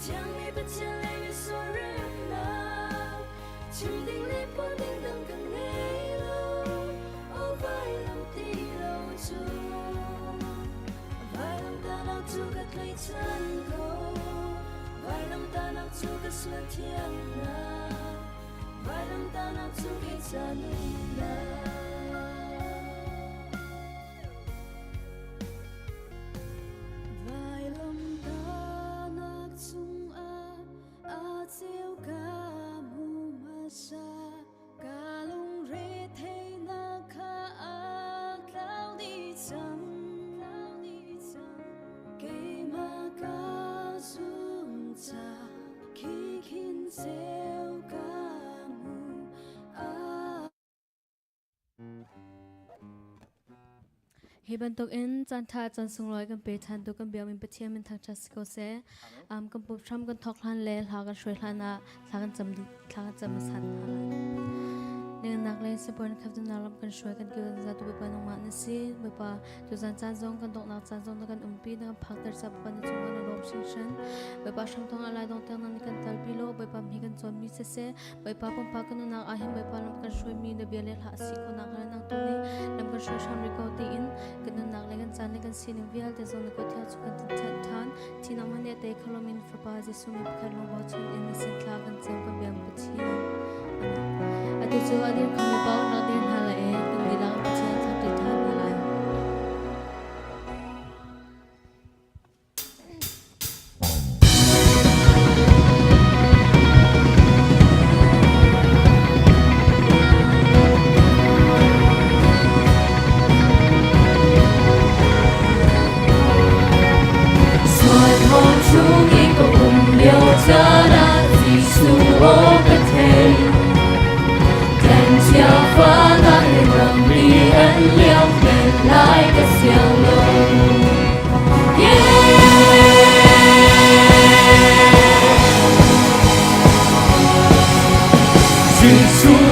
Thiangmi Pathian lei i sualremnak chim ding le phuan ding dang ka ngei lo. Aw vailam ti lo cu vailam tanak cu ka tlaihchan ko. Vailam tanak cu ka sual thiangnak. Vailam tanak cu kei ca nunnak. Vailamtahnak cungah a ceu ka hmu hmasa. Ka lungretheihnak kha a tlau dih cang. Keimah ka zum ca khi khin ceu ka hmu. Hi bantukin caanṭha caan sunglawi kan pe ṭhan tu kan biakinn Pathian min thangṭhat si ko seh. Kan pup hram kan thawk hlan le hla kan hruai hlan ah thla kan cam thla kan cam hmasa hna lai. Nennak le sipuan khaptunak lam kan hruai kan kil za tu Bawipa nangmah na si. Bawipa tuzan caan zong kan donghnak caan zong na kan umpi na kan phakter ca Bawipa na cung ah na lawm hringhran. Bawipa hram thawng ah lai dong tiang na kan talpi lo Bawipa mi kan cawnmi siseh Bawipa pumpak ka nunnak ah hin Bawipa lam kan hruaimi na bia le hla a si khawhnak hnga nang tu nih lam kan hruai hram rih ko tiin kan nunnak le kan caan le kan sining vialte zong na kut thiang cu kan chan ṭhan. Thi nangmah nih a tei kholomin Fapa Jesuh mi pakhat lawng bochan in na sin thla kan cam kan biang Pathian. Amen. Atu cu a dir khomi paoh rak dir hna lai i kan dihlak Pathian thla ṭi ṭhan hna lai. Sual thawng chung i ka um lio caan ah Jesuh aw ka thei. Tlanchia fahnak he ramri an liam men lai ka siang lo. Jesuh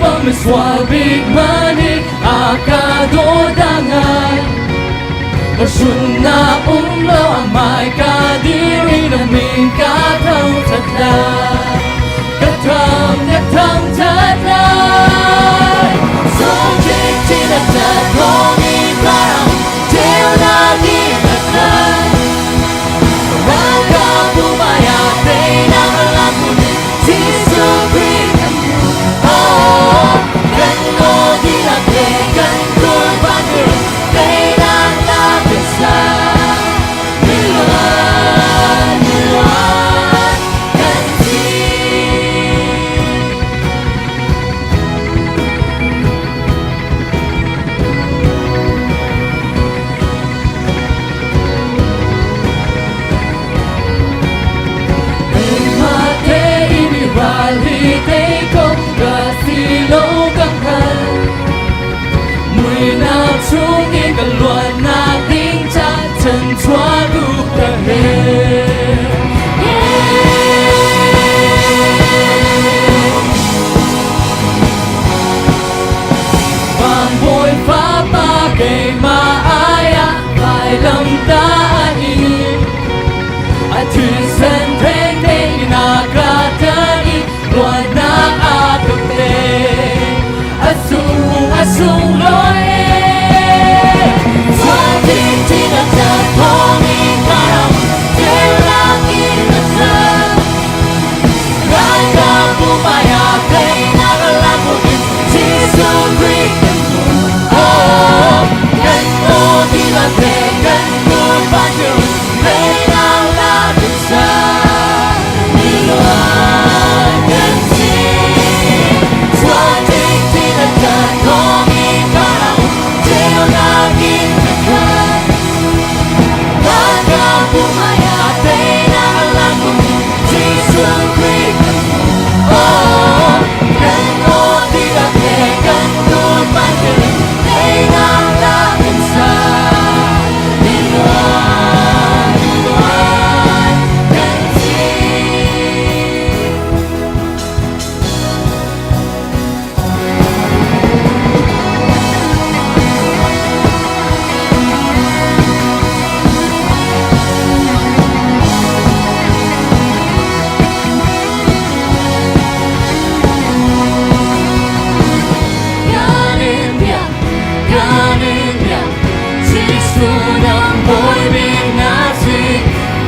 bang misual big mani akadodangan Masun na umlo amay kadiri na min katang tatla Katang katang tatla Sojik tinatatomi parang Teolagi tatla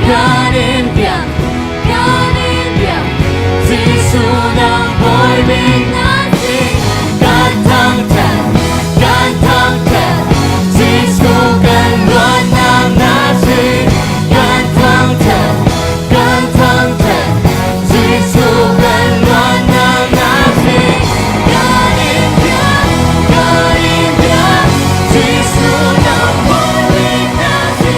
Kan in biak, kan in biak, Jesuh nang bawi bik na si. Kan thangṭhat, kan thangṭhat, Jesuh kan luatnak na si. Kan thangṭhat, kan thangṭhat, Jesuh kan luatnak na si. Kan in biak, kan in biak, Jesuh nang bawi bik na si.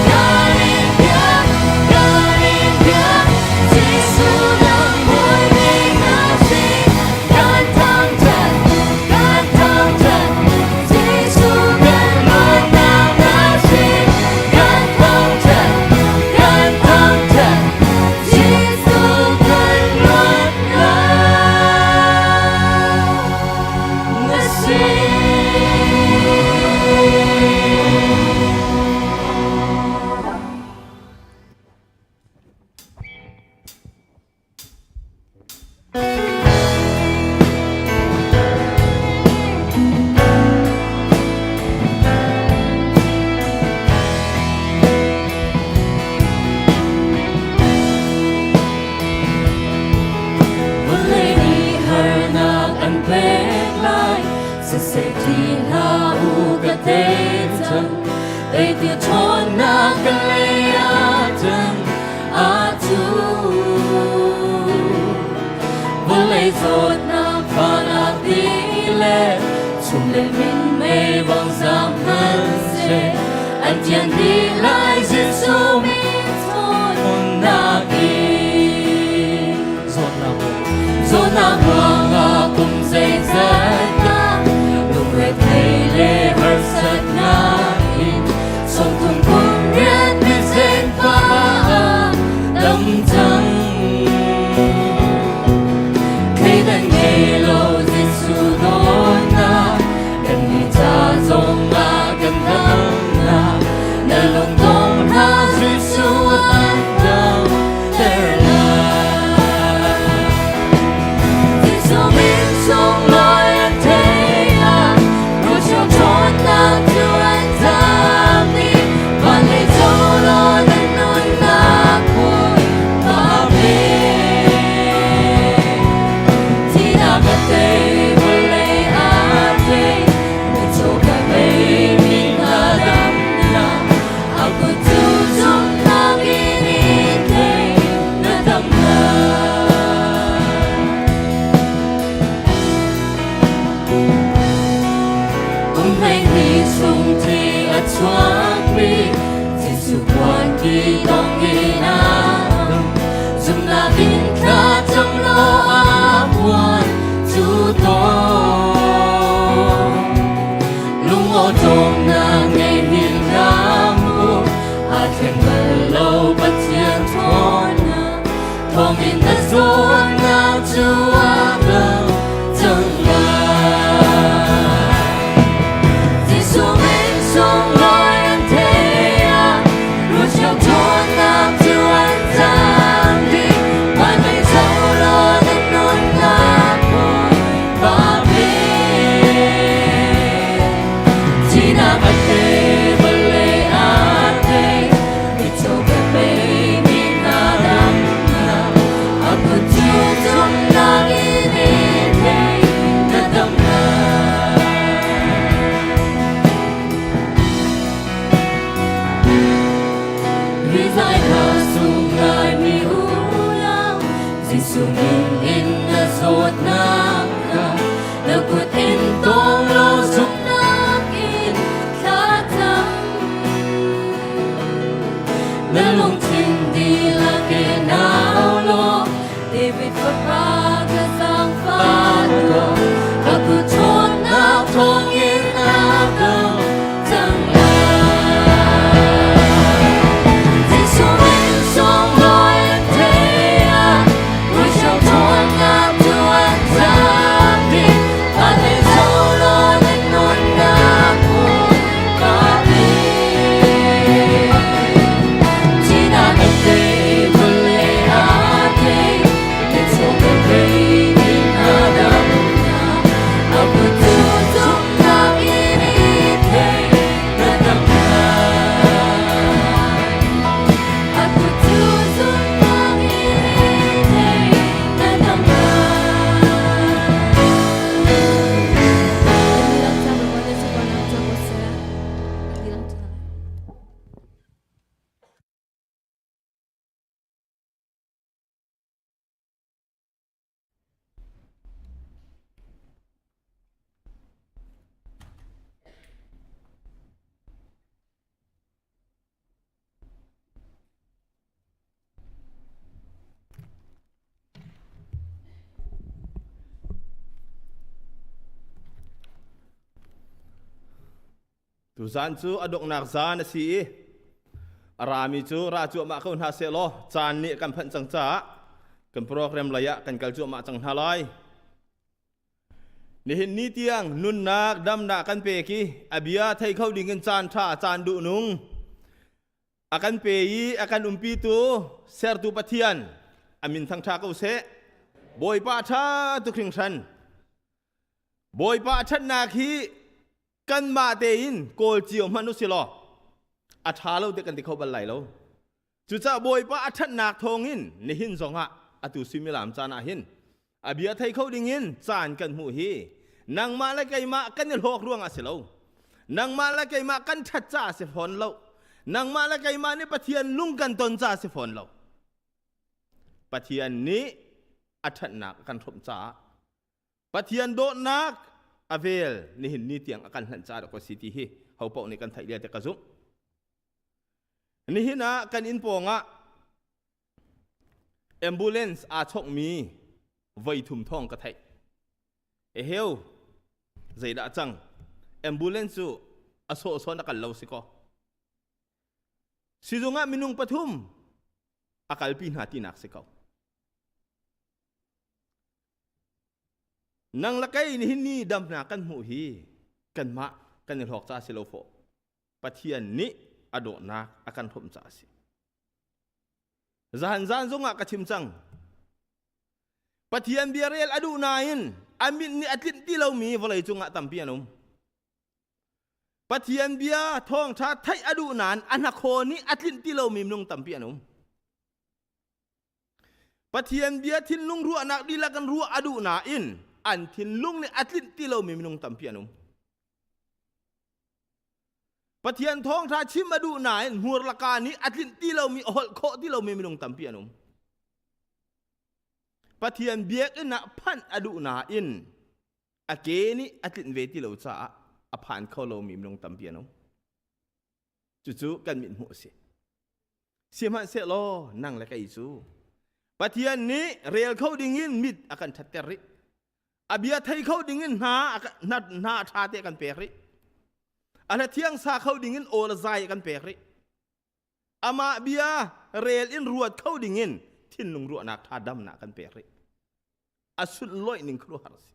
Kan in biak, kan in biak, Jesuh nang bawi bik na si. Kan thangṭhat, kan thangṭhat, Jesuh kan luatnak na si. Kan thangṭhat, kan thangṭhat, Jesuh kan luatnak na si. Vawlei nih harnak an pek lai, siseh ti hlah u ka tei cang. Tei ti ṭhawnnak ka lei ah cun aa cu. Vawlei zawtnak fahnak ti le chum le minmei bang zaam hmanhseh, an thian dih lai Jesuh min ṭhawnnak in. Zawtnak zawtnak ruangah kum zeizat dah lungrethei le harsatnak in sawmthum kum riat mizen pa ah dam cang. Thleidan ngei lo Jesuh dawtnak kannih ca zongah kan damnak na lungdong hlah Jesuh an damter lai. Jesuh min sunglawi an thei ah Rochel ṭhawnnak cu an zaam dih. Van lei cawlaw na nunnak Bawipa min. Thihnak a tei, vawlei aa tei, mitcaw ka bei mi hna damnak. A kut cu zumhnak in i tei, na dam lai. Kum 12 chung thi a chuakmi Jesuh puan ki tong in a dam. Zumhnak in thla cam law a puan cu tawng. Lungawṭawmnak ngei hin hlah mu, aa thleng bal lo Pathian ṭhawnnak. Thawngin na zawtnak cu a dam cang lai. Jesuh min sunglawi an thei ah Rochel ṭhawnnak cu an zaam dih. Van lei zoh law na nunnak Bawipa min. Thihnak a tei, vawlei aa tei, mitcaw ka bei mi hna damnak. A kut cu zumhnak in i thei, na dam lai. Rizai hna sung lai mi unau, Jesuh min in na zawtnak kha na kut in tawng law zumhnak in thla cam. Na lungthin dihlak in au law, David fapa ka zaangfah tuah, ka kut ṭhawnnak thawngin a dam cang lai. Jesuh min sunglawi an thei ah, Rochel ṭhawnnak cu an zaam. Tuzaan cu a donghnak zaan a si i a rami cu ra cuahmah ko hna sehlaw caan nih kan phanh cang caah kan program lei ah kan kal cuahmah cang hna lai. Nihin ni tiang nunnak damnak kan pek i a bia thei kho ding in caan ṭha caan duh nung a kan pe i a kan umpitu sertu Pathian a min thangṭha ko seh. Bawipa ṭha tuk hringhran. Bawipa ṭhatnak hi kanmah tein kawl cio hmanh u si law a ṭha lo te kan ti kho bal lai lo. Cucaah Bawipa a ṭhatnak thawngin nihin zongah atu suimilam caan ah hin a bia thei kho dingin caan kan hmuh hi nangmah le keimah kan i hlawk ruangah si lo. Nangmah le keimah kan ṭhat caah si fawn lo. Nangmah le keimah nih Pathian lung kan ton caah si fawn lo. Pathian nih a ṭhatnak a kan hrawmh caah Pathian dawtnak a vel nihin ni tiang a kan hlanh caah ka si ti hi ho paoh nih kan theih lia te ka zumh. Nihin ah kan inn pawng ah ambulance aa chokmi voi thum thawng ka theih. Eheu zeidah cang ambulance cu a sawhsawn a kal lo si kaw. Sizung ah minung pathum a kalpi hna tinak si ko. Nang le kei nihin ni damnak kan hmuh hi kanmah kan i hlawk ca si lo fawh. Pathian nih a dawhnak a kan hrawmh ca a si. Zahan zan zongah ka chim cang. Pathian bia rel a duh nain a mit nih a tlinh ti lomi vawlei cungah tampi an um. Pathian bia thawngṭha theih a duh nain a hnakhaw nih a tlinh ti lomi minung tampi an um. Pathian bia thinlung ruahnak dihlak in ruah a duh nain an thinlung nih a tlinh ti lomi minung tampi an um. Pathian thawngṭha chim a duh nain hmurlaka nih a tlinh ti lomi a holh khawh ti lomi minung tampi an um. Pathian biakinn ah phanh a duh nain a ke nih a tlinh ve ti lo caah a phan kho lomi minung tampi an um. Cucu kan mit hmuh a si. Sihmanhsehlaw nang le kei cu Pathian nih rel kho dingin mit a kan ṭhatter rih. A bia thei kho dingin hna hna ṭha te kan pek rih. A hla thiang sa kho dingin aw le zai a kan pek rih. Amah bia rel in ruat kho dingin thinlung ruahnak ṭha damnak kan pek rih. A sunlawih ning khuaruahhar a si.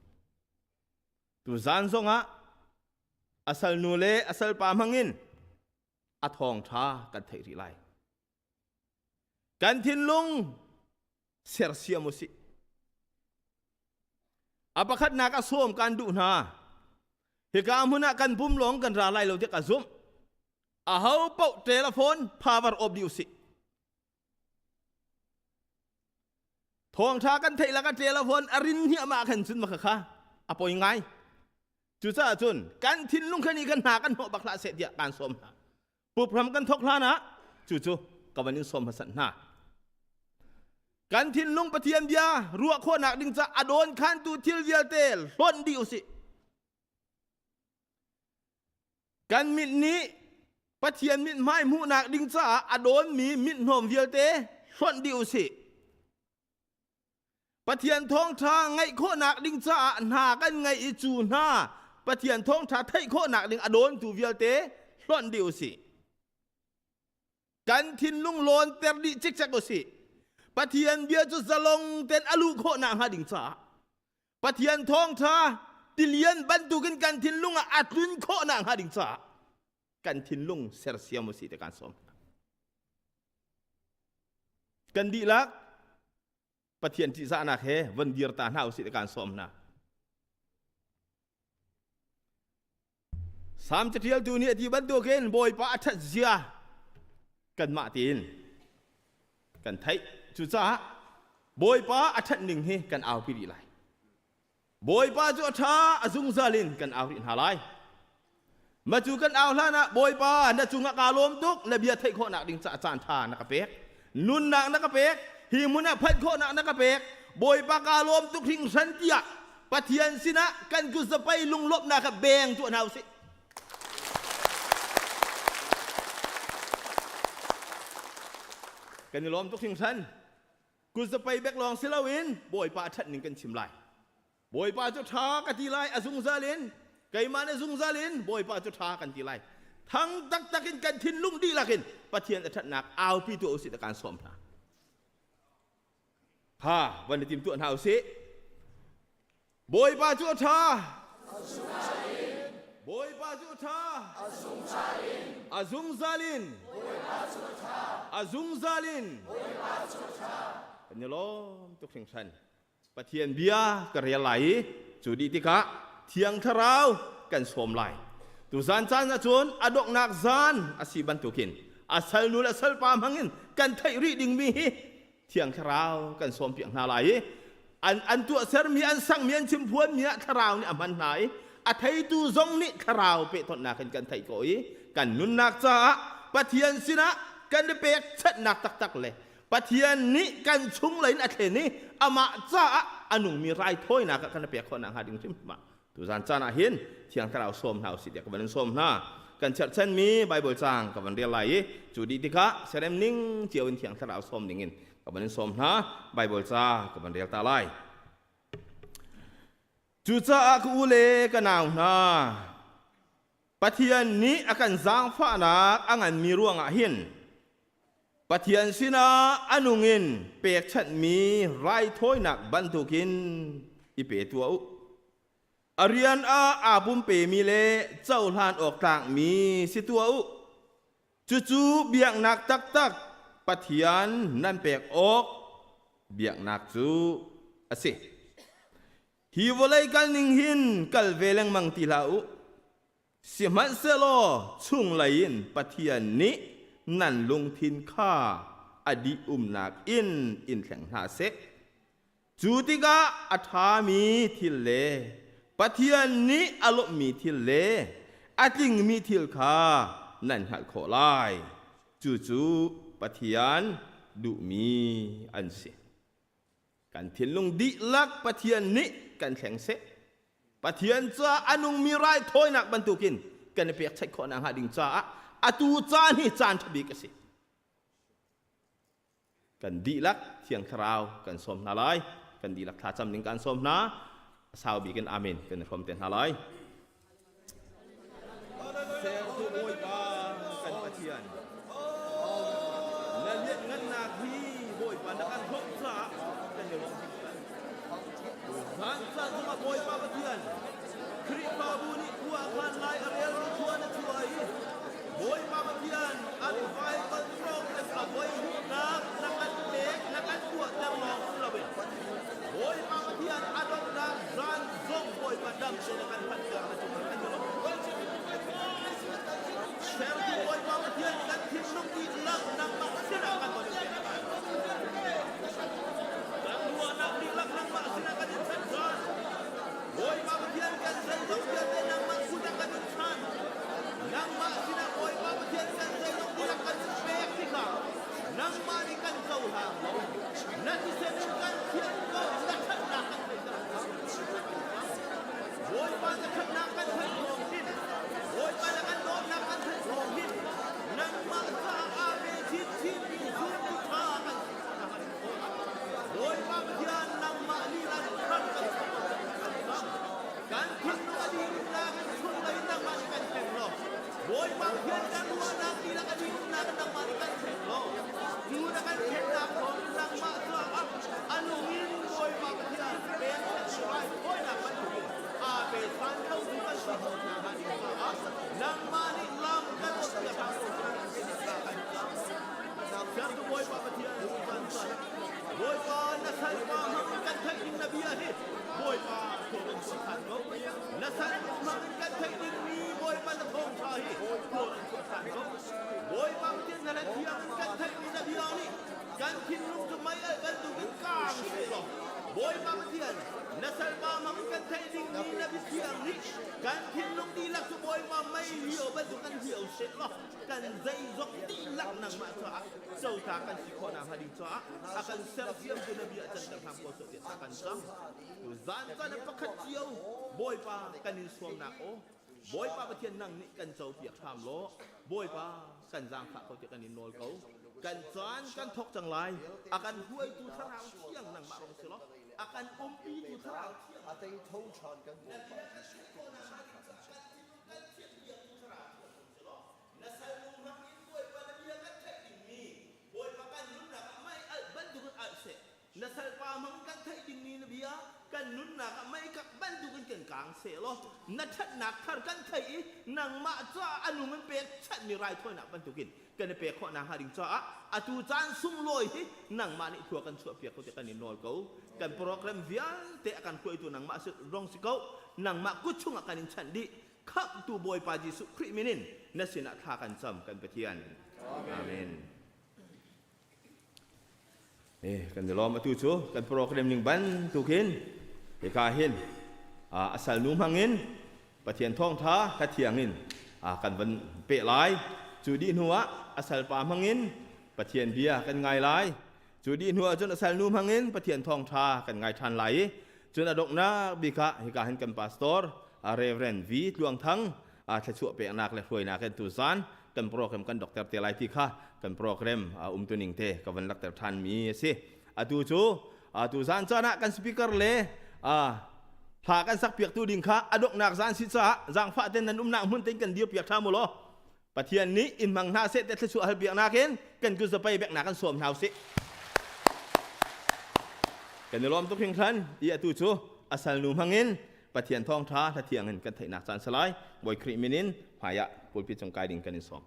Tu zan zongah a salnu le a salpa hmangin a thawngṭha kan theih rih lai. Kan thinlung sersiam u sih. A pakhatnak a sawm kan duh hna. Hika hmun ah kan pum lawng kan ra lai lo tiah ka zumh. Aho paoh telephone power off dih u sih. Thawngṭha kan theih la kan telephone a rin hniahmah khan cun maka kha a poi ngai. Cucaah cun kan thinlung khan i kan hna kan hnawh bak hlah seh tiah kaan sawm hna. Puphram kan thawk hlan ah cucu ka van in sawm hmasat hna. Kan thinlung Pathian bia ruah khawhnak ding ca a dawn khantu thil vialte hlonh dih usih. Kan mit nih Pathian mithmai hmuhnak ding caah a dawnmi mithnawm vialte hlonh dih usih. Pathian thawngṭha ngaih khawhnak ding caah hna kan ngaih i cu hna Pathian thawngṭha theih khawhnak ding a dawntu vialte hlonh dih usih. Kan thinlung lawnter dih cikcek usih. Pathian bia cu zalong ten a luh khawhnak hnga ding caah Pathian thawngṭha tilian bantukin kan thinlung ah a tlun khawhnak hnga ding caah kan thinlung sersiam usih ti kan sawm. Kan dihlak Pathian ṭihzahnak he von dir ta hna usih ti kan sawm hna. Salm caṭialtu nih a ti bantukin Bawipa a ṭhat zia kanmah tiin kan theih. Cucaah Bawipa a ṭhat ning hi kan aupi rih lai. Bawipa cu a ṭha a zungzal in kan au rih hna lai. Ma cu kan au hlan ah Bawipa na cungah kaa lawm tuk na bia theih khawhnak ding caah caan ṭha na ka pek. Nunnak na ka pek. Hi hmun ah phanh khawhnak na ka pek. Bawipa kaa lawm tuk hringhran tiah Pathian sinah kan kutzapai lunglawmhnak kha beng tuah hna usih. Kan i lawm tuk hringhran. Kutzapai bek lawng si loin Bawipa a ṭhat ning kan chim lai. Bawipa cu ṭha ka ti lai a zungzal in keimah nih zungzal in Bawipa cu ṭha kan ti lai. Thang taktak in kan thinlung dihlak in Pathian a ṭhatnak aupi tu usih ta kan sawm hna. Ha, van i tim tuah hna usih. Bawipa cu a ṭha. Bawipa cu a ṭha. A zungzal in. A zungzal in. Kan i lawm tuk hringhran. Pathian bia ka rel lai i cu dih tikah Thiang Thlarau kan sawm lai. Tuzan caan ahcun a donghnak zan a si bantukin a salnu le salpa hmangin kan theih rih dingmi hi Thiang Thlarau kan sawmpiak hna lai i an tuahsermi an sakmi an chimphuanmi ah Thlarau nih a hman hna i a theitu zong nih Thlarau pehtonhnak in kan theih khawh i kan nunnak caah Pathian sinah kan i pekchanhnak taktak le Pathian nih kan chunglei in a thlen i amah caah a nungmi raithawinak ah kan i pek khawh nakhnga ding hrimhrim ah tuzan caan ah hin Thiang Thlarau sawm hna usih tiah ka van in sawm hna. Kan cherhchanmi Baibal caang ka van rel lai i cu dih tikah serem ning cio in Thiang Thlarau sawm ding in ka van in sawm hna. Baibal ca ka van rel ta lai. Cucaah ka u le ka nau hna, Pathian nih a kan zaangfahnak a nganmi ruangah hin Pathian sinah a nung in pekchanhmi raithawinak bantukin i pe tuah u. A rian ah aa pumpemi le cohlan awk tlakmi si tuah u. Cucu biaknak taktak Pathian nan pek awk biaknak cu a si. Hi vawlei kal ning hin kal ve lengmang ti hlah u. Sihmanhsehlaw chunglei in Pathian nih nan lungthin kha a dih umnak in in thleng hna seh. Cu tikah a ṭhami thil le Pathian nih a lawmhmi thil le a tlingmi thil kha nan hngalh khawh lai. Cucu Pathian duhmi an si. Kan thinlung dihlak Pathian nih kan thleng seh. Pathian caah a nungmi raithawinak bantukin kan i pekchanh khawh nakhnga ding caah atu caan hi caan ṭha bik a si. Kan dihlak Thiang Thlarau kan sawm hna lai. Kan dihlak thlacam ding kan sawm hna. A sau bik in amen kan i hrawm te hna lai. Sertu Bawipa kan Pathian, na lianhngannak hi Bawipa na kan hlawt caah kan i lawm hringhran. Zan caan zongah Bawipa Pathian, Khrihfabu nih khua a khan lai a rel mi khua na chuah i Bawipa Pathian a revival progress a voi hnihnak na kan pek na kan tuahter lawng si loin Bawipa Pathian a donghnak zan zong Bawipa dam tein a kan phanhter na cungah kan i lawm. Sertu Bawipa Pathian kan thinlung dihlak nangmah sinah kan von in pek lai. Kan ruahnak dihlak nangmah sinah kan in chanh ṭhan. Bawipa Pathian kan zeizong vialte nangmah kut ah kan in chan. Nangmah sinah Bawipa Pathian kan zeizong dihlak kan in pek tikah nangmah nih kan cohlang law na thisen in kan thianh ko na ṭhatnak kan theihter Bawipa na ṭhatnak kan theih thawng hin Bawipa na kan dawtnak kan theih thawng hin nangmah caah aa pe chinchinmi zumtu ṭha kan si Bawipa Pathian nangmah lila nih thar kan kan kan thinlung a dihnak in chunglei nangmah nih kan thleng law Bawipa Pathian kan ruahnak dihlak a dihnak in nangmah nih kan thleng law cu na kan thlennak thawng in nangmah caah a nung in Bawipa Pathian pek raithawinak bantukin aa pe than khotu kan si khawh nakhnga ding caah nangmah nih lam kan ot hram ko kan cam. Sertu Bawipa Pathian kan chan. Bawipa na salpa hmang kan theih ding na bia hi Bawipa thawng in chuah than ko. Na salpa hmang in kan theih ding mi Bawipa na thawngtha hi thawng in chuah than ko. Bawipa Pathian na thiang in kan theih mi na bia nih kan thinlung cu mei alh bantukin kaang seh law Bawipa Pathian na salpa hmang in kan theih ding mi na biathiang nih kan thinlung dihlak cu Bawipa mei lio bantuk kan lio seh law kan zeizong dihlak nangmah caah cota kan si khawh nakhnga ding caah a kan sersiamtu na bia canter hram ko seh tiah kan cam. Tu zan caan ah pakhat cio Bawipa kan in sawmnak aw Bawipa Pathian nang nih kan copiak hram law Bawipa kan zaangfah ko tiah kan in nawl ko. Kan caan kan thawk cang lai. A kan hruaitu Thlarau Thiang nangmah rong si law a kan umpitu Thlarau Thiang a tei tho ṭhan kan Bawipa Jesuh Khrih sin thla kan cam. Na salpa hmang kan theih dingmi na bia kan nunnak ah meikak bantukin kan kang sehlaw na ṭhatnak thar kan theih i nangmah caah a nung in pekchanhmi raithawinak bantukin kan i pek khawh nakhnga ding caah atu caan sunglawi hi nangmah nih thua kan chuahpiak ko tiah kan in nawl ko. Kan program vialte a kan hruaitu nangmah rong si ko. Nangmah kut chungah kan in chanh dih. Khamhtu Bawipa Jesuh Khrih min in na sinah thla kan cam kan Pathian. Amen. Kan i lawm. Atu cu kan program ning bantukin hika hin a salnu hmangin Pathian thawngtha ka thiang in kan van peh lai. Cu dih hnu ah a salpa hmangin Pathian bia kan ngai lai. Cu dih hnu ah cun a salnu hmangin Pathian thawngtha kan ngai ṭhan lai i cun a donghnak bik ah hika hin kan pastor Reverend V Tluang Thang thluachuah peknak le hruainak in tuzan kan program kan dokter te lai ti kha kan program umtuning te ka van lakter ṭhan mi a si. Atu cu tuzan caan ah kan speaker le hla kan sak piaktu ding kha a donghnak zan si caah zaangfah ten nan umnak hmun ten kan dir piak ṭha mu law Pathian nih in hmang hna seh te thluachuah hal piaknak in kan kut zapei beknak kan sawm hna usih. Kan i lawm tuk hringhran i atu cu a salnu hmangin Pathian thawngṭha hlathiang in kan theihnak caan salai Bawi Khrih min in hmaiah pulpit cung kai ding kan in sawm.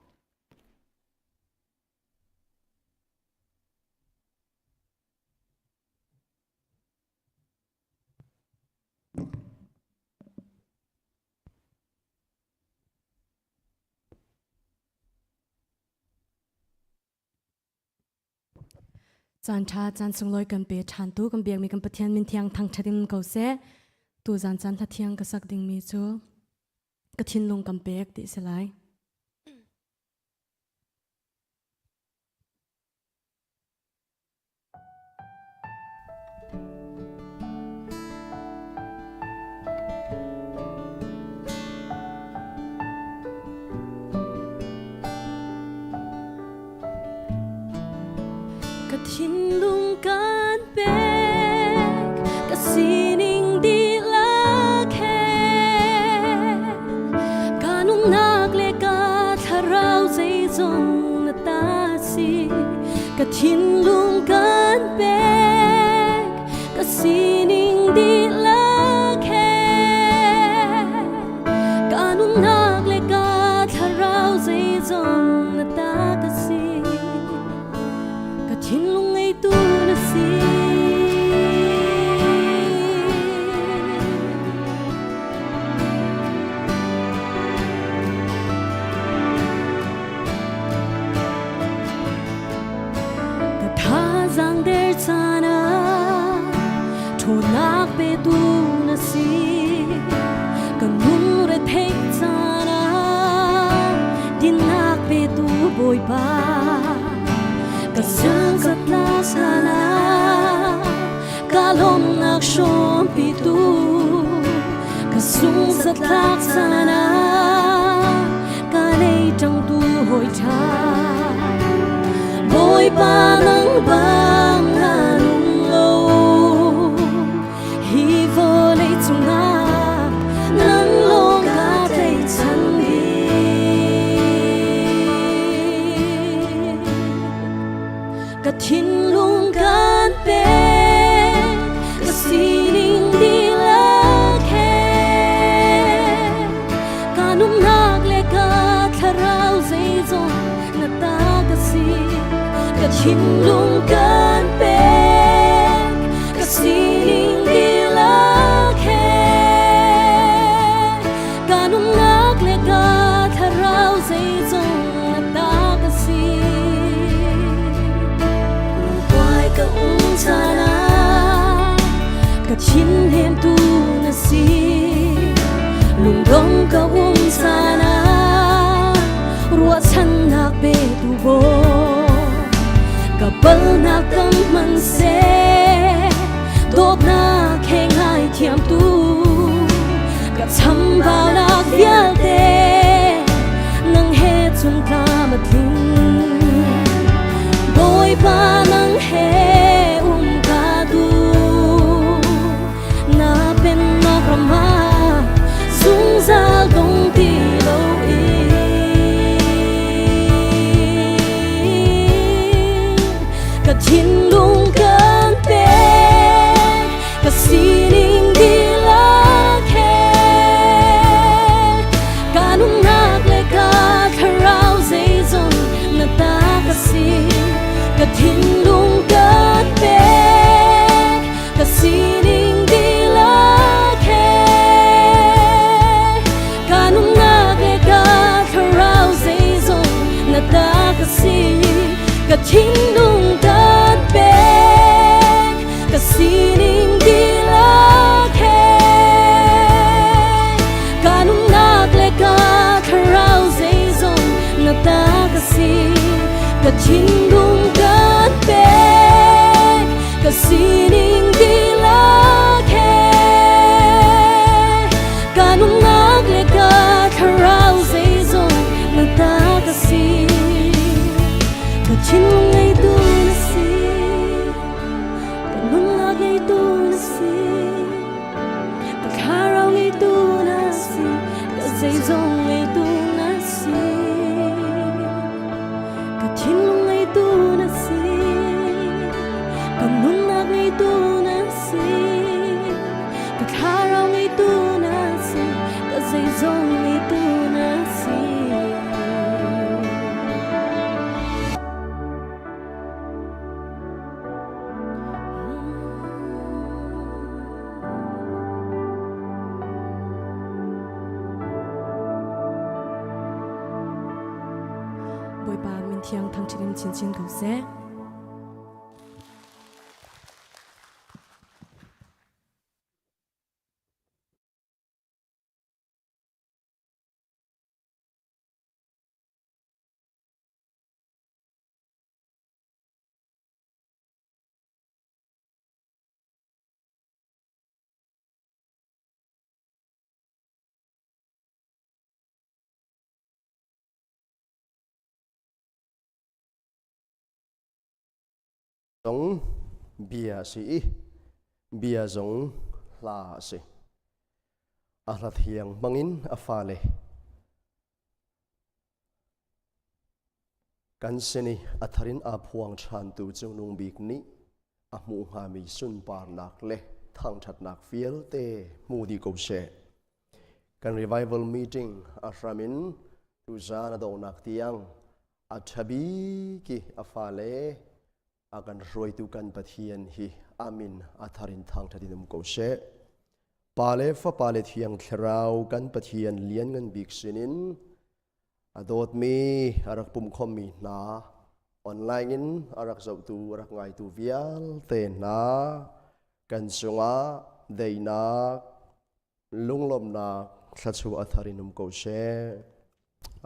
Caan ṭha caan sunglawi kan pe ṭhantu kan biakmi kan Pathian min thiang thangṭhat in ko seh. Tu zan caan hla thiang ka sak dingmi cu ka thinlung kan pek ti si lai. Ka thinlung kan pek, ka sining dihlak he, ka nunnak le ka thlarau zeizong na ta si. Ka thinlung kan pek, ka sining dihlak he, ka nunnak le ka thlarau zeizong na ta ka si. Ka thinlung ngeitu na si. Ka thazaang der caan ah ṭhawnnak petu na si. Ka lungre theih caan ah dinnak petu Bawipa. Ka sangzatlak caan ah ka lawmnak hrawmpitu. Ka sungzatlak caan ah ka lei ṭangtu hawi ṭha. Bawipa nang bang na nung lo hi vawlei cungah nang lawng ka tlaihchan bik. Ka thinlung kan pek, ka sining dihlak he, ka nunnak le ka thlarau zeizong na ta ka si. Ka thinlung kan pek, ka sining dihlak he, ka nunnak le ka thlarau zeizong na ta ka si. Puai ka um caan ka thin hnemtu na si. Lungdong ka um caan ruahchannak petu baw. Ka balnak tam hmanhseh dawtnak he ngaithiamtu ka chambaunak vialte nang he cun tlam a tling. Bawipa nang he um ka duh na pennak ram ah zungzal dong ti loin ka thinlung kan pek. Ka thinlung kan pek, ka sining dihlak he. Ka nunnak le ka thlarau zeizong na ta ka si. Ka thinlung ngeitu na si. Ka nunnak ngeitu na si. Ka thlarau ngeitu na si. Ka zeizong ngeitu na si. Ka thinlung ngeitu na si. Ka nunnak ngeitu na si. Ka thlarau ngeitu na si. Ka zeizong ngeitu na si. Bawipa min thiang thangṭhat in chinchin ko seh. Zong bia a si i bia zong hla a si. A hla thiang hmangin a fale kan sin i a thar in aa phuang ṭhantu Cungnung Bik nih a hmuh hngami sunparnak le thangṭhatnak vialte hmu dih ko seh. Kan revival meeting a hram in tuzaan a donghnak tiang a ṭha bik i a fale a kan hruaitu kan Pathian hi amin a thar in thangṭhat in um ko seh. Pa le Fapa le Thiang Thlarau kan Pathian lianngan bik sinin a dawtmi a rak pumkhawmmi hna online in a rak zohtu a rak ngaitu vialte hna kan cungah daihnak lunglawmhnak thluachuah a thar in um ko seh.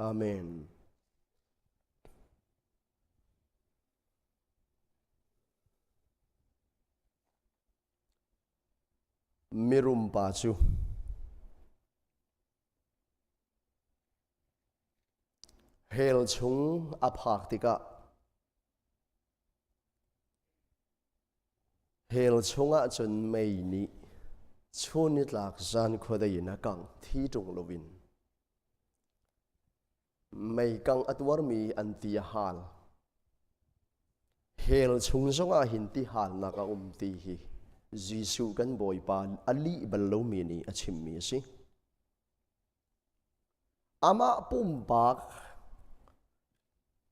Amen. Mirum pa cu hell chung a phak tikah hell chungah cun mei nih chun nitlak zan khuadei in a kangh thi ṭung loin Meikang a tuarmi an ti a hal. Hell chung zongah hin ti halnak a um ti hi Jesuh kan Bawipa a lih bal lomi nih a chimmi a si. Amah pumpak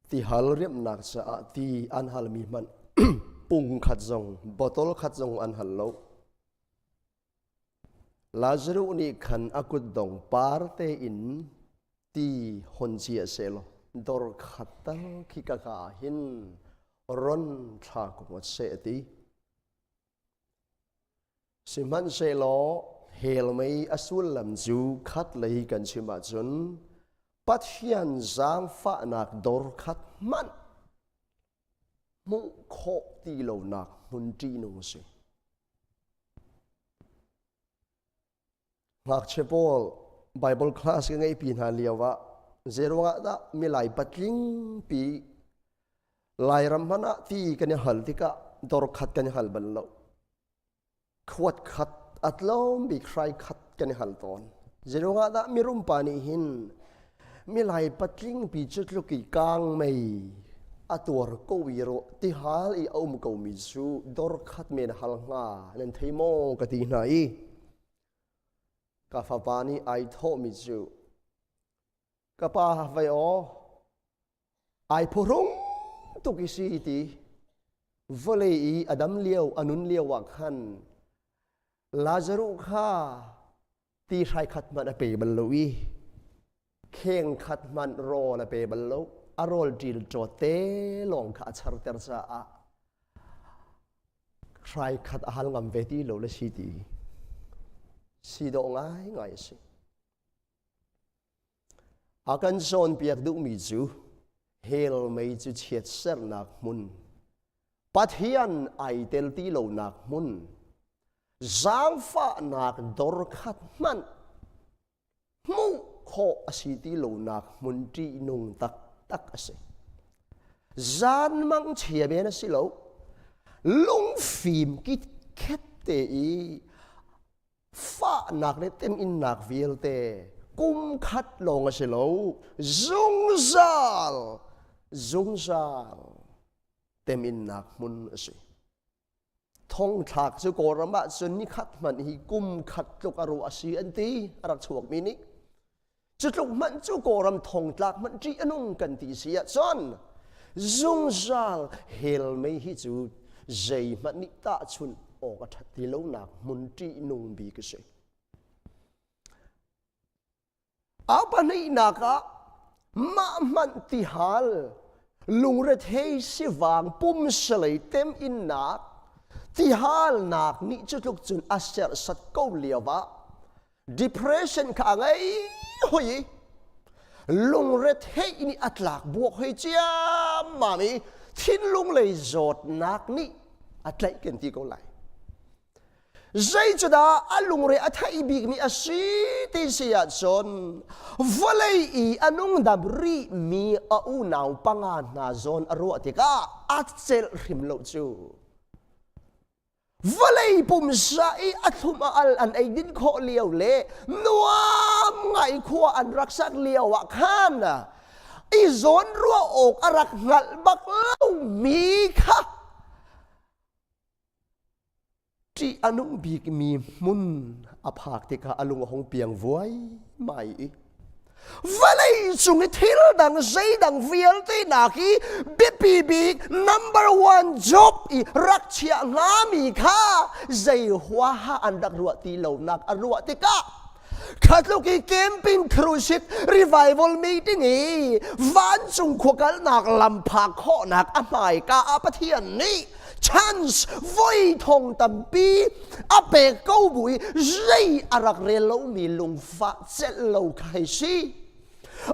ti hal riamhnak caah ti an halmi hmanh pung khat zong bottle khat zong an hal lo. Lazaruh nih khan a kutdong par tein ti hon cia sehlaw dor khat tal khi ka ka ah hin ron thla ko ngot seh a ti. Sihmanhsehlaw hell mei a sullam cu khat lei kan chim ahcun Pathian zaangfahnak dor khat hmanh hmuh khawh ti lonak hmun ṭihnung a si. Ngakchia pawl Bible class ka ngeihpi hna lio ah zeiruangah dah milai patling pi Lairam hmanh ah ti kan i hal tikah dor khat kan i hal bal lo. Khuat khat a tlawm bik hrai khat kan i hal tawn. Zeiruangah dah mirum pa nih hin milai patling pi cu tluk i kang mei a tuar ko i rawh tihal i a um komi cu dor khat men hal hnga nan thei maw ka ti hna i ka fapa nih ai thawhmi cu ka pa vai aw ai phuhrung tuk i si ti vawlei i a dam lio a nun lio ah khan Lazaruh kha ti hrai khat hmanh a pe bal lo i kheng khat hmanh rawl a pe bal lo a rawl ṭil ṭawt te lawng kha a charter caah hrai khat a hal ngam ve ti lo le si ti si dawh ngai ngai a si. A kan cawnpiak duhmi cu Hell mei cu chiatsernak hmun, Pathian ai tel ti lonak hmun, zaangfahnak dor khat hmanh hmuh khawh a si ti lonak hmun ṭihnung taktak a si. Zan mangchia men a si lo, lungfim kitkhet te i fahnak le teminnak vialte kum khat lawng a si lo, zungzal, zungzal teminnak hmun a si. Thongthlak cu Kawlram ah cun nikhat hmanh hi kum khat tluk a ruah a si an ti a rak chuakmi nih. Cu tluk hmanh cu Kawlram thongtlak hmanh ṭih a nung kan ti si ahcun zungzal hell mei hi cu zeihmanh nih tahchunh awk a ṭhat ti lonak hmun ṭihnung bik a si. A pahnihnak ah mah hmanh tihal lungrethei sivang pumsalei teminnak tihalnak nih cu tluk cun a serhsat ko lio ah depression kha a ngei hoi i lungrethei nih a tlak buak hoi ciammam i thinlung lei zawtnak nih a tlaih kan ti ko lai. Zeicudah a lungre a theih bikmi a si ti si ahcun vawlei i a nungdam rihmi a unau panga hna zawn a ruah tikah a celh hrim lo cu. Vawlei pumsa i a thlum a al an ei din khawh lio le nuam ngai khua an rak sak lio ah khan i zawn ruah awk a rak hngalh bak lomi kha Ṭih a nung bikmi hmun a phak tikah a lung a hung piang vuaimai i vawlei cung i thil dang zeidang vialte nak i biapi bik number one job i rak chiah hngami kha zei huaha an rak ruah ti lonak a ruah tikah khatluk i camping crusade revival meeting i vancung khua kalnak lam phak khawhnak a hmaika ah Pathian nih chance voi thong tampi a pek ko bu i zei a rak rel lomi lungfah celh lo kha hei si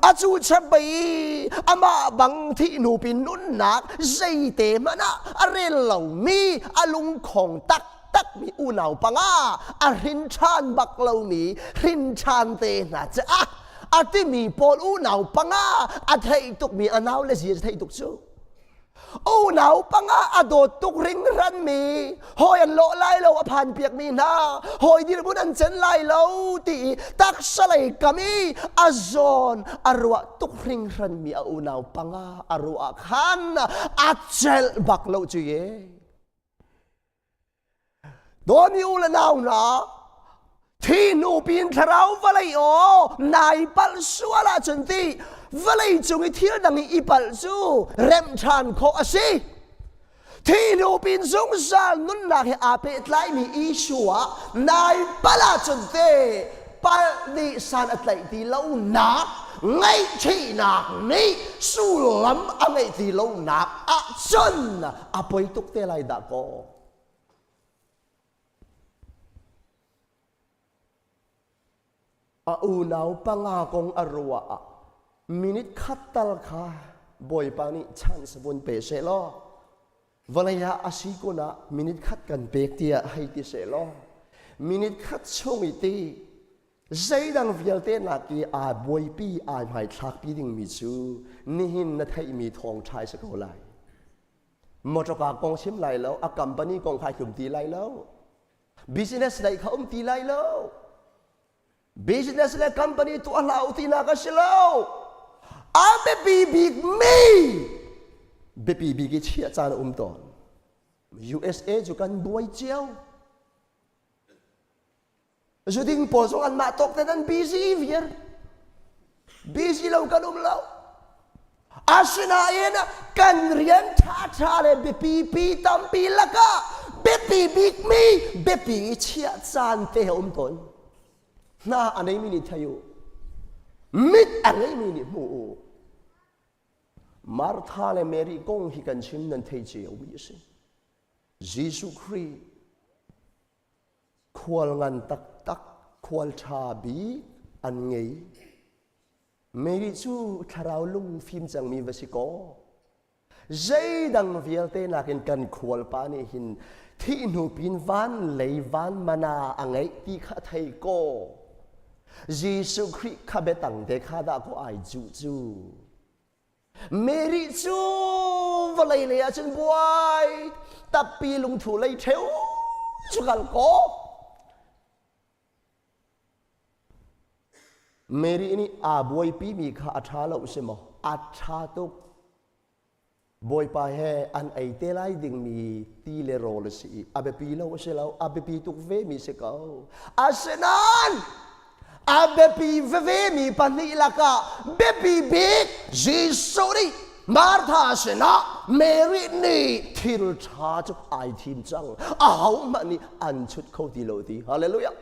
a cu chapei amah bang thih hnu pin nunnak zeite hmanh ah a rel lomi a lungkhong tak takmi unau panga a hrin ṭhan bak lomi hrin ṭhan te hna caah a timi pawl unau panga a theih tukmi a nau le zia theih tuk cu Unau panga a dawt tuk ringhranmi hawi an lawh lai lo a phan piakmi hna hawi dirhmun an cen lai lo ti i taksa lei kam i a zawn a ruah tuk hringhranmi a unau panga a ruah ah khan a celh bak lo cu ye. Dawmi u le nau hna, thi hnu pin thlarau vawlei aw nai palh sual ahcun ti vawlei cung i thil dang i i palh cu remh ṭhan khawh a si. Thi hnu pin zungzal nunnak he aa pehtlaimi issue ah nai palh ahcun te palh nih san a tlaih ti lonak ngaihchihnak nih sullam a ngeih ti lonak ahcun a poi tuk te lai dah kaw. A unau panga kong a ruah ah minute khat tal kha Bawipa nih chance vun pe seh law vawlei ah a si kun ah minute khat kan pek tiah hei ti seh law minute khat chung i ti zeidang vialte nak i aa buaipi aa hmaithlakpi dingmi cu nihin na theihmi thawngṭha si ko lai. Motorka kong chim lai lo, a company kong kha hlum ti lai lo. Business lei kha um ti lai lo. Business le company tuah hlah u tinak a si lo. A biapi bik mi biapi bik i chiah caan a um tawn. USA cu kan buai cio. Zuding pawl zong anmah tawk te an busy viar. Busy lo kan um lo. Asinain kan rian ṭhaṭha le biapi pi tampi lakah biapi bikmi biapi i chiah caan te a um tawn. Hna a neimi nih thei u. Mit a ngeimi nih hmu u. Martha le Mary kong hi kan chim nan thei cio mi a si. Jesuh Khrih Khual ngan taktak, khual ṭha bik an ngei. Mary cu thlarau lungfim cangmi va si kaw, zeidang vialte nakin kan khualpa nih hin thih hnu pin van lei van mana a ngeih ti kha thei kaw, Jesuh Khrih kha biatang te kha dah kaw ai cuh cu. Mary cu vawlei lei ah cun buai tappi lungthu lei ṭheu cu kal kaw, Mary nih aa buaipimi kha a ṭha lo si maw? A ṭha tuk. Bawipa he an ei te lai dingmi ti le rawl a si i a biapi lo a si lo, a biapi tuk vemi si ko. Asinain a biapi vevemi pahnih lakah biapi bik Jesuh nih Martha sinah Mary nih thil ṭha cu ai thim cang. Ahohmanh nih an chut kho ti lo ti. Hallelujah.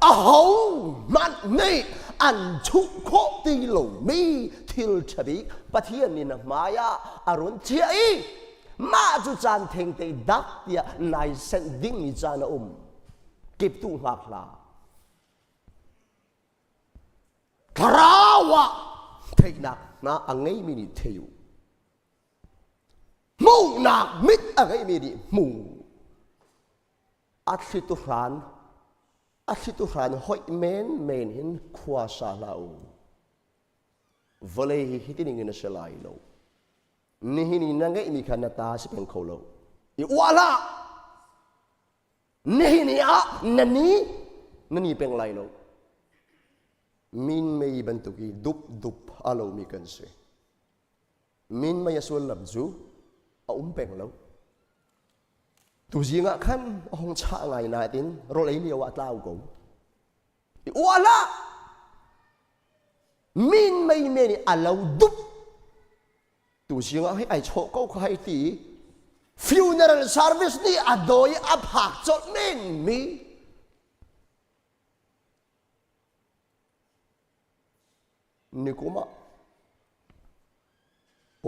Ahohmanh nih an chuh khawh ti lomi thil ṭha bik Pathian nih na hmai ah a run chiah i mah cu caan thengte dak tiah nai senh dingmi caan a um. Kiptu hngak hlah. Thlarau ah theihnak hna a ngeimi nih thei u. Hmuhnak mit a ngeimi nih hmu. A thlitu hran a thlitu hran hoih menmen hin khua sa hlah u. Vawlei hi hiti ning in a si lai lo. Nihin i na ngeihmi kha na ta si peng kho lo. I uah hlah. Nihin ni ah na ni na ni peng lai lo. Min mei bantuk i dup dup a lomi kan si. Min mei a sullam cu a um peng lo. Tuzing ah khan a hung chah ngai nain rawl ei lio ah tlau ko. I uah hlah! Min mei men i a lo dup. Tuzing ah hei ai chawh ko kha hei ti. Funeral service nih a dawi a phak colh men mi. Nikum ah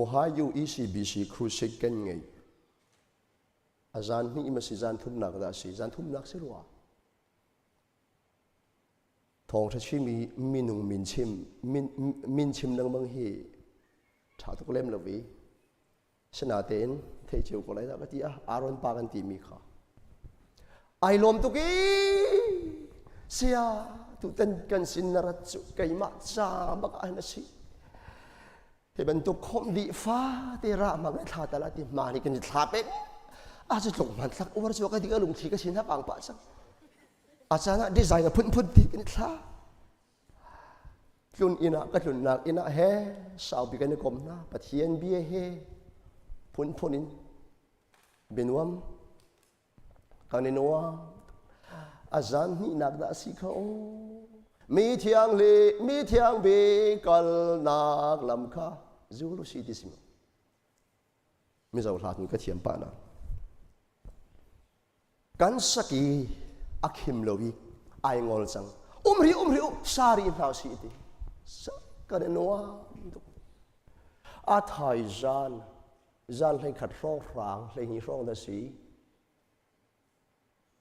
Ohio ECBC crusade kan ngei. A zan hnih ma si zan thumnak dah si zan thumnak si rua. Thawngṭha chimi minung min chim min, min chim lengmang hi ṭha tuk lem lo i sinatein thei cio ko lai dah ka ti ah Aaron pa kan timi kha ai lawm tuk i sia tutan kan sin na rat cu keimah ca bak ah na si hi bantuk khawmh dih fa te ra ma kan thla tala ti ma ni kan thla pe a cu tluk man thlak uar cu ka dik a lungthli ka sin ha pang pa cang a caan ah design a phun phun ti kan thla Tlun inn ah ka tlunnak inn ah he saupi kan i kom hna. Pathian bia he phunphun in bianuam kan i nuam. A zan hnihnak dah si kho. Mi thiang le mi thiang bik kalnak lam kha zul u si ti si. Mizo hla tu ka thiam pah na. Kan sak i a khim lo i ai ngol cang. Um ri um ri u sari hna si ti. Sa kan i nuam tuk. A thai zan zan hlei khat hrawng hrang hlei hnih hrawng da si.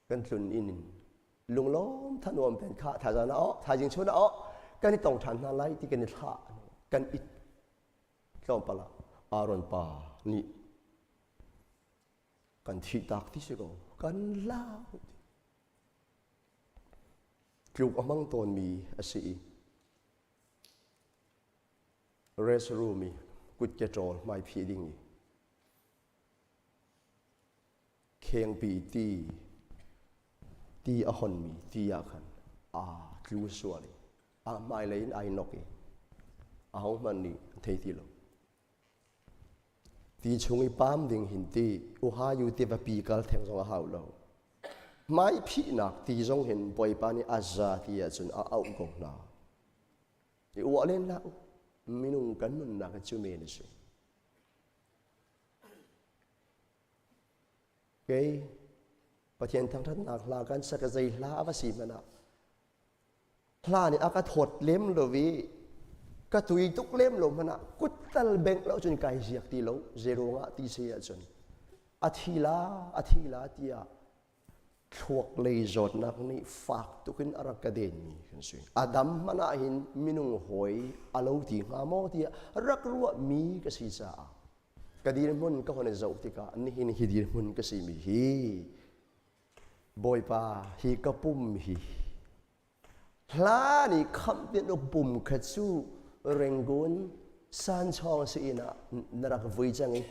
Kan tlun in lunglawm thanuam ten kha thaizan ah thaizing chun ah kan i tong ṭhan hna lai ti kan i thlah kan i tlawmpal ah Aaron pa nih kan thih tak ti si ko kan lau tluk a hmang tawnmi a si i restroom i kutke ṭawl hmaiphih ding i khengpi ti ti a honmi ti ah khan aa tlu sual i a hmailei in ai nok i ahohmanh nih an thei ti lo. Ti chung i pam ding hin ti Ohio tivapi kal theng zong a hau lo. Hmaiphihnak ti zong hin Bawipa nih a za ti ahcun a auh ko hna. I uah len hlah u. Minung kan nunnak hi cu men a si. Kei Pathian thangṭhatnak hla kan sak zei hla a va si hmanh ah hla nih a ka thawt lem lo i ka tui tuk lem lo hmanh ah kuttal bengh lo cun kai ziak ti lo zeruangah ti si ahcun a thi la a thi la tiah. Thluak lei zawtnak nih fak tukin a rak ka denmi kan si. A dam hmanh ahhin minung hawi a lo ti hnga maw tiah rak ruahmi ka si caah ka dirhmun ka hon i zoh tikah nihin hi dirhmun ka simi hi Bawipa hi ka pum hi Hlan i khamh uk pum kha cu Rangoon sanchawng si inn ah na rak vui cang i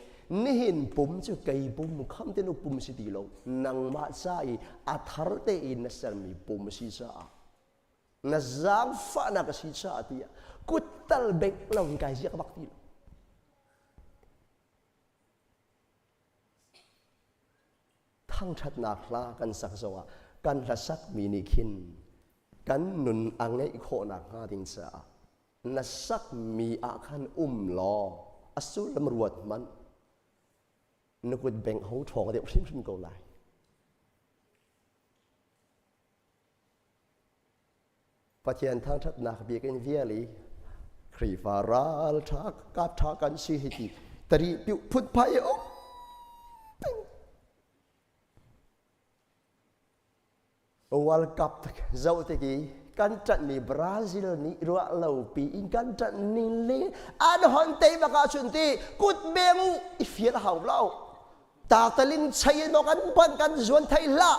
nihin pum cu kei pum khamh uk pum si ti lo nangmah ca i a thar tein na sermi pum a si caah na zaangfahnak a si caah tiah kuttal bengh lo in kai ziak bak ti lo. Thangṭhatnak hla kan sak zongah kan hlasakmi nih khin kan nun a ngeih khawhnak hnga ding caah na sakmi ah khan um law a sullam ruat hmanh na kut bengh hong ṭhawng deuh hrimhrim ko lai. Pathian thangṭhatnak biakinn vial i Khrihfa ralṭha kapṭha kan si hi ti tari piuh phunphai a um peng. World Cup zoh tik i kan ṭanhmi Brazil nih ruah lo pi in kan ṭanh ning le an hon tei bak ahcun ti kut beng u i fial hau lo. Tatalin chei in kan ban kan zuan thei hlah.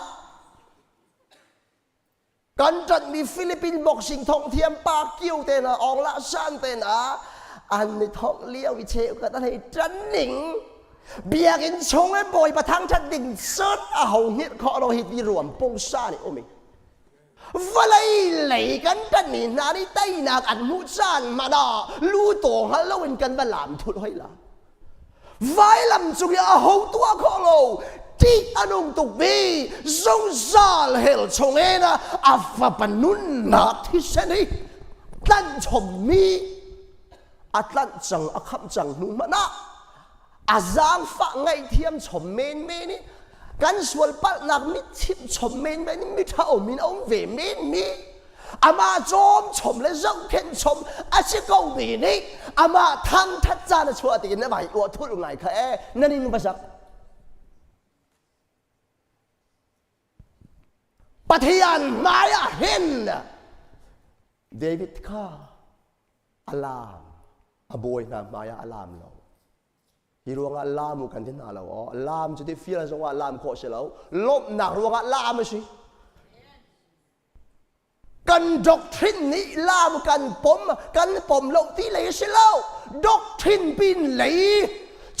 Kan ṭanhmi Philippine boxing thongthiam Pacquiao te hna Aung La San te hna an i thongh lio i cheukhat an hei ṭan ning biakinn chung i Bawipa thangṭhat ding cun a ho hngilh khawh lo hi ti ruam pungsa nih um i vawlei lei kan ṭanhmi hna nih teinak an hmuh caan hmanh ah lu taw hngal loin kan va lam thulh hoi la. Vailam cung i aho tuah khawh lo ṭih a nung tukmi zungzal hell chungin a fapa nunnak thisen hi tlanhchommi a tlanh cang a khamh cang hnu hmanh ah a zaangfah ngaihthiam chom menmen i kan sual palhnak mitchimh chom menmen i miṭha um in a um ve menmi Amah cawm chom le zohkhenh chom a si ko mi nih amah thangthat caan a chuah tiin na vai uah thulh ngai kha e na ning va zak. Pathian hmai ah hin David kha a laam a bawi hna hmai ah a laam lo. Hi ruangah laam u kan ti hna lo aw. Laam cu ti fial zongah laam khawh si lo. Lawmhnak ruangah laam a si. Kan doctrine nih lam kan pom kan pom lo ti lei a si lo. Doctrine pin lei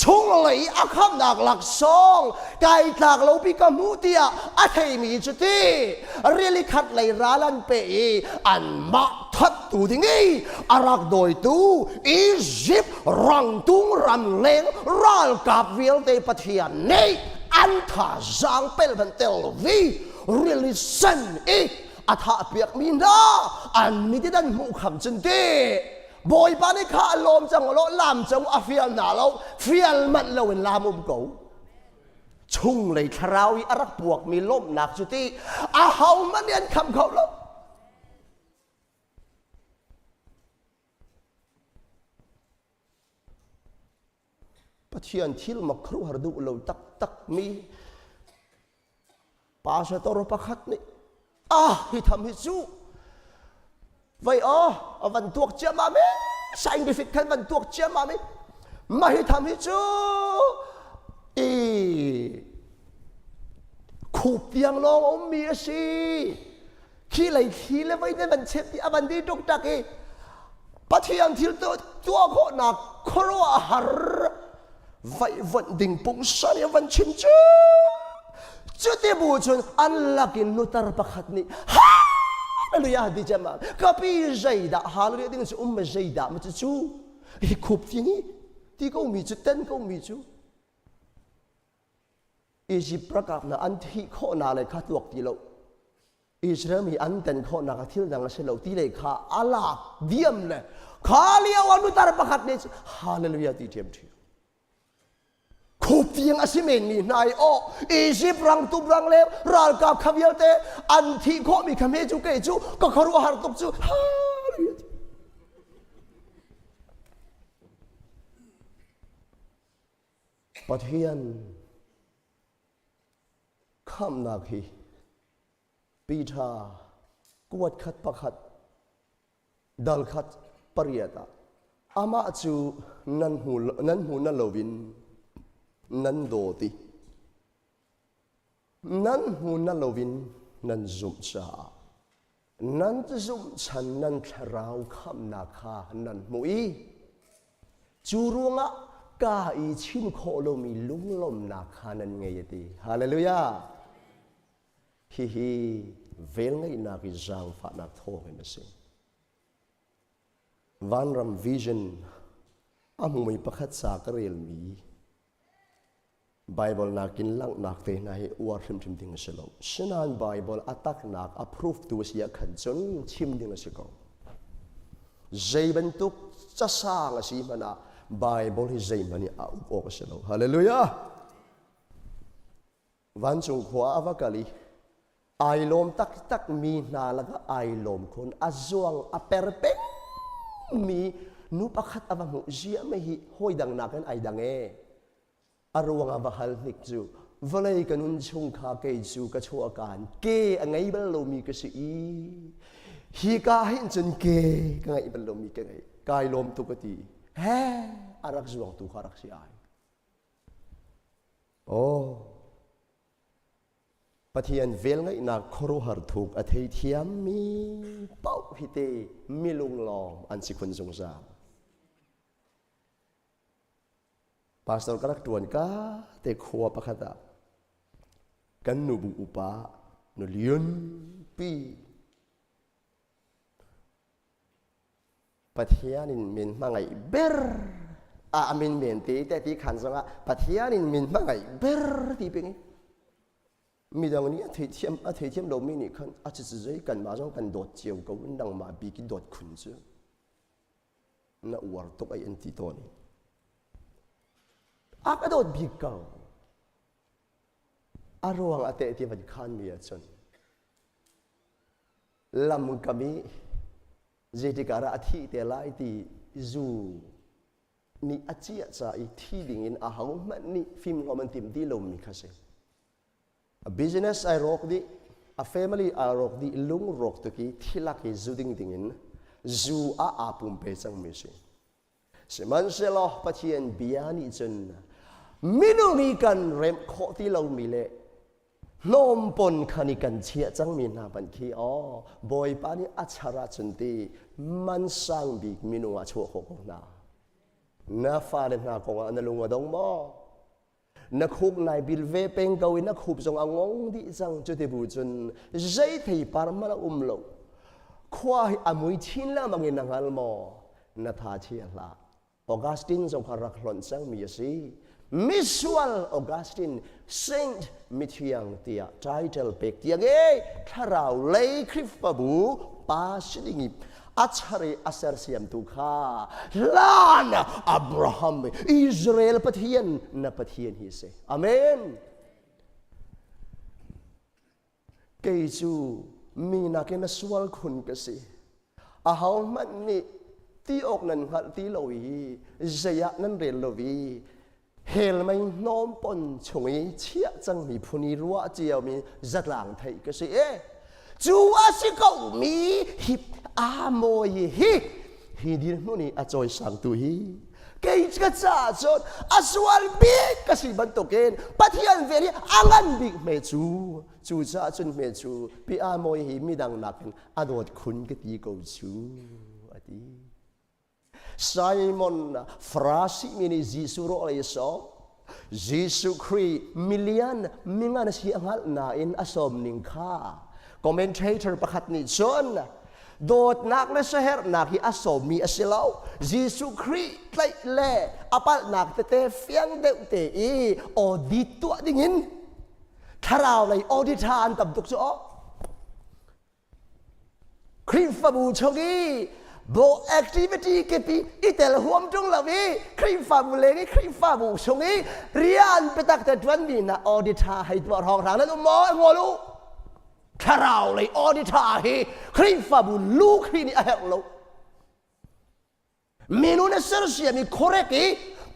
chunglei a khamnak laksawng kai tlak lo pi ka hmu tiah a theimi cu ti rili khat lei ral an pe i anmah thattu ding i a rak dawitu Egypt rangtung ramleng ralkap vialte Pathian nih an thazaang pel ban tel vi rili sen i a thahpiakmi hna an mit in an hmuh kham cun ti Bawipa nih kha a lawm cang lo lam cang a fial hna lo fial manh lo in lam um ko chunglei thlarau i a rak puakmi lawmhnak cu ti a ho hmanh nih an kham kho lo Pathian thil mak khuaruahhar duh lo taktak mi pastor pakhat nih ah hi tham hi cu vei aw a van tuak ciammam e scientific khan van tuak ciammam i mah hi tham hi cu i khup tiang lawng a ummi a si khi lei thli le voi ne van chep ti a van di tuk tak i Pathian thil tuah khawhnak khuaruahhar vaihvonh ding pungsan i van chim cu cuti bu cun an lakin nutar pakhat nih hallelujah ti cem ah kapi zeidah hallelujah ding cu um ma zeidah ma cu hi khup ti ni ti ko mi cu ten ko mi cu Egypt ralkap hna an thih khawhnak le kha tuak ti lo Israel mi an ten khawhnak a thil dang a si lo ti le kha a lak diam le kha lio ah nutar pakhat nih hallelujah ti ṭhiam ṭhiam khup tiang a si men mi hna i aw Egypt rang tum rang le ralkap kha vialte an thih khawh mi kha me cu kei cu ka khuaruahhar tuk cu hallelujah Pathian khamhnak hi. Peter kuat khat pakhat dal khat pariat ah amah cu nan hmu nan hmu na loin nan dawt i nan hmu na loin nan zumh caah nan zumh chan nan thlarau khamhnak kha nan hmuh i cu ruangah ka i chim khawh lomi lunglawmhnak kha nan ngei a ti. Hallelujah! Hihi velngeihnak i zaangfahnak thawngin a si. Vanram vision a hmumi pakhat ca ka relmi Bible nakin langhnak te hna hi uar hrimhrim ding a si lo. Sinain Bible a taknak a proof tu a si ah khan cun chim ding a si ko. Zei bantuk casang a si hmanh ah Bible hi zeihmanh i a uk awk a si lo. Hallelujah! Vancung khua a va kal i ai lawm taktak mi hna lakah ai lawm khun a zuang a per peng mi nu pakhat a va hmuh ziah mei hi hawi dang nakin ai dang e a ruang a va hal hnik cu vawlei ka nun chung kha kei cu ka chuahkan ke a ngei bal lomi ka si i hi ka hin cun ke ka ngeih bal lomi ka ngei kai lawm tuk a ti he a rak zuang tu kha rak si ai Aw, Pathian velngeihnak khuaruahhar thuk a theithiammi paoh hi te milunglawm an si khun zungzal. Pastor ka rak ṭuan ka te khua pakhat ah kan nubu upa nu lian pi Pathian in min hmangaih ber a min men te te ti khan zongah Pathian in min hmangaih ber ti ping midang nih a theithiam a theithiam lomi nih khan a ci zei kan mah zong kan dawt cio ko nangmah bik i dawt khun cu na uar tuk ai an ti tawn a ka dawt bik ko a ruang a teh ti van khan mi ahcun lam kam i zeitik ah dah a thih te lai ti zu nih a ciah ca i thi ding in ahohmanh nih fimhlawm an tim ti lomi kha si. A business ai rawk dih, a family ai rawk dih, lung rawk tuk i thilak i zu ding ding in zu ah aa pumpe cangmi si. Sihmanhsehlaw Pathian bia nih cun minung i kan remh khawh ti lomi le hnawmpon khan i kan chiah cangmi hna hmanh khi aw Bawipa nih a char ahcun ti man sang bik minung ah chuah khawh ko hna. Na fale hna kongah na lung a dong maw? Na khuk nai bil ve peng ko i na khup zong a ngong dih cang cuti bu cun zei theipar hmanh a um lo. Khua hi a mui chin lengmang in na hngal maw? Na tha chia hlah. Augustine zong kha rak hlonh cangmi a si. Misual Augustine Saint mithiang tiah title pek tiang e thlarau lei Khrihfabu pa si ding i a char i a sersiamtu kha hlan Abraham Israel Pathian na Pathian hi si. Amen. Kei cu mi nakin a sual khun ka si. Aho hmanh nih ti awk nan hngalh ti lo i zei ah nan rel lo i hell mei hnawm pon chung i chiah cangmi phun i ruah ciomi zatlang theih ka si e cu a si ko mi hi aa mawi hi hi dirhmun i a cawisangtu hi kei ka caah cun a sual bik ka si bantukin Pathian vel hi a ngan bik hme cu cu caah cun hme cu pi aa mawi hi midang nakin a dawt khun ka ti ko cu a ti Simon Farasi mi nih Jesuh rawh lei a sawm. Jesuh Khrih milian mingan a si a hngalh nain a sawm ning kha commentator pakhat nih cun dawtnak le saherhnak hi a sawmmi a si lo. Jesuh Khrih tlaih le a palhnak tete fiang deuh te i audit tuah dingin thlarau lei auditor an tam tuk cu aw. Khrihfabu chung i bo activity kipi i tel huam ṭung lo i Khrihfabu leng i Khrihfabu chung i rian biatak te ṭuanmi hna auditor hei tuah hrawnghrang nan um maw ngol u thlarau lei auditor hi Khrihfabu lu Khrih nih a herh lo Minu na sersiam i khuarek i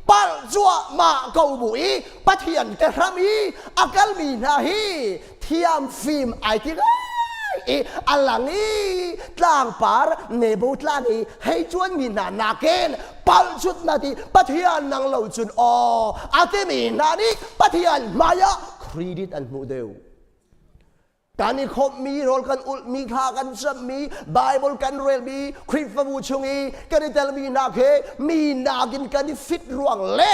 palh cuahmah ko bu i Pathian ke hram i a kalmi hna hi thiam fim ai ti ngai. i a lang i tlangpar Nebo tlang i hei cuan mi hna nakin palh cut na ti Pathian nang lo cun aw a timi hna nih Pathian hmaiah credit an hmuh deuh. Kan i khawmhmi, rawl kan ulhmi, thla kan cammi, Bible kan relmi, Khrihfabu chung i kan i telmi hna khi mi nakin kan i fit ruang le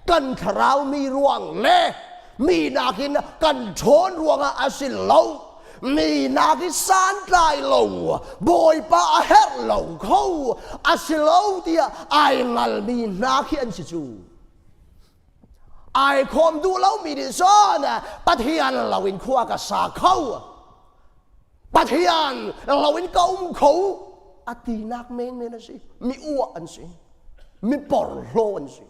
kan thlarau mi ruang le mi nakin kan ṭhawn ruangah a si lo. Mi nak i santlai lo, Bawipa a herh lo kho a si lo tiah ai ngalmi hna khi an si cu. Ai khawm duh lomi nih cun Pathian loin khua ka sa kho. Pathian loin ka um kho a tinak menmen a si. Mi uah an si. Mi porhlaw an si.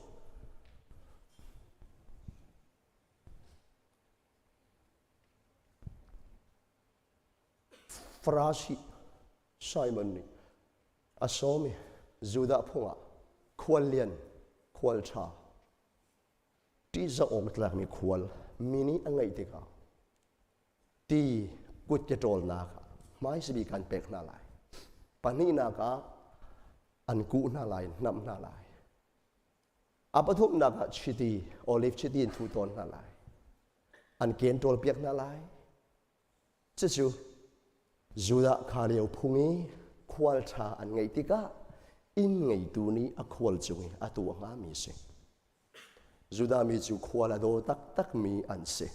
Farasi Simon nih a sawm i Judah phung ah khuallian khual ṭha ṭihzah awk tlakmi khual mi nih a ngeih tikah ti kutke ṭawlnak hmaisabik kan pek hna lai. Pahnihnak ah an kuh hna lai, hnamh hna lai. A pathumnak ah chiti, olive chiti in thuh tawn hna lai. An ken ṭawlpiak hna lai. Cucu Judah kha lio phung i khual ṭha an ngeih tikah inn ngeitu nih a khual cung i a tuah hngami a si. Judah mi cu khual a daw taktakmi an si.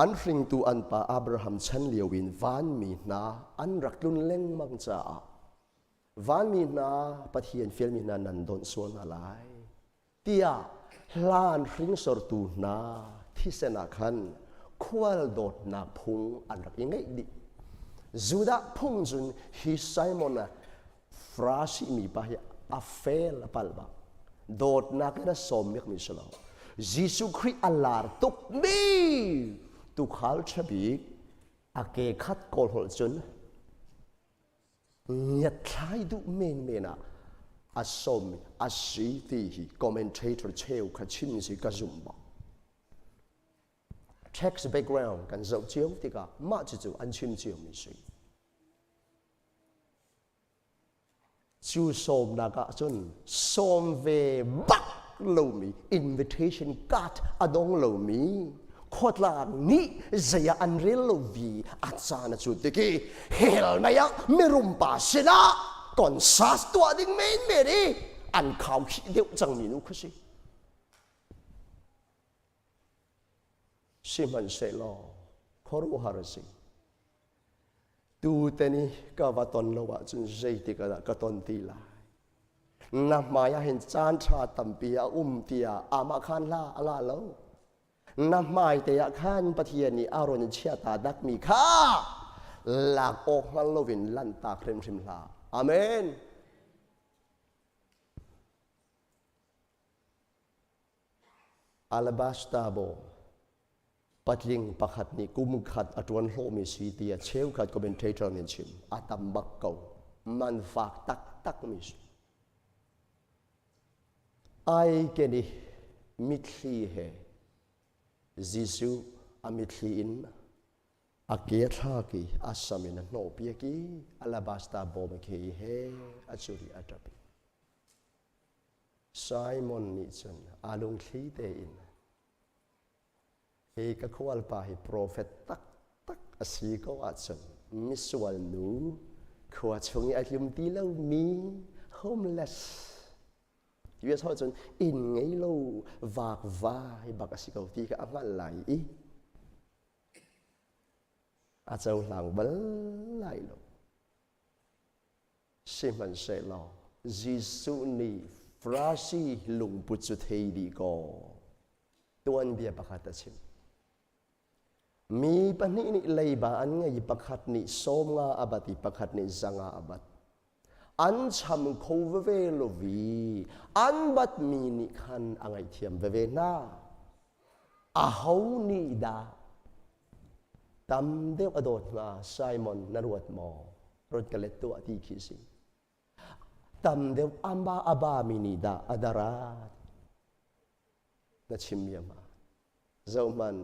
An hringtu an pa Abraham chan lio in vanmi hna an rak tlun lengmang caah vanmi hna Pathian fialmi hna nan donh sual hna lai tiah hlan hringsortu hna thisen ah khan khual dawtnak phung an rak i ngeih dih. Judah phung cun hi Simon Farasi mi pa hi a fel a palh bak. Dawtnak in a sawm mi si lo. Jesuh Khrih a lar tuk mi tuukhal ṭha bik a ke khat kawl holh cun ngiatthlai duh menmen ah a sawmmi a si ti hi commentator cheu kha chim si ka zumh bak. Text background kan zoh cio tikah mah cucu an chim ciomi si. Cu sawmnak ah cun sawm ve bak lomi invitation card a dong lomi khuatlang nih zei ah an rel lo vi a caan a cut tik i hell mei ah mirum pa sinah konsas tuah ding menmen i an khaukhih deuh cangmi nu kha si. Sihmanhsehlaw khuaruahhar a si. Tute ni ka va ton lo ahcun zeitik ah dah ka ton ti lai? Na hmai ah hin caan ṭha tampi a um tiah amah khan hla a ngah lo. Na hmai te ah khan Pathian nih a ron in chiata dakmi kha lak awk hngal loin lanhtak hrimhrim hlah. Amen. Alabasta bawm patling pakhat nih kum khat a ṭuan hlawhmi si tiah cheukhat commentator nih an chim. A tam bak ko. Man fak taktakmi si. Ai ken i mitthli he Jesuh a mitthli in a ke a thlak i a sam in a hnawhpiak i alabasta bawm a ke i he a curi a ṭap i Simon nih cun aa lungthli tein hi ka khualpa hi profet taktak a si ko ahcun misual nu khua chung i a tlum ti lomi homeless US holh cun inn ngei lo vakvai bak a si ko ti kha a hngalh lai i a cohlang bal lai lo. Sihmanhsehlaw Jesuh nih Farasi lungput cu thei dih kaw tuanbia pakhat a chim. Mi pahnih nih leiba an ngei i pakhat nih 50 a bat i pakhat nih 500 a bat. An cham kho veve lo i an batmi nih khan a ngaihthiam veve hna. Aho nih dah tam deuh a dawt hnga Simon na ruat maw? Ruat ka let tuah ti khi si. Tam deuh amba aba mi nih dah a darat na chim mi ama. Zohman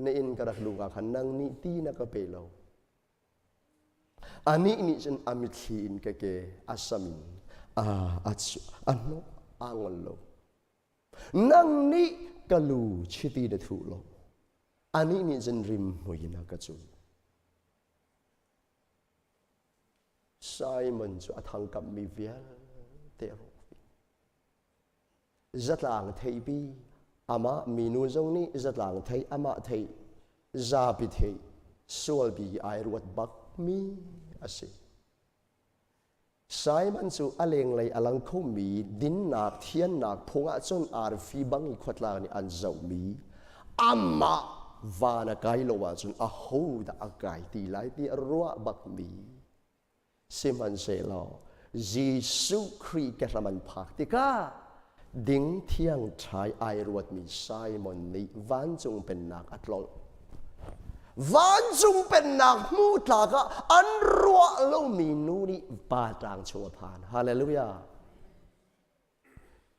na inn ka rak luh ah khan nang nih ti na ka pe lo. Anih nih cun a mitthli in ka ke a sam in a a a hnawh aa ngol lo. Nang nih ka lu chiti na thuh lo. Anih nih cun rimhmui in a ka cuh. Simon cu a thangkammi vialte a rawk dih. Zatlang theipi amah minu zong nih zatlang thei amah thei zapi thei sualpi ai ruat bakmi a si. Simon cu a lenglei a lang khomi dinnak thiannak phung ahcun arfi bang i khuatlang nih an zohmi amah van a kai lo ahcun ahodah a kai ti lai ti a ruah bakmi sihmanhsehlaw Jesuh Khrih ke hram an phak tikah ding thiang ṭhai ai ruatmi Simon nih vancung pennak a tlolh. Vancung pennak hmu tlak ah an ruah lomi nu nih pa tlang chung a phan. Hallelujah.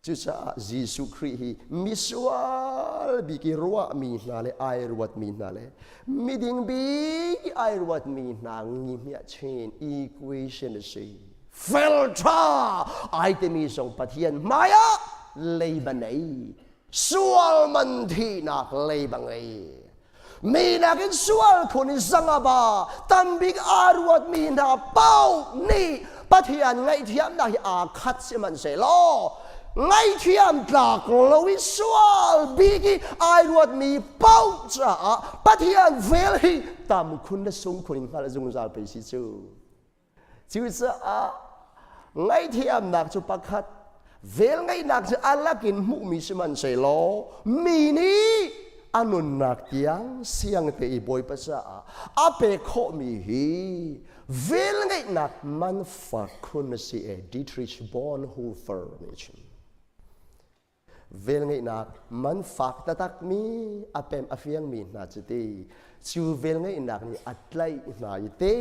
Cucaah Jesuh Khrih hi misual bik i ruahmi hna le ai ruatmi hna le miding bik i ai ruatmi hna ngihmiah chin equation a si. Fel ṭha ai timi zong Pathian hmaiah leiba nei sual man thihnak leiba ngei. Mi nakin sual khun in zangaba tambik aa ruatmi hna paoh nih Pathian ngaihthiamnak hi aa khat sihmanhsehlaw ngaihthiam tlak lo i sual bik i ai ruatmi paoh caah Pathian vel hi tam khun le sung khun in hngalh zungzal pei si cu. Cucaah ngaihthiamnak cu pakhat, velngeihnak cu a lakin hmuhmi sihmanhsehlaw mi nih a nunnak tiang siangte i Bawipa caah a pek khawhmi hi velngeihnak man fak khun a si e Dietrich Bonhoeffer nih a chim. Velngeihnak man fak taktakmi a pem a fiangmi hna cu ti cu velngeihnak nih a tlaih hna i te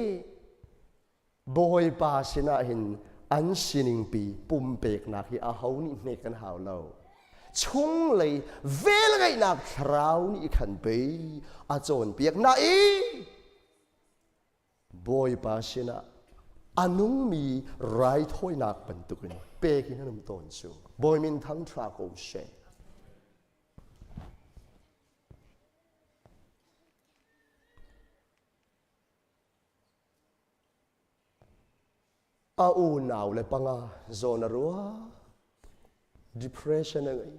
Bawipa sinah hin an siningpi pumpeknak hi aho nih hnek kan hau lo. Chunglei velngeihnak thlarau nih khan pei a cawnpiak hna i Bawipa sinah a nungmi raithawinak bantukin pek in an um tawn cu. Bawi min thangṭha ko seh. A unau le panga zawn a ruah. Depression a ngei.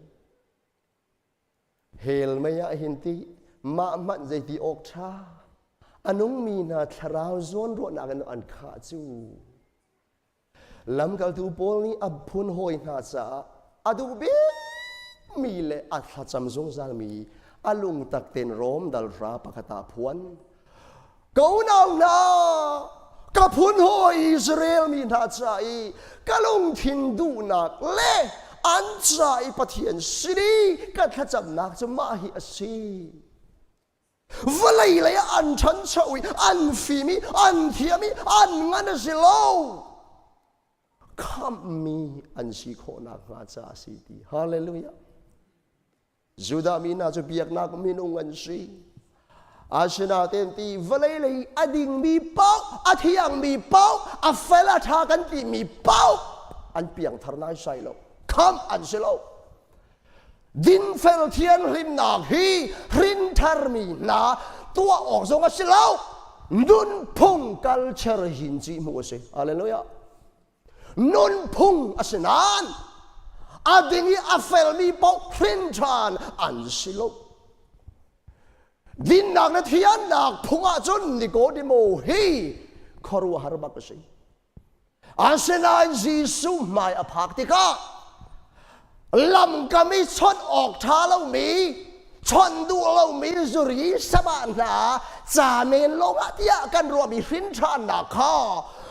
Hell mei ah hin ti mah hmanh zeiti awk ṭha. A nungmi hna thlarau zawnruahnak in an khah cu. Lamkaltu Paul nih a phun hawi hna caah a duh bikmi le a thlacam zungzalmi a lungtak tein Rom dal hra pakhat ah phuan. Ka unau hna, ka phun hawi Israel mi hna ca i ka lungthin duhnak le an ca i Pathian sin i ka thlacamnak cu mah hi a si. Vawlei lei ah an ṭhancho i an fim i an thiam i an ngan a si lo. Khamhmi an si khawh nakhnga ca a si ti. Hallelujah. Judah mi hna cu biaknak minung an si. Asinain ti vawlei lei a dingmi paoh, a thiangmi paoh, a fel a ṭha kan timi paoh an piangthar naisai lo. Khamh an si lo. Dinfel thianhlimnak hi hrintharmi hna tuah awk zong a si lo. Nunphung culture hin ci hmuh a si. Hallelujah. Nunphung a si nain a ding i a felmi paoh hrin ṭhan an si lo. Dinnak le thiannak phung ahcun Nikodemo hi khuaruahhar bak a si. Asinain Jesuh hmai a phak tikah lamkam i chawnh awk ṭha lomi chawnh duh lomi zuri sabah hna ca men lawngah tiah kan ruahmi hrinṭhannak kha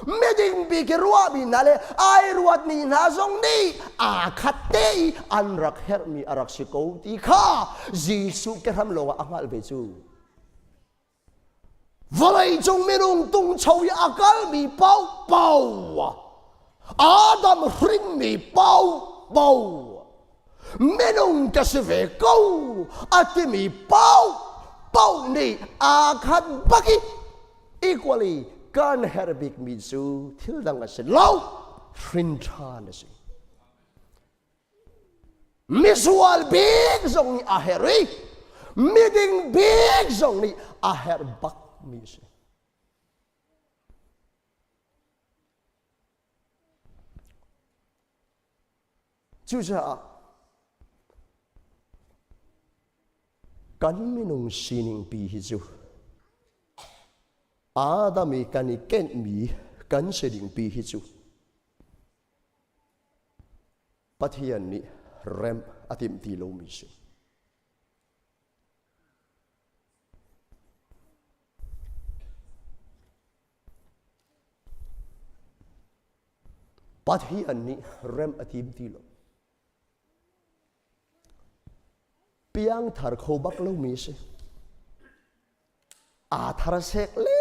miding bik i ruahmi hna le ai ruatmi hna zong nih aa khat te i an rak herhmi a rak si ko ti kha Jesuh kehram lawngah a hngalh ve cu. Vawleicung minung tungcho i a kalmi paohpaoh Adam hrinmi paohpaoh minung ka si ve ko a timi paohpaoh nih aa khat bak i equally Kan herh bikmi cu thil dang a si lo, hrin ṭhan a si. Misual bik zong nih a herh i miding bik zong nih a herh bakmi a si. Cucaah kan minung sining pi hi cu Adam i kan i kenhmi kan sining pi hi cu Pathian nih remh a timh ti lomi si. Pathian nih rem a tim ti lo. Piangthar kho bak lomi si. Aa thar sek le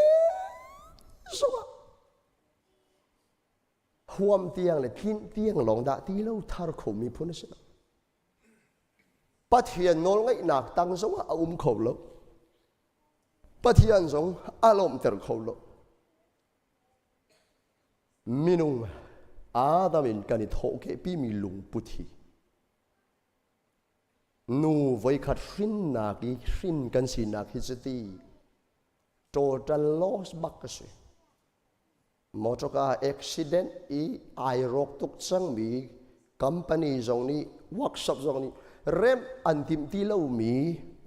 zongah huam tiang le tlinh tiang lawng dah ti lo thar khomi phun a si lo. Pathian nawlngaihnak tang zongah a um kho lo. Pathian zong a lawmhter kho lo. Minung Adam in kan i thawhkehpimi lungput hi nu voikhat hrinnak i hrin kan sinak hi cuti total loss bak a si. Motorka accident i ai rawk tuk cangmi company zong nih workshop zong nih remh an timh ti lomi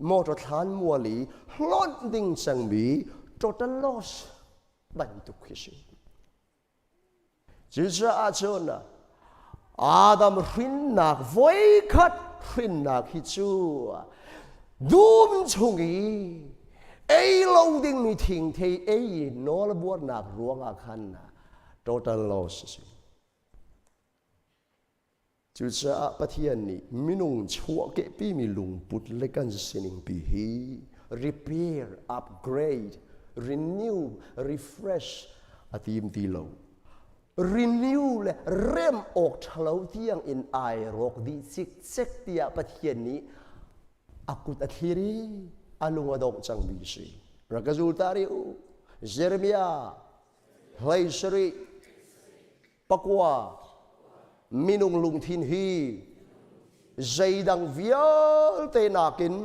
motor thlan mual i hlonh ding cangmi total loss bantuk khi si. Cucaah cun Adam hrinnak voikhat hrinnak hi cu dum chung i ei lo dingmi thingthei ei i nawlbuarnak ruangah khan total loss a si. Cucaah Pathian nih minung chuahkehpimi lungput le kan sining pi hi repair, upgrade, renew, refresh a tim ti lo. Renew le rem awk ṭhalo tiang in ai rawk dih cikcek tiah Pathian nih a kut a thlir i a lung a dongh cangmi a si. Rak ka zul ta rih u. Jeremiah hlei sarih pakua minung lungthin hi zeidang vialte nakin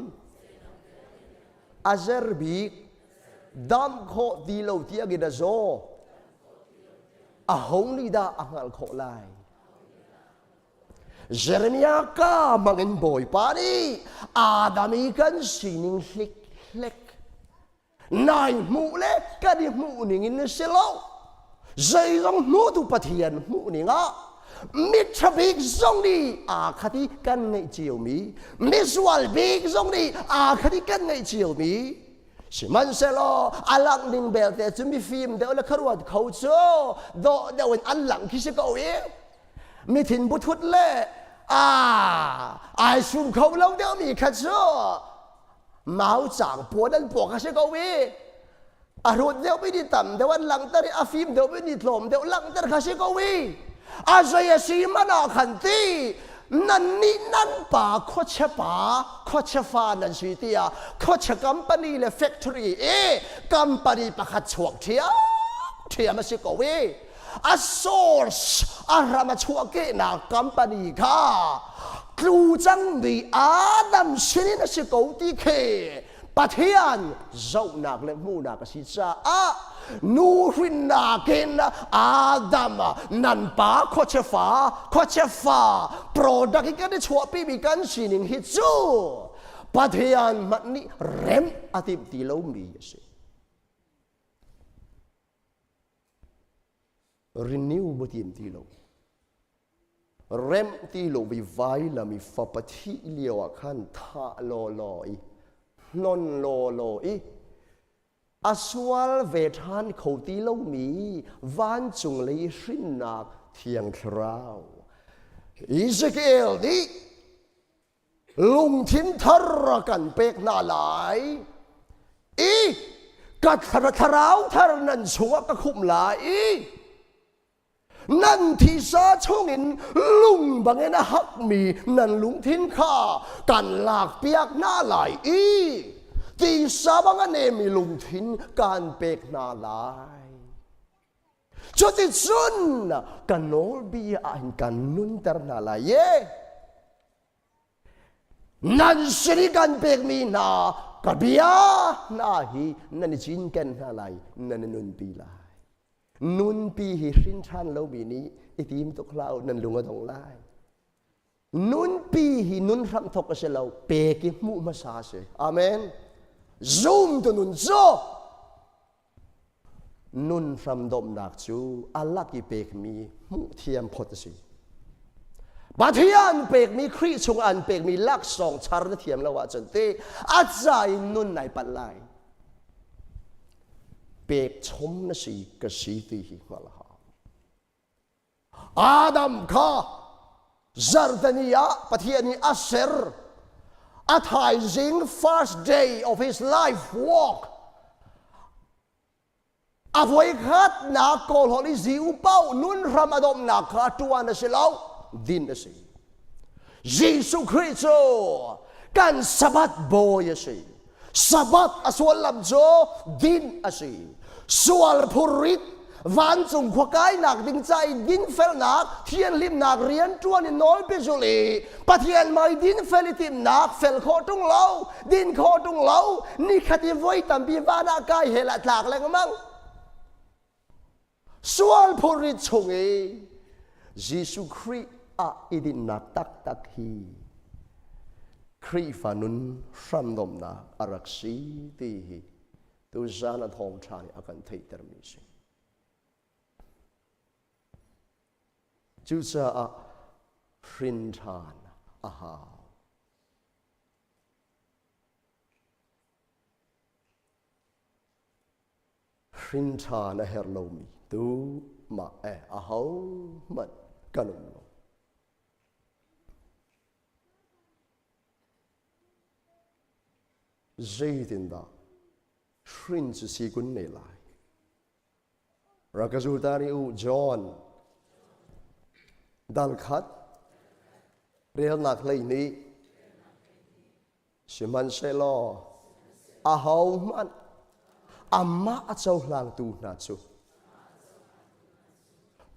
a zer bik dam khawh ti lo tiangin a zaw aho nih dah a hngalh khawh lai Jeremiah ka mangin Bawipa nih Adam i kan sining hlik hlek nai hmuh le kan i hmuh ning in si lo zeizong hmutu Pathian hmuh ning ah mitha bik zong nih aa khat i kan ngeih ciomi misual bik zong nih aa khat i kan ngeih ciomi sihmanhsehlaw a langh ning belte cu mifim deuh le khuaruat kho cu dawh deuh in an langh khi si ko i mithin buthut le a ai sum kho lo deuhmi kha cu mau cang puan an puak a si ko i a hrut deuhmi nih tam deuh an langhter i a fim deuhmi nih tlawm deuh langhter kha si ko i a zei a si man ah khan ti nan nih nan pa khuachia pa khuachia fa nan si tiah khuachia company le factory i company pakhat chuak ṭhiam ṭhiam a si ko i a source a ram a chuahkehnak company kha tlu cangmi Adam sinin a si ko ti khi Pathian zohnak le hmuhnak a si caah nu hrinnak in Adam nan pa khuachia fa khuachia fa product hi kan i chuahpimi kan sining hi cu Pathian hmanh nih remh a timh ti lomi a si. Renew bu tim ti lo remh ti lo vi vailam i fapa thih lio ah khan thah law law i hnon law law i a sual ve ṭhan kho ti lomi vancung lei hrinnak thiang thlarau Ezekiel nih lungthin thar a kan pek hna lai i ka thlarau thar nan chungah ka khumh lai i nan thisa chungin lung bangin a hakmi nan lungthin kha kan lakpiak hna lai i tisa bang a nemi lungthin kan pek hna lai. Cuticun ka nawlbia ah hin kan nunter hna lai ye. Nan sin i kan pekmi hna ka bia hna hi nan i cinken hna lai, nan i nunpi lai. Nunpi hi hrin ṭhan lomi nih i tim tuk hlah u, nan lung a dong lai. Nunpi hi nun hramthok a si lo, pek i hmuh hmasa a si. Amen. Zum tu nun cu nun hramdomhnak cu a lak i pekmi hmuh thiam phot a si. Pathian pekmi Khrih chung an pekmi laksawng char na thiam lo ahcun te a ca in nun nai palh lai. Pek chom na si ka si ti hi hngalh hau. Adam kha zarhteni ah Pathian nih a ser. A thaizing first day of his life walk a voikhatnak kawlhawl i ziu paoh nun hram a domhnak kha ṭuan a si lo din a si Jesuh Khrih cu kan Sabbath bawi a si Sabbath a sullam cu din a si. Sual phurrit vancung khua kainak ding ca i dinfelnak, thianhlimnak rianṭuan in nawlpi zulh i Pathian mei dinfel i timhnak fel khawh ṭung lo, din khawh ṭung lo, nikhat i voi tampi van ah kai hell ah tlak lengmang. Sual phurrit chung i Jesuh Khrih ah i dinnak taktak hi Khrihfa nun hramdomnak a rak si ti hi tuzan a thawngṭha nih a kan theihtermi a si. Cucaah hrin ṭhan a hau. Hrin ṭhan a herh lomi tu mah eh ahohmanh kan um lo. Zeitindah hrin cu si kun ne lai? Rakazutari u John dal khat relnak hlei nih Sihmanhsehlaw ahohmanh amah a cohlangtu hna cu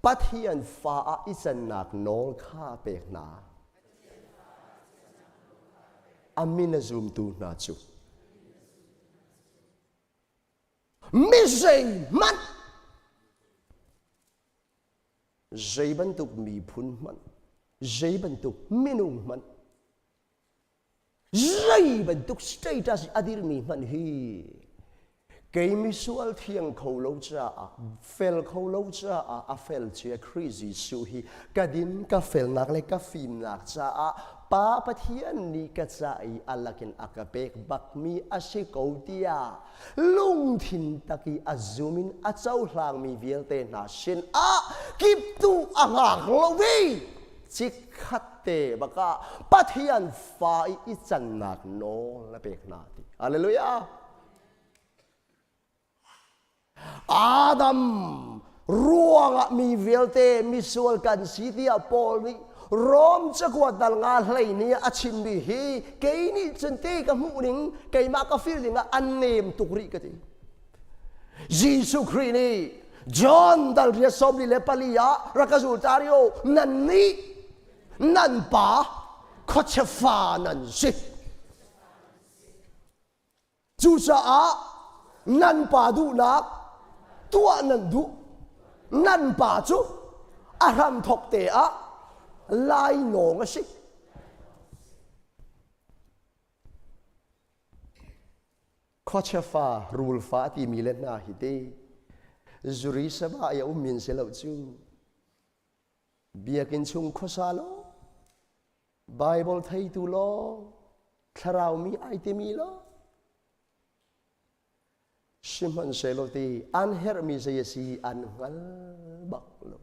Pathian fa ah i cannak nawl kha a pek hna. A min a zumtu hna cu mi zeihmanh zei bantuk miphun hmanh zei bantuk minung hmanh Zei bantuk status a dirmi hmanh hi kei misual thiang kho lo caah fel kho lo caah a fel cia Khrih Jesuh hi ka din ka felnak le ka fimnak caah Pa Pathian nih ka ca i a lakin a ka pek bakmi a si ko tiah lungthin tak i a zum in a cohlangmi vialte hna sin ah kiptu a hngak lo i chikkhat te bakah Pathian fa i i cannak nawl a pek hna ti. Hallelujah. Adam ruangah mi vialte misual kan si tiah Paul nih Rom cakuat dal nga hlei nih a chimmi hi kei nih cun te ka hmuh ning keimah ka feel ning ah an nem tuk rih ka ti. Jesuh Khrih nih John dal riat 44 ah rak ka zul tario nan nih nan pa khuachia fa nan si. Cucaah nan pa duhnak tuah nan duh. Nan pa cu a hramthok te ah lainawng a si. Khuachia fa, rul fa timi le hna hi te zuri sava i a um min si lo cu. Biakinn chung khuasa law, Bible theitu law, thlarau mi ai timi law, sihmanhsehlaw ti an herhmi zei a si an hngal bak lo.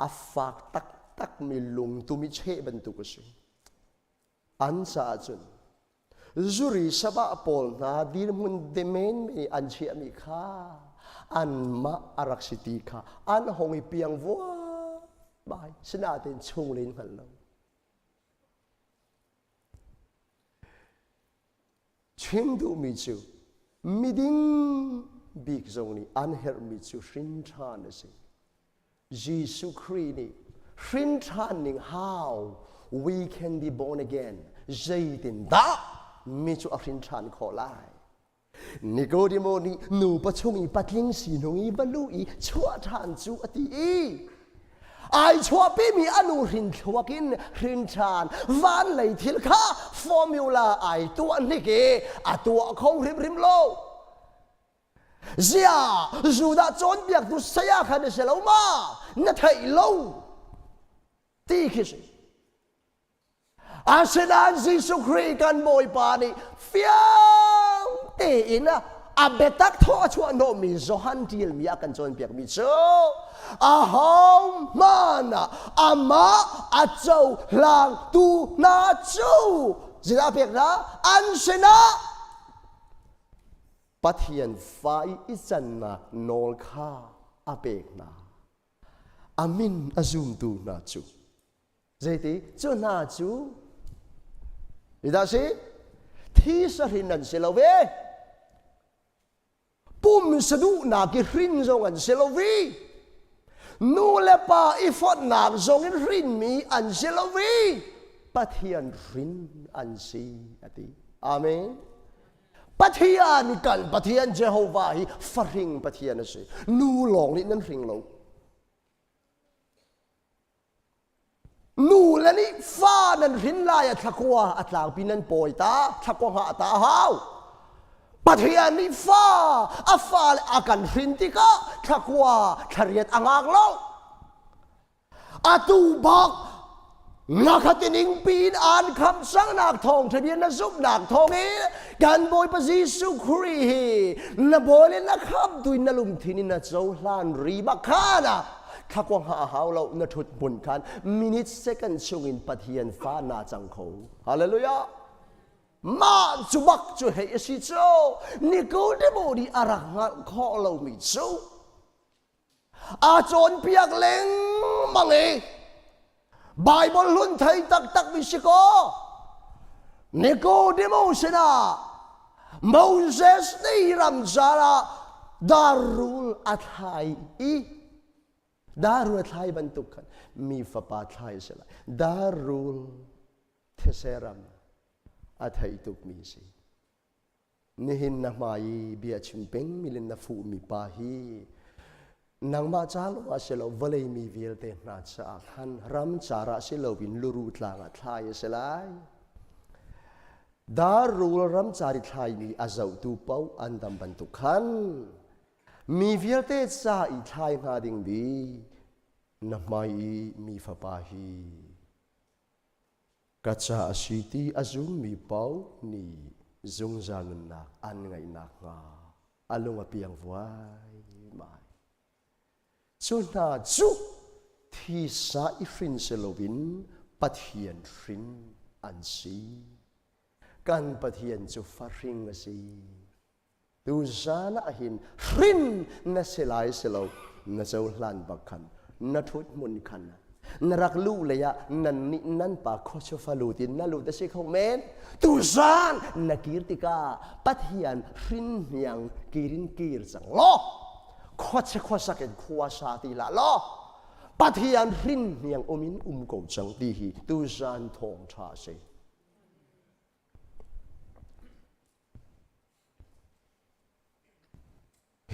A fak taktakmi lungtum i cheh bantuk a si. An caah cun zuri sabah pawl hna dirhmun demen mi an chiahmi kha anmah a rak si ti kha an hong i piang vuai sinain chunglin hngal lo. Chim duhmi cu miding bik zong nih an herhmi cu hrin ṭhan a si. Jesuh Khrih nih hrin ṭhan ning how we can be born again zeitindah mi cu a hrin ṭhan khawh lai? Nikodemo nih nupa chung i patling sinung i va luh i chuah ṭhan cu a ti i ai chuahpimi a nu hrin thluak in hrin ṭhan van lei thil kha formula ai tuah hnik i a tuah kho hrimhrim lo. Zia Judah cawnpiaktu saya kha na si lo ma? Na theih lo ti khi si. Asinain Jesuh Khrih kan Bawipa nih fiang tein a biatak thaw a chuah hnawhmi Johan ṭialmi a kan cawnpiakmi cu ahohmanh amah a cohlangtu hna cu zeidah a pek hna? An sinah Pathian fa i i cannak nawl kha a pek hna. A min a zumtu hna cu Zeiti? Cu hna cu Zeidah si? Thi sahrin an si lo ve. Pum saduhnak i hrin zong an si lo ve. Nu le pa i fonhnak zong in hrinmi an si lo ve. Pathian hrin an si a ti. Amen. Pathian kan Pathian Jehovah hi fahring Pathian a si. Nu lawng nih nan hring lo. Nu le nih fa nan hrin lai a thlakua a tlangpi nan pawi ta thlakua hngah ta a hau. Pathian nih fa a fale a kan hrin tikah thlakua thlariat a ngak lo. Atu bak ngakhat ning piin an kham sangnak thawng ṭha na zumhnak thawng in kan Bawipa Jesuh Khrih hi na bawi le na khamtu in na lungthin in na cohlan ri bak khan ah Thlakua hngah a hau lo na ṭhut hmun khan minute second chungin Pathian fa naa cang kho. Hallelujah. Mah cu bak cu hei a si cu Nikodemo nih a rak hngalh khawh lomi cu aa cawnpiak lengmang i Bible hlun thei taktak mi si kaw Nikodemo sinah Moses nih ramcar ah darrul a thlai i darrul a thlai bantuk khan mi fapa thlai a si lai. Darrul these ram a thei tukmi si. Nihin na hmai i bia chim pengmi le na fuhmi pa hi nangmah ca lawng ah si lo vawlei mi vialte hna caah khan ram car ah si loin luru tlang ah thlai a si lai. Darrul ram car i thlaimi a zohtu paoh an dam bantuk khan mi vialte ca i thlai hnga ding bi na hmai i mi fapa hi Ka ca a si ti a zummi paoh nih zungzal nunnak an ngeih nakhnga a lung a piang vuaimai. Cu hna cu thisa i hrin si loin Pathian hrin an si. Kan Pathian cu fahring a si. Tuzan ah hin hrin na si lai si lo na cohlan bak khan na ṭhut hmun khan na rak luh lei ah nan nih nan pa khuachu falu tin na lut a si kho men tuzan na kir tikah Pathian hrin hniang kir in kir cang law khuache khuasak in khua sa ti hlah law Pathian hrin hniang um in um ko cang ti hi tuzan thawngṭha a si.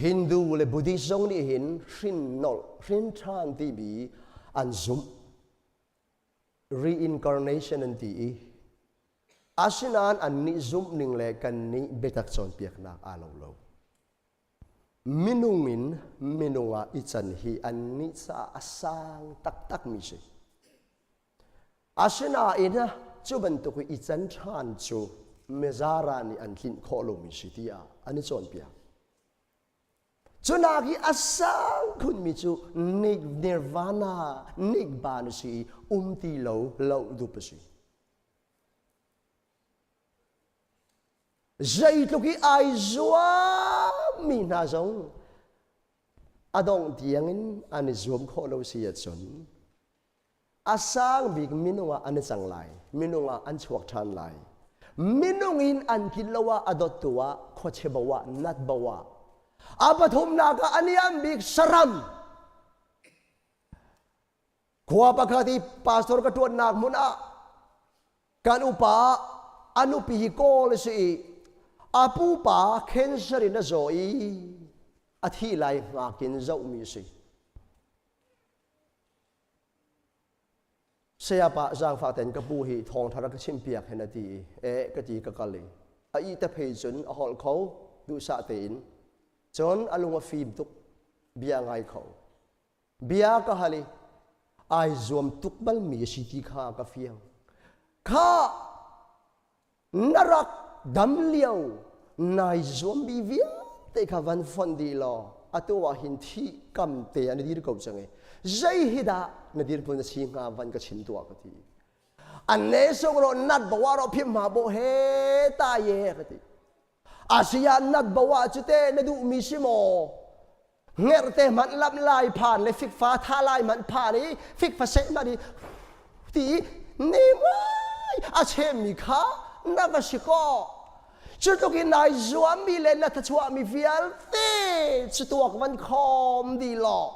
Hindu le Buddhist zong nih hin hrin nolh, hrin ṭhan timi an zumh. Reincarnation an ti i asinain annih zumh ning le kannih biatak cawnpiaknak aa lo lo. Minung in minung ah i can hi annih caah a sang taktakmi si. Asinain cu bantuk i can ṭhan cu mizara nih an tlinh khawh lomi si tiah an i cawnpiak. Cunak i a sang khunmi cu nirvana, nikban a si i um ti lo loh dup a si. Zeitluk i ai zuammi hna zong a dongh tiangin an i zuam khawh lo si ahcun A sang bik minung ah an i cang lai. Minung ah an chuak ṭhan lai. Minung in an tlin lo ah a dottu ah khuachia bo ah nat bo ah. A pathumnak ah a niam bik saram. Khua pakhat i pastor ka ṭuannak hmun ah kan upa a nupi hi Kawl a si i a pupa cancer in a zaw i a thih lai hngak in zohmi a si. Sayapa zaangfah ten ka pu hi thawngṭha rak ka chimpiak hen a ti i eh ka ti ka kal i a ih te phei cun a holh kho duhsah tein cun a lung a fim tuk bia ngai kho bia ka hal i ai zuam tuk balmi a si ti kha ka fiang kha na rak dam lio nai zuammi vialte kha van fonh dih law atu ah hin thi kam te ah na dir ko cang i zei hi dah na dirhmun a si hnga van ka chim tuah ka ti an ne sung ro nat bo ro phim ma bo he ta ye ka ti Asia nat bo ah cu te na duhmi si maw? Ngerhte hmanh lamh lai phan le fikfa tha lai hmanh phan i fikfa seh hmanh i ti ne mai a chemmi kha na va si kaw. Cu tluk in nai zuammi le na thachuahmi vialte cu tuak van khawm dih law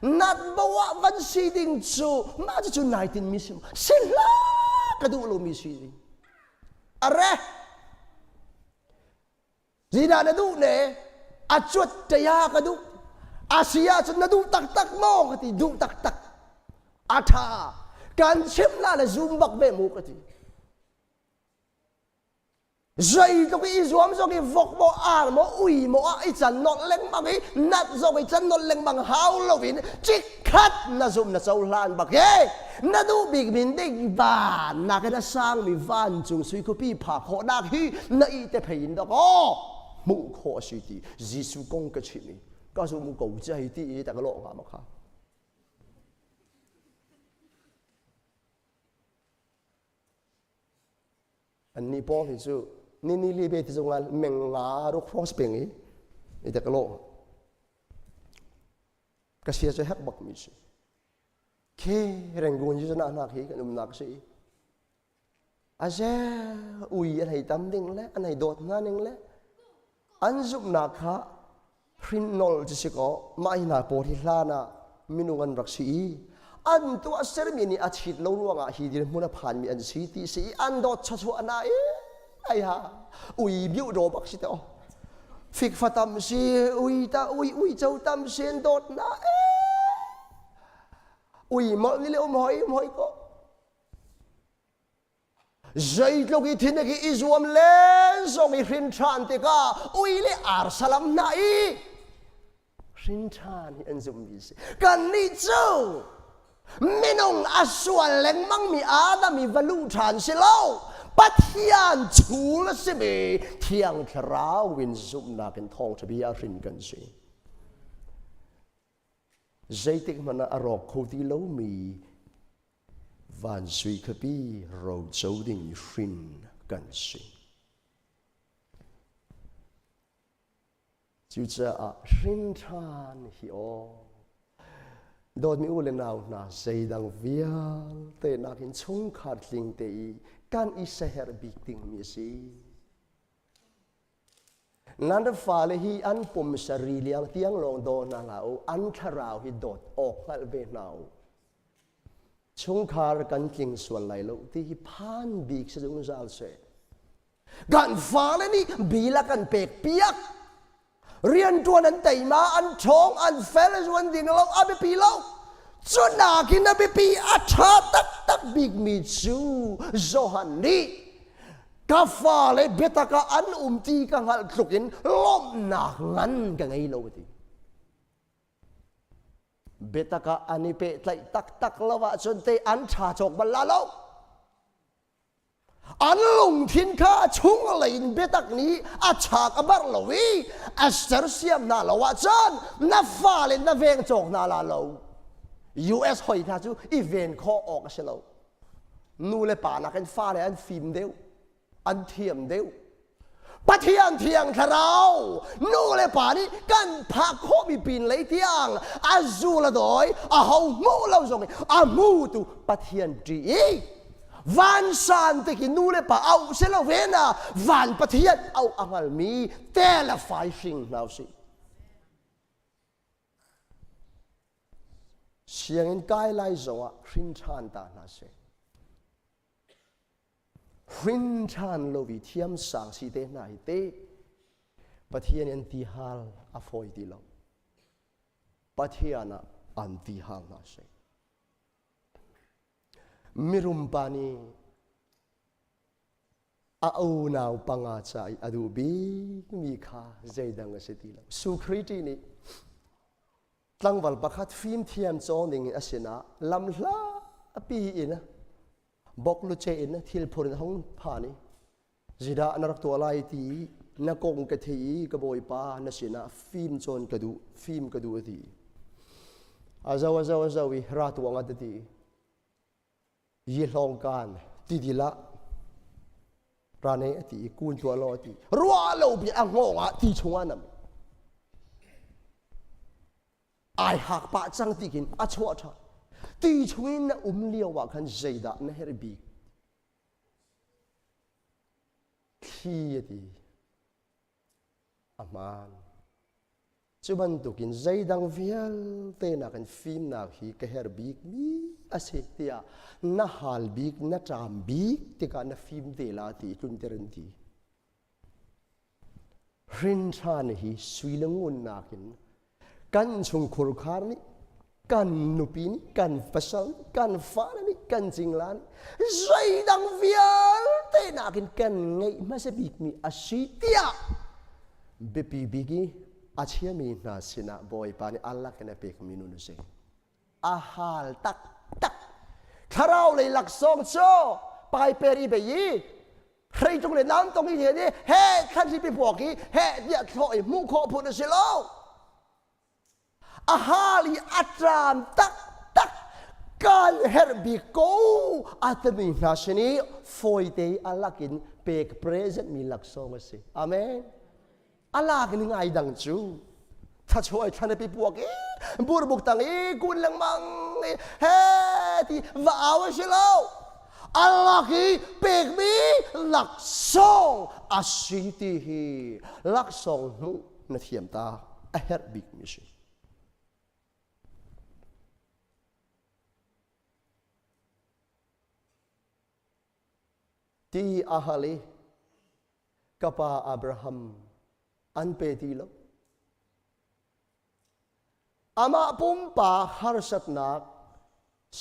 nat bo ah van si ding cu mah cucu nai tinmi si si hlah ka duh lomi si ding. Are! Zeidah na duh ne? A cuat ṭaya ka duh. A si ahcun na duh taktak maw ka ti duh taktak. A ṭha. Kan chimh la le zum bak ve mu ka ti. Zeitluk i zuam zong i vok maw ar maw ui maw ah i can nolh lengmang i nat zong i can nolh lengmang hau loin chikkhat na zum na cohlan bak e Na duh bik min ding van nakin a sangmi vancung sui khuapi phak khawhnak hi na ih te phei in dok aw hmuh khawh a si ti Jesuh kong ka chim i ka zum ko ci hei ti i ta ka lawh hnga ma kha. Annih pawl hi cu ni ni li be ti zungah meng nga ru cross peng i i ta ka lawh. Ka sia cu hek bak mi si. Khi Rangoon cu na hnak hi kan umnak si. Aze ui an hei tam ding le an hei dawt hna ning le an zumhnak kha hrin nol ci si kaw mah hi hna pawl hi hlan ah minung an rak si i an tuah sermi nih a chit lo ruangah hi dirhmun a phanmi an si ti si i an dawt chachuah na i ai ha ui biu do bak si te o fikfa tam si ui ta ui ui cho tam si an dawt na e Ui molh ni le um hoi um hoi ko. Zeitluk i thin ki i zuam len zong i hrin ṭhan tikah ui le ar salam hna i hrin ṭhan hi an zumhmi si. Kannih cu minung a sual lengmangmi Adam i va luh ṭhan si lo. Pathian chul a simi Thiang Thlarau in zumhnak in thawngṭha bia hrin kan si. Zeitik hmanh ah a rawk kho ti lomi van sui khuapi roco ding i hrin kan si. Cucaah hrin ṭhan hi aw dawtmi u le nau hna zeidang vialte nakin chungkhar tling te i kan i seherh bik dingmi a si. Nan fale hi an pumsa ri liang tiang lawng daw hna hlah u, an thlarau hi dawt awk hngalh ve hna u. Chungkhar kan tling sual lai lo ti hi phan bik si zungzal seh. Kan fale nih bil a kan pek piak. Rianṭuan an teima, an ṭhawng, an fel, zuan ding lo, a biapi lo. Cu nakin a biapi a ṭha taktak bikmi cu Johan nih Ka fale biatak ah an um ti ka hngalh tluk in lawmhnak ngan ka ngei lo ti. Biatak ah an i pehtlaih taktak lo ahcun te an ṭha cawk bal la lo. An lungthin kha a chunglei in biatak nih a chak a barh lo i a sersiam hna lo ahcun na fale na veng cawk hna la lo. US hoi hna cu i ven khawh awk a si lo. Nu le pa nakin fale an fim deuh, an thiam deuh. Pathian thiang thlarau nu le pa nih kan phak khawhmi pin lei tiang a zul a dawi a ho hmuh lo zong i a hmutu Pathian ṭih i vansan te khi nu le pa auh si lo ve na van Pathian auh a hngalmi te le fai hring hna usih. Sianginn kai lai zongah hrin ṭhan ta hna seh. Hrin ṭhan lo i thiamsang si te hna hi te Pathian in ti hal a fawi ti lo. Pathian ah an ti hal hna seh. Mirum pa nih a unau panga ca i a duh bikmi kha zeidang a si ti lo. Sukriti nih tlangval pakhat fimthiam cawng ding in a sinah lamhla pi in bokluce in thilphur in hong phan i zidah na rak tuah lai ti na kong ka thei i ka bawipa na sinah fim cawn ka duh fim ka duh a ti a zo a zo a zo i ra tuang a ti yi hlawng kan ti dil ah ra ne a ti i kun tuah law a ti ruah lo bi a ngawng ah ti chungah nam ai hak pah cang ti khin a chuah ṭhan ti chungin na um lio ah khan zeidah na herh bik thli a ti a hmaan cu bantukin zeidang vialte nakin fimnak hi ka herh bik mi a si tiah na hal bik na ṭam bik tikah na fim te la ti tlunter an ti Hrinṭhan hi sui le ngun nakin kan chungkhur khar nih kan nupi nih kan pasal nih kan fale nih kan cingla nih zeidang vialte nakin kan ngeih hmasa bikmi a si tiah biapi bik i a chiami hna sinah Bawipa nih Allah in a pekmi nun a si. A hal taktak. Thlarau lei laksawng cu paiper i bei i hreitlung le namtong i he he thlan pi puak i he tiah thlawh i hmuh khawh phun a si lo a hal i a tram taktak kan herh bik ko a timi hna sin i fawite a lakin pek present mi laksawng a si amen a lak ning ai dang cu thlachuai thlan pi puak i burbuk tang i kun lengmang i he ti va au a si lo a lak i pekmi laksawng a si ti hi laksawng hmuh na thiam ta a herh bik mi si. Ti a hal i ka pa Abraham an pe ti lo. Amah pumpak harsatnak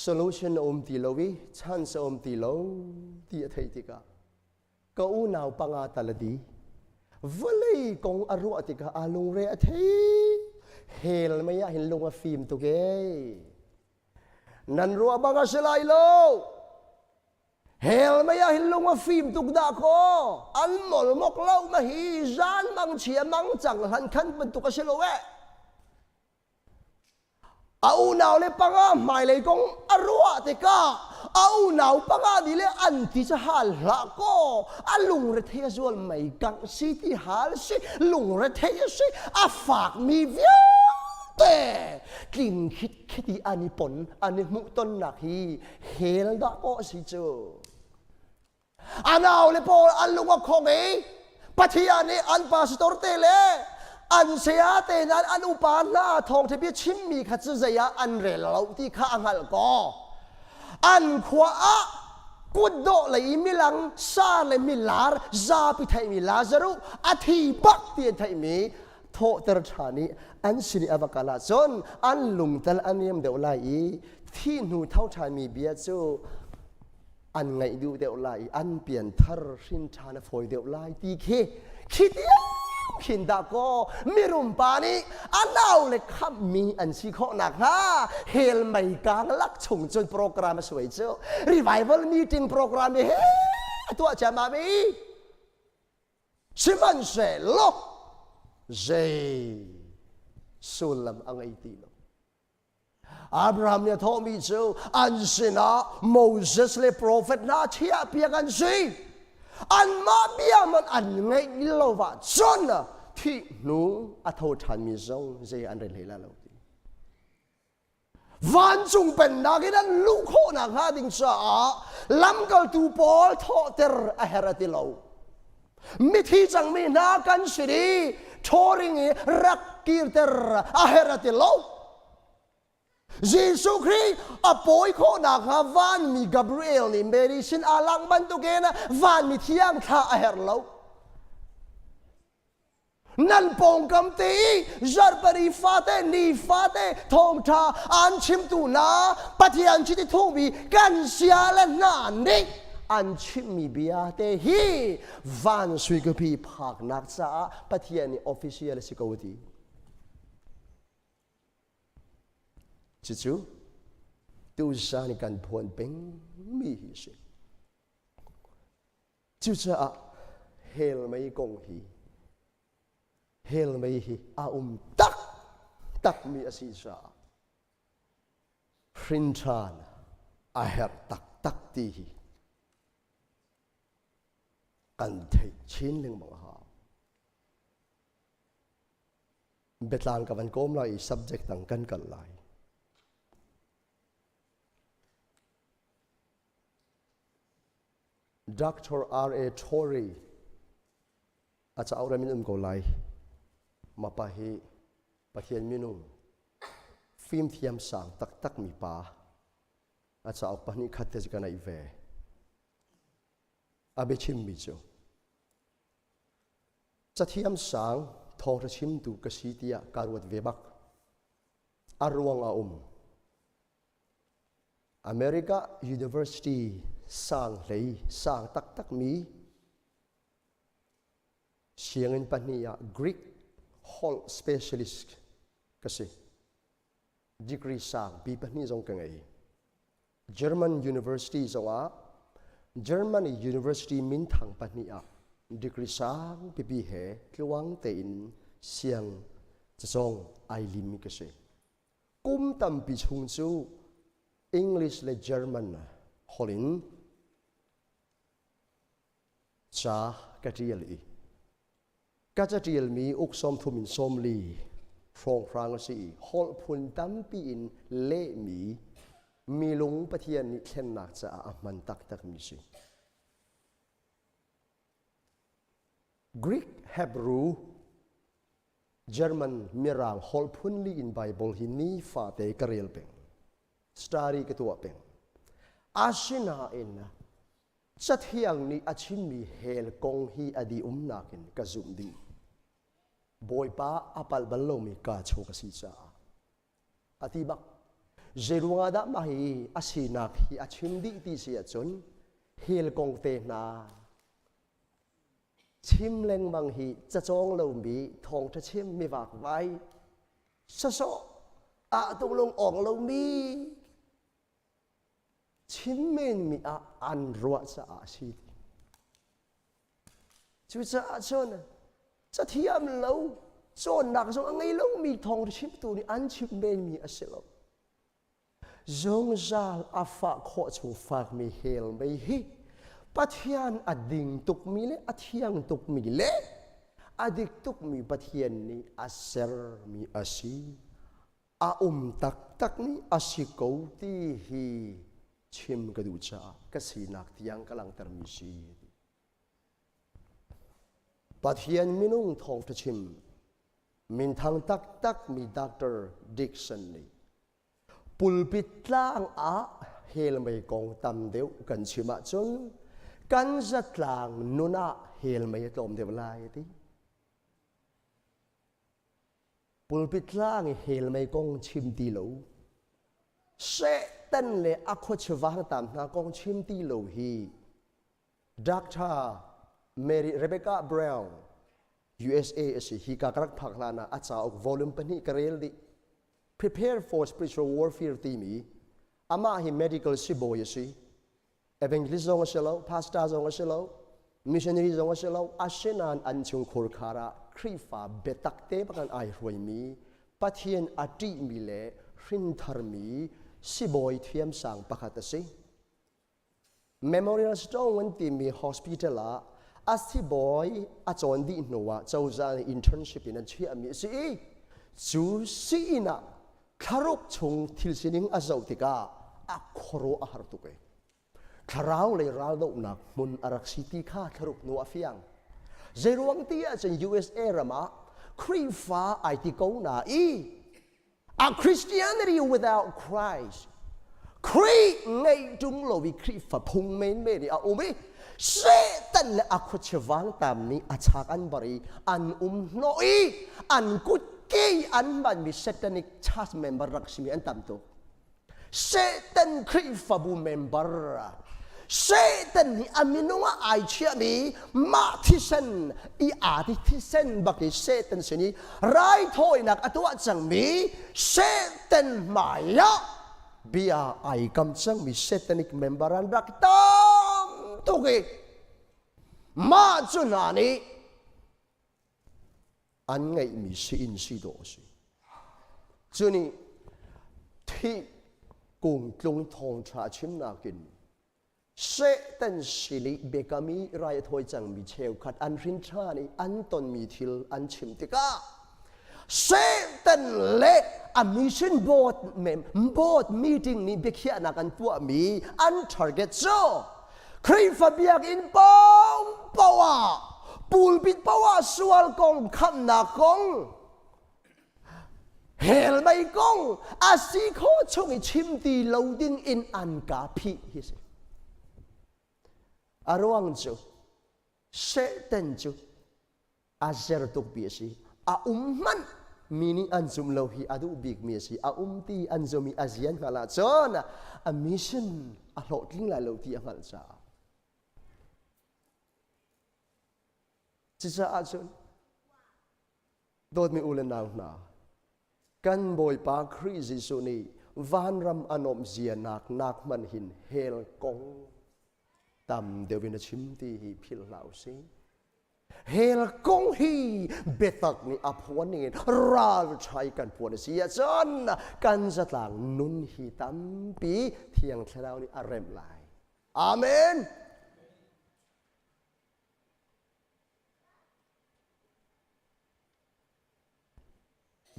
solution a um ti lo i chance a um ti lo ti a theih tikah ka unau panga tal a di. Vawlei kong a ruah tikah aa lungre a thei. Hell mei ah hin lung a fim tuk ee. Nan ruah bang a si lai lo. Hell mei ah hin lung a fim tuk dah kaw an molmok lo ma hi zan mang chia mang cang hlan khan bantuk a si lo eh. A unau le panga hmailei kong a ruah tikah a unau panga nih le an ti cu hal hlah kaw a lungre thei a zual mei kangh si ti hal si lungre thei a si a fakmi vialte tling khit khit i an i pon an i hmuhtonnak hi hell dah kaw a si cu a nau le pawl an lung a khong i Pathian nih an pastor te le an saya te hna an upa hna thawngṭha bia chimmi kha cu zei ah an rel lo ti kha a hngalh kaw an khua ah kutdawh lei i milang sa le milar zapi theihmi Lazaruh a thi bak ti an theihmi thawhter ṭhan i an sin i a va kal ahcun an lungtal a niam deuh lai i thih hnu tho ṭhanmi bia cu an ngaih duh deuh lai i an pianthar hrin ṭhan a fawi deuh lai ti khi khi tiang khin dah kaw mirum pa nih a nau le khamhmi an si khawh nakhnga hell mei kang lak chung cun program a suai cu revival meeting program hi he a tuah ciammam i Sihmanhsehlaw zei sullam a ngei ti lo. Abraham nih a thawhmi cu an sinah Moses le profet hna chiahpiak an si. Anmah bia hmanh an ngaih lo ahcun thih hnu a tho ṭhanmi zong zei an rel hlei lai lo ti. Vancung pennak in an luh khawh nakhnga ding caah lamkaltu pawl thawhter a herh a ti lo. Mithi cangmi hna kan sin i ṭhawring i rak kirter a herh a ti lo. Jesuh Khrih a pawi khawhnak hnga vanmi Gabriel nih Mary sin aa langh bantukin vanmi thiang thla a herh lo. Nan pawngkam te i zarhpari fate ni fate thawngṭha an chimtu hna Pathian chiti thuhmi kan sia le hna nih an chimmi bia te hi van sui khuapi phaknak caah Pathian nih official a si ko ti. Cucu tuzan kan phuan pengmi hi a si. Cucaah hell mei kong hi hell mei hi a um tak takmi a si caah hrinṭhan a herh taktak ti hi kan theih chin lengmang a hau. Biatlang ka van kawm lai i subject dang kan kal lai. Dr. R.A. Torrey a cauk ram in um ko lai. Mapa hi Pathian minung fimthiam sang taktak mi pa a cauk pahnih khat te ka neih ve. A biachimmi cu Cathiam sang thawngṭha chimtu ka si tiah kaa ruat ve bak. A ruang a um. America University sang hlei sang taktakmi sianginn pahnih ah Greek holh specialist ka si. Degree sang pi pahnih zong ka ngei. German University zongah Germany University minthang pahnih ah degree sang pipi he tluang tein siang cacawng ai limmi ka si. Kum tampi chung cu English le German holh in ca ka ṭial i ka caṭialmi uk sawmthum in 40 hrawnghrang a si i holh phun tampi in lehmi milung Pathian nih thlennak caah a hman taktakmi si. Greek, Hebrew, German, Mirang holh phun li in Bible hi nifate ka rel peng. Study ka tuah peng. Asinain Cathiang nih a chimmi hell kong hi a dih umnak in ka zumh dih. Bawipa a palh bal lomi kaa chung ka si caah. A ti bak. Zeiruangah dah mah hi a sinak hi a chim dih ti si ahcun hell kong te hna chim lengmang hi cacawng lomi thawngṭha chim mi vakvai sasawh ah tung lung awng lomi chim menmi ah an ruah caah a si ti. Cucaah cun cathiam lo cawnnak zong a ngei lomi thawng chimtu nih an chim menmi a si lo. Zungzal a fah khawh chung fakmi hell mei hi Pathian a ding tukmi le a thiang tukmi le a dik tukmi Pathian nih a sermi a si. A um taktak nih a si ko ti hi chim ka duh caah ka sinak tiang ka langhtermi si. Pathian minung thawngṭha chim minthang taktak mi Dr. Dixon nih pulpit tlang ah helmei kong tam deuh kan chim ahcun kan zatlang nun ah helmei a tlawm deuh lai a ti. Pulpit tlang i helmei kong chim ti lo, Satan le a khuachivang tam hna kong chim ti lo hi Dr. Mary Rebecca Brown USA a si hi ka rak phak hlan ah a cauk volume pahnih ka rel dih. Prepare for Spiritual Warfare timi amah hi medical sibawi a si. Evangelist zong a si lo, pastor zong a si lo, missionary zong a si lo, asinain an chungkhur khar ah Khrihfa biatak te bakan ai hruaimi, Pathian a ṭihmi le hrintharmi sibawi thiamsang pakhat a si. Memorial Stone an timi hospital ah a sibawi a cawn dih hnu ah cozah nih internship in an chiahmi a si i cu sii-inn ah thlaruk chung thil sining a zoh tikah a khuaruah a har tuk i thlarau lei raldohnak hmun a rak si ti kha thlaruk hnu a fiang. Zeiruang ti ahcun USA ram ah Khrihfa ai ti ko na i A Christianity without Christ. Khrih ngeih ṭung lo i Khrihfa phung menmen i a um i Satan le a khuachia vangtam nih a chak an bar i an um hnawh i an kutke an hmanmi satanic church member rak simi an tam tuk. Satan Khrihfabu member Satan nih a minung ah ai chiahmi mah thisen i aa ti thisen bak i Satan sin i raithawinak a tuah cangmi Satan hmai ah bia ai kam cangmi satanic member an rak tam tuk i mah cu hna nih an ngeihmi si in si dawh a si. Cu nih thih kungtlung thawngṭha chimnak in Satan sin i biakam i rai a thawi cangmi cheukhat an hrin ṭhan i an tonmi thil an chim tikah Satan le a mission board, board meeting nih biakhiahnak an tuahmi an target cu Khrihfa biakinn paohpaoh ah pulpit paoh ah sual kong khamnak kong hell mei kong a si khawh chung i chim ti lo ding in an ka phih hi si. A ruang cu Satan cu a zer tukmi a si. A um hmanh mi nih an zumh lo hi a duh bikmi a si. A um ti an zum i a zian hngalh ahcun a mission a hlawhtling lai lo ti a hngalh caah. Cucaah cun dawtmi u le nau hna, kan Bawipa Khrih Jesuh nih vanram a nuamh zianak nak hmanh hin hell kong tam deuh in a chim ti hi philh hlah u sih. Hell kong hi biatak nih a phuan ningin ralṭha i kan phuan a si ahcun kan zatlang nun hi tampi Thiang Thlarau nih a remh lai. Amen.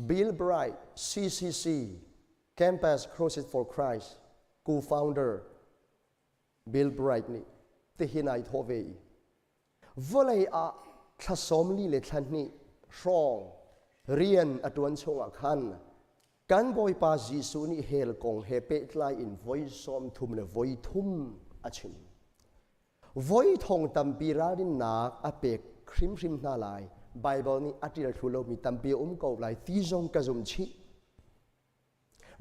Bill Bright, CCC, Campus Crusade for Christ, co-founder Bill Bright nih tihin ai thawh ve i vawlei ah thla 40 le thla hnih hrawng rian a ṭuan chungah khan kan Bawipa Jesuh nih hell kong he pehtlai in voi 33 le voi thum a chim. Voi thong tampi ralrinnak a pek hrimhrim hna lai. Baibal nih a ṭial thlu lomi tampi a um ko lai ti zong ka zum chih.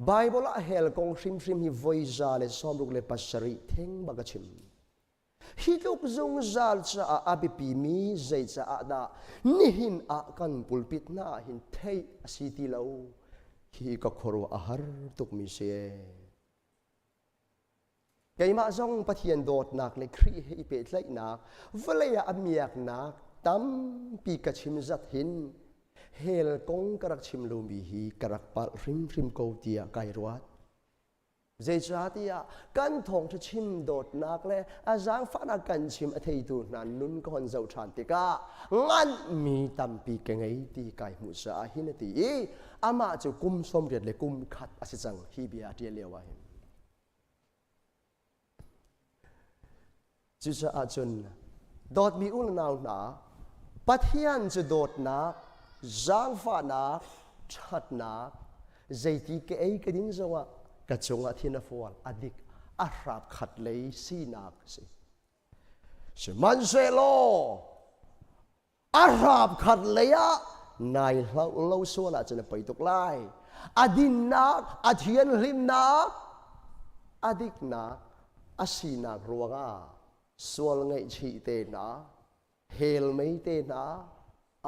Baibal ah hell kong hrimhrim hi voi 167 theng bak a chim. Hi tluk zungzal caah a biapimi zeicaah dah nihin ah kan pulpit hna ah hin theih a si ti lo hi ka khuaruah a har tukmi si. Keimah zong Pathian dawtnak le Khrih he i pehtlaihnak vawlei ah a miaknak tampi ka chim zat hin hell kong ka rak chim lomi hi ka rak palh hrimhrim ko tiah kai ruat. Zeicahtiah kan thawngṭha chim dawtnak le a zaangfahnak kan chim a theitu hna nun ka hon zoh ṭhan tikah nganhmi tampi ka ngei ti kai hmuh caah hin a ti i amah cu kum 81 le kum khat a si cang hi bia a ṭial lio ah hin. Cucaah cun dawtmi u le nau hna, Pathian cu dawtnak, zaangfahnak, ṭhatnak, zeiti ka ei ka din zongah ka cungah thin a fual, a dik, a hrap khat lei sinak a si. Sihmanhsehlaw a hrap khat lei ah nai hlauh lo sual ahcun a poi tuk lai. A dinnak, a thianhlimnak, a diknak, a sinak ruangah sual ngaihchih te hna, hell mei te hna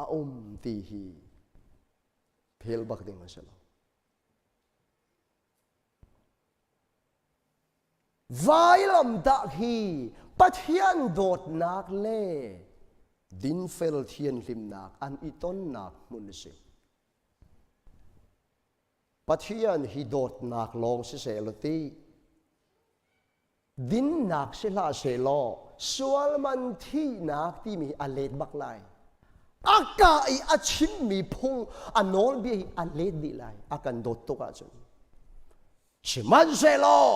a um ti hi phel bak ding a si lo. Vailamtah hi Pathian dawtnak le dinfel thianhlimnak an i tonnak hmun a si. Pathian hi dawtnak lawng siseh law ti dinnak si hlah seh law sualman thihnak timi hi a let bak lai. A ka i a chimmi phung a nawlbia hi a let dih lai a kan dawt tuk ahcun. Sihmanhsehlaw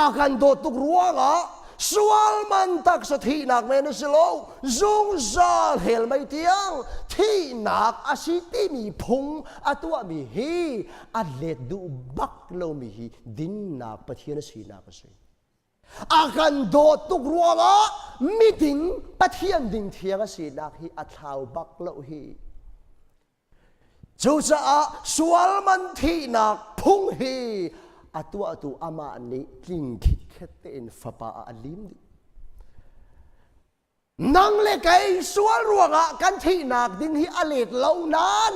a kan dawt tuk ruangah Sual man taksa thihnak men a si lo, zungzal hell mei tiang thihnak a si timi phung a tuahmi hi a let duh bak lomi hi dinnak Pathian a sinak a si. A kan dawt tuk ruangah miding Pathian ding thiang a sinak hi a thlau bak lo hi. Cucaah sual man thihnak phung hi a tuahtu amah nih tling khitkhet tein fapa ah a lim dih. Nang le kei sual ruangah kan thihnak ding hi a let lo nain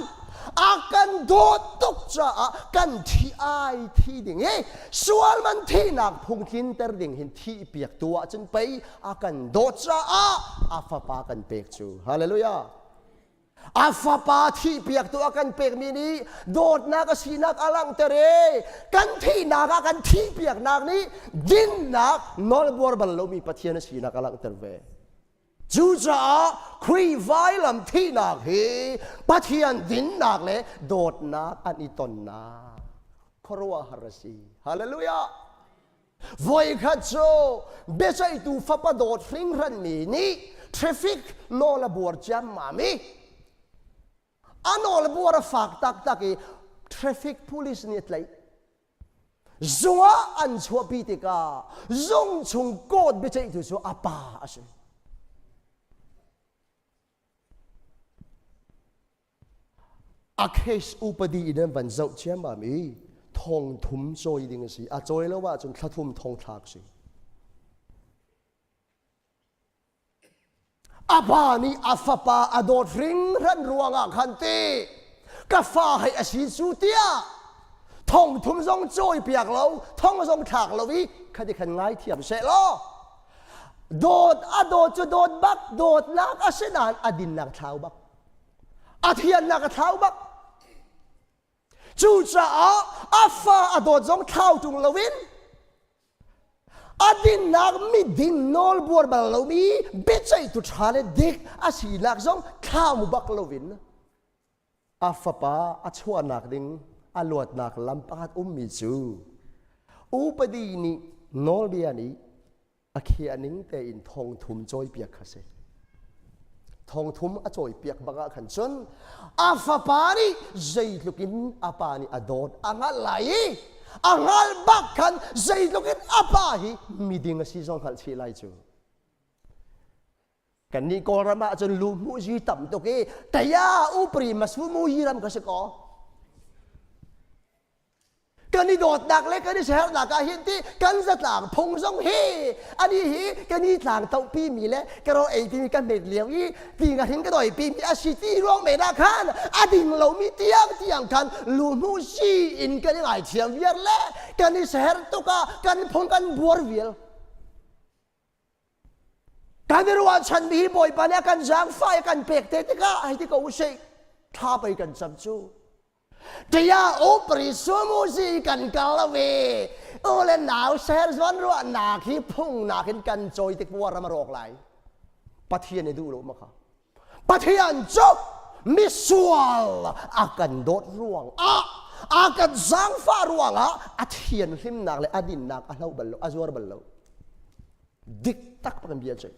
a kan dawt tuk caah kan thi ai thi ding i sual man thihnak phung tlinter ding hin thih piak tu ahcun pei a kan dawt caah a fapa kan pek cu. Hallelujah. A fapa thihpiaktu a kan pekmi nih dawtnak a sinak a langhter i kan thihnak ah kan thihpiaknak nih dinnak nawlbuar bal lomi Pathian a sinak a langhter ve. Cucaah Khrih vailam thihnak hi Pathian dinnak le dawtnak an i tonnak khuaruahhar a si. Hallelujah! Voikhat cu biaceihtu fapa dawt hringhranmi nih traffic nawl a buar ciammam i a nawl buar a fak taktak i traffic police nih a tlaih. Zung ah an chuahpi tikah zung chung court biaceihtu cu a pa a si. A case upadi in an van zoh ciammam i thong thum cawi ding a si. A cawi lo ahcun thla thum thong thlak a si. A pa nih a fapa a dawt hringhran ruangah khan ti ka fa hei a si cu tiah thong thum zong cawi piak lo thong zong thlak lo i khati khan ngaithiam seh law dawt a dawt cu dawt bak dawtnak a si nain a dinnak thlau bak a thiannak a thlau bak cucaah a fa a dawt zong thlau ṭung loin a dinnak miding nawl buar bal lomi biaceihtu ṭha le dik a sinak zong thlau bak loin a fapa a chuahnak ding a luatnak lam pakhat ummi cu upadi nih nawlbia nih a khiah ning tein thong thum cawipiak kha si. Thong thum a cawipiak bak ah khan cun a fapa nih zeitluk in a pa nih a dawt a hngalh lai i a hngalh bak khan zeitluk in a pa hi miding a si zong hngalh chih lai cu. Kannih Kawlram ah cun lu hmuh zi tam tuk i taya upri masu mu yi ram ka si ko. Kan i dawtnak le kan i siaherhnak ah hin ti kan zatlang phung zong hi ani hi kan i tlang tohpi mi le ka ro ei timi kan hmet lio i ti nga hring ka doi pi mi a si ti ruang men ah khan a ding lomi tiang tiang khan lu hmu si in kan i ngaithiam viar le kan i siaherh tuk ah kan phung kan buar vial. Kan i ruahchanmi hi Bawipa nih a kan zaangfah i a kan pek te tikah hei ti ko usih thla pei kan cam cu. Tiah upri sumuzi kan kal lo i u le nau ser zawn ruahnak hi phungnak in kan cawi tik ram a rawk lai. Pathian i duh lo ma kha. Pathian cu misual a kan dawt ruang ah a kan zaangfah ruangah a thianhlimnak le a dinnak a hlo bal lo, a zuar bal lo. Dik tak kan bia cu.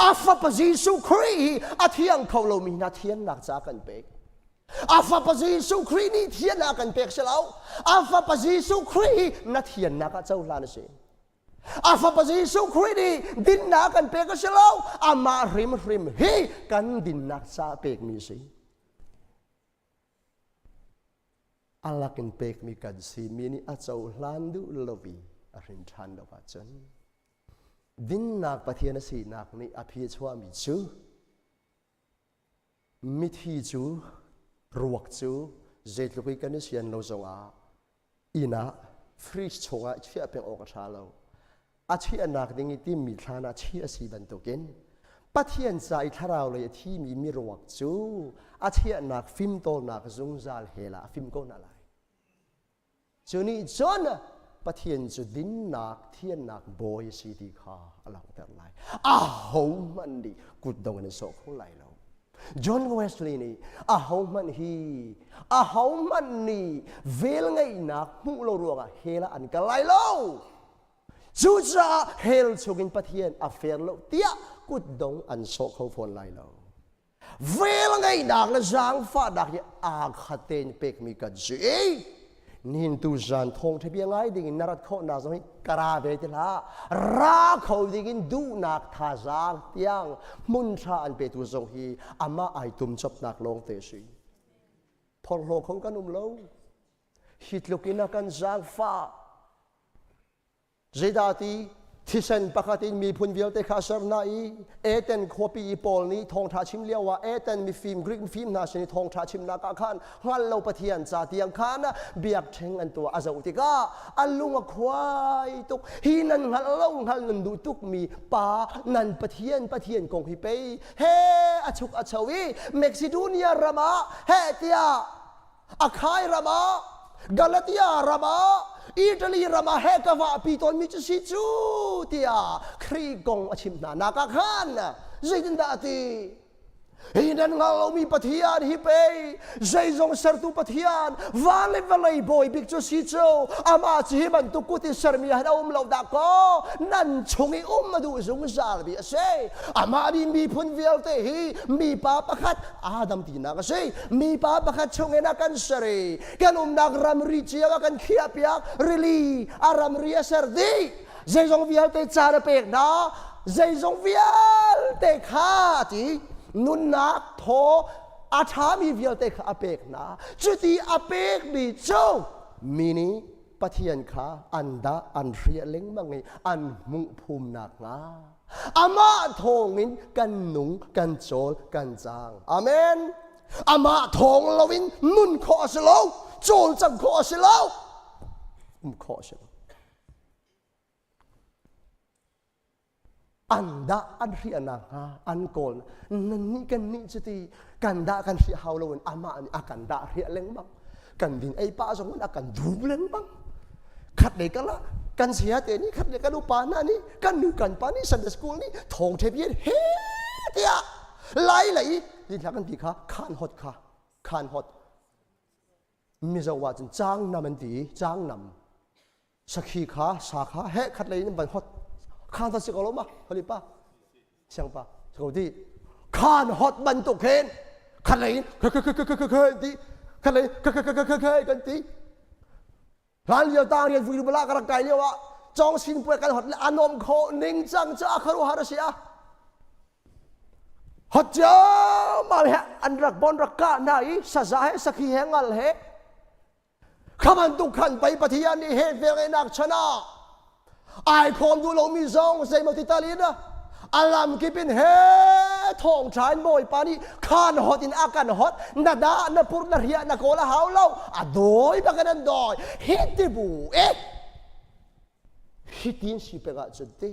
A fapa Jesuh Khrih hi a thiang kho lomi hna thiannak ca kan pek. A fapa Jesuh Khrih nih thiannak kan pek si lo. A fapa Jesuh Khrih hi na thiannak ah cohlan a si. A fapa Jesuh Khrih nih dinnak kan pek a si lo. Amah hrimhrim hi kan dinnak ca pekmi a si. A lakin pekmi kan si mi nih a cohlan duh lo i a hrin ṭhan lo ahcun dinnak Pathian a sinak nih a phi chuahmi cu mithi cu ruak cu zeitluk i kan i sian lo zongah inn ah fridge chungah chiah peng awk a ṭha lo. A chiahnak ding i timmi thlan ah chiah a si bantukin Pathian ca i thlarau lei a thimi miruak cu a chiahnak fimtawlnak zungzal hell ah a fim ko hna lai. Cu nih cun Pathian cu dinnak, thiannak bawi a si ti kha a langhter lai. Ahohmanh nih kutdong in an sawh kho lai lo. John Wesley nih ahohmanh hi ahohmanh nih velngeihnak hmuh lo ruangah hell ah an kal lai lo. Cucaah hell chungin Pathian a fair lo tiah kutdong an sawh kho fawn lai lo. Vel ngeihnak le zaangfahnak hi aa khat tein pekmi kan si i nihin tu zan thawngṭha bia ngai ding in na rat khawhnak zong hi ka ra ve ti hlah. Ra kho ding in duhnak thazaang tiang hmun ṭha an petu zong hi amah ai tum copnak lawng te si. Phorhlaw kho kan um lo. Hi tluk in a kan zaangfah. Zeidah ti thisen pakhat in miphun vialte kha ser hna i Eden khuapi i Paul nih thawngṭha chim lio ah Eden mifim Greek mifim hna sin i thawngṭha chimnak ah khan hngal lo Pathian ca tiang khan biakṭheng an tuah a zoh tikah a lung a khuai tuk. Hi nan hngalh lo hngal nan duh tukmi pa nan Pathian Pathian kong hi pei he a chuk a cho i Macedonia ram ah heh tiah Akhai ram ah Galatia ram ah Italy ram ah he ka vahpi tawnmi cu si cu tiah Khrih kong a chimh hna nak ah khan zeitindah a ti? Hi nan hngal lomi Pathian hi pei zeizong sertu Pathian van le vawlei bawi bik cu si cu amah cu hi bantuk kut in sermi ah a um lo dah kaw nan chung i um a duh zungzalmi a si. Amah nih miphun vialte hi mipa pakhat Adam tinak a si. Mipa pakhat chungin a kan ser i kan umnak ramri cio a kan khiahpiak, rili a ramri a ser dih. Zeizong vialte caan a pek hna, zeizong vialte kha a ti. Nunnak thaw a ṭhami vialte kha a pek hna. Cuti a pekmi cu mi nih Pathian kha an dah an hriah lengmang i an hmuh phum nakhnga amah thawngin kan nung kan cawl kan cang. Amen. Amah thawng loin nun khawh a si lo, cawlcangh khawh a si lo, um khawh a si lo. An dah an hriah nakhnga an kawl. Nannih kan nih cuti kan dah kan hriah hau loin amah nih a kan dah hriah lengmang. Kan din ei pah zong in a kan dum lengmang. Khat lei kal ah kan saya te nih khat lei kan upa hna nih kan nu kan pa nih Sunday school nih thawng the bian he tiah lai lei ti hla kan ti kha khan hot kha khan hot Mizo ah cun chang nam an ti chang nam sakhi kha sa kha he khat lei in van hot khan ta si ko lo ma holi pa siang pa ko ti khan hot bantuk khin khat lei in khe khe khe khe khe ti khat lei khe khe khe khe khe kan ti hlan lio tang rian vui bala ka rak kai lio ah chong sin puai kan hot le anom kho ning cang cha kharu har si a hot mal he an rak bon rak ka na i saza he sakhi he ngal he Kha bantuk khan pei Pathian nih he velngeihnak chan ah ai khawm duh lomi zong zeimaw ti tal in a lamkip in he thawngṭha in Bawipa nih khan hot in a kan hot na dah na pur na riah na kawl a hau lo a dawi bak in an dawi hi ti bu e hi tin si pek ahcun ti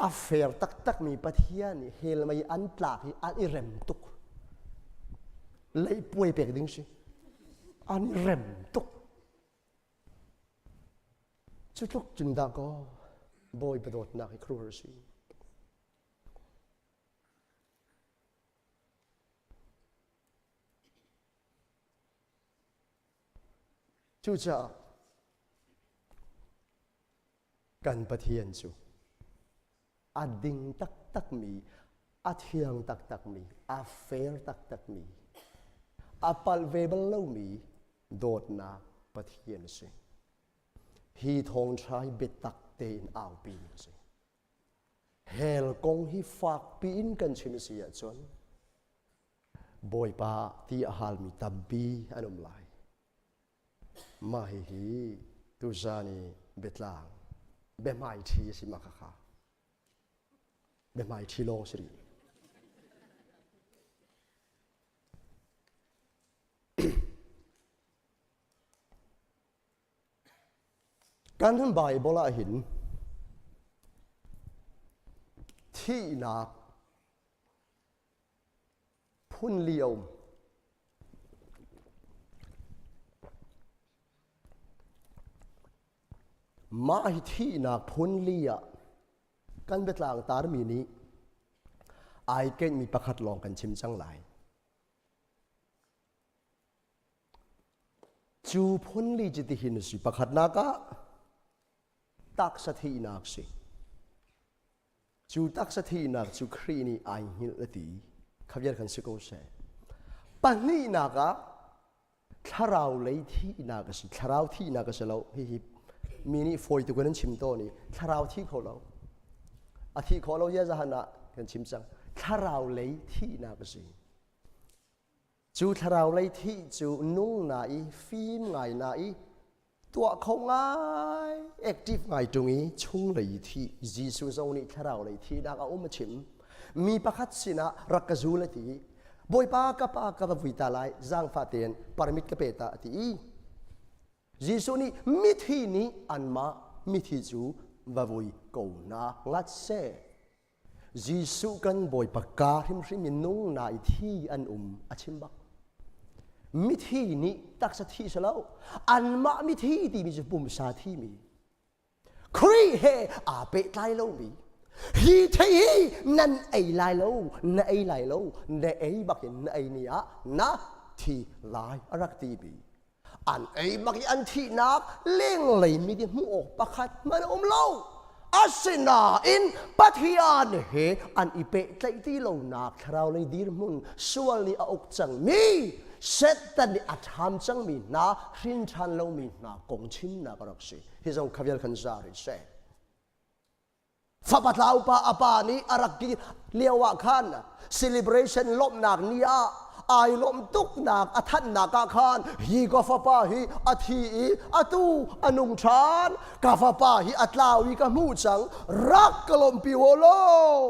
a fair taktakmi Pathian nih hell mei an tlak hi an i rem tuk. Leihpuai pek ding si. An i rem tuk. Cu tluk cun dah kaw Bawipa dawtnak hi khuaruahhar si. Cucaah Kan Pathian cu a ding taktakmi, a thiang taktakmi, a fair taktakmi, a palh ve bal lomi dawtnak Pathian a si. Hi thawngṭha hi biatak tein aupi ding a si. Hell kong hi fakpi in kan chim a si ahcun Bawipa ti a halmi tampi an um lai. Mah hihi tuzan i biatlang biahmaiṭhi a si ma khakha. Biahmaiṭhi lawng si rih. Kan Bible ah hin thihnak phun li a um. Mah hi thihnak phun li ah kan biatlang tarmi nih ai kenhmi pakhat lawng kan chim cang lai. Cu phun li cu tihin a si. Pakhatnak ah Taksa thihnak si. Cu taksa thihnak cu Khrih nih ai hngilh a ti. Kha vial khan si ko seh. Pahnihnak ah thlarau lei thihnak a si. Thlarau thihnak a si lo. Hihi mi nih fawi tuk in an chim tawn i thlarau thi kho lo. A thi khawh lo zia zahan ah kan chim cang. Thlarau lei thihnak a si. Cu thlarau lei thih cu nung na i fim ngai na i tuah kho ngai active ngai ṭung i chunglei thih Jesuh zong nih thlarau lei thihnak a um a chim. Mi pakhat sinah rak ka zul a ti. Bawipa ka pa ka va vui ta lai zaangfah tein permit ka pe ta a ti i Jesuh nih mithi nih anmah mithi cu va vui ko hna ngat seh. Jesuh kan Bawipa ka hrimhrim in nung na i thi an um a chim bak. Mithi nih taksa thi si lo, anmah mithi timi cu pumsa thimi. Khrih he aa pehtlai lomi. Hi thei hi nan ei lai lo, na ei lai lo, na ei bakin na ei ni ah na thi lai a rak timi. An ei bak i an thihnak lenglei mi nih hmuh awk pakhat hmanh a um lo. Asinain Pathian he an i pehtlaih ti lonak thlarau lei dirhmun sual nih a uk cangmi Satan nih a ṭham cangmi hna hrin ṭhan lomi hna kong chimnak a rak si. Hi zong kha vial khan za rih seh. Fapa tlau pa a pa nih a rak ti lio ah khan celebration lawmhnak ni ah ai lawmh tuknak a thanhnak ah khan hi ka fapa hi a thi i atu a nung ṭhan ka fapa hi a tlau i ka hmuh cang rak ka lawmhpi u law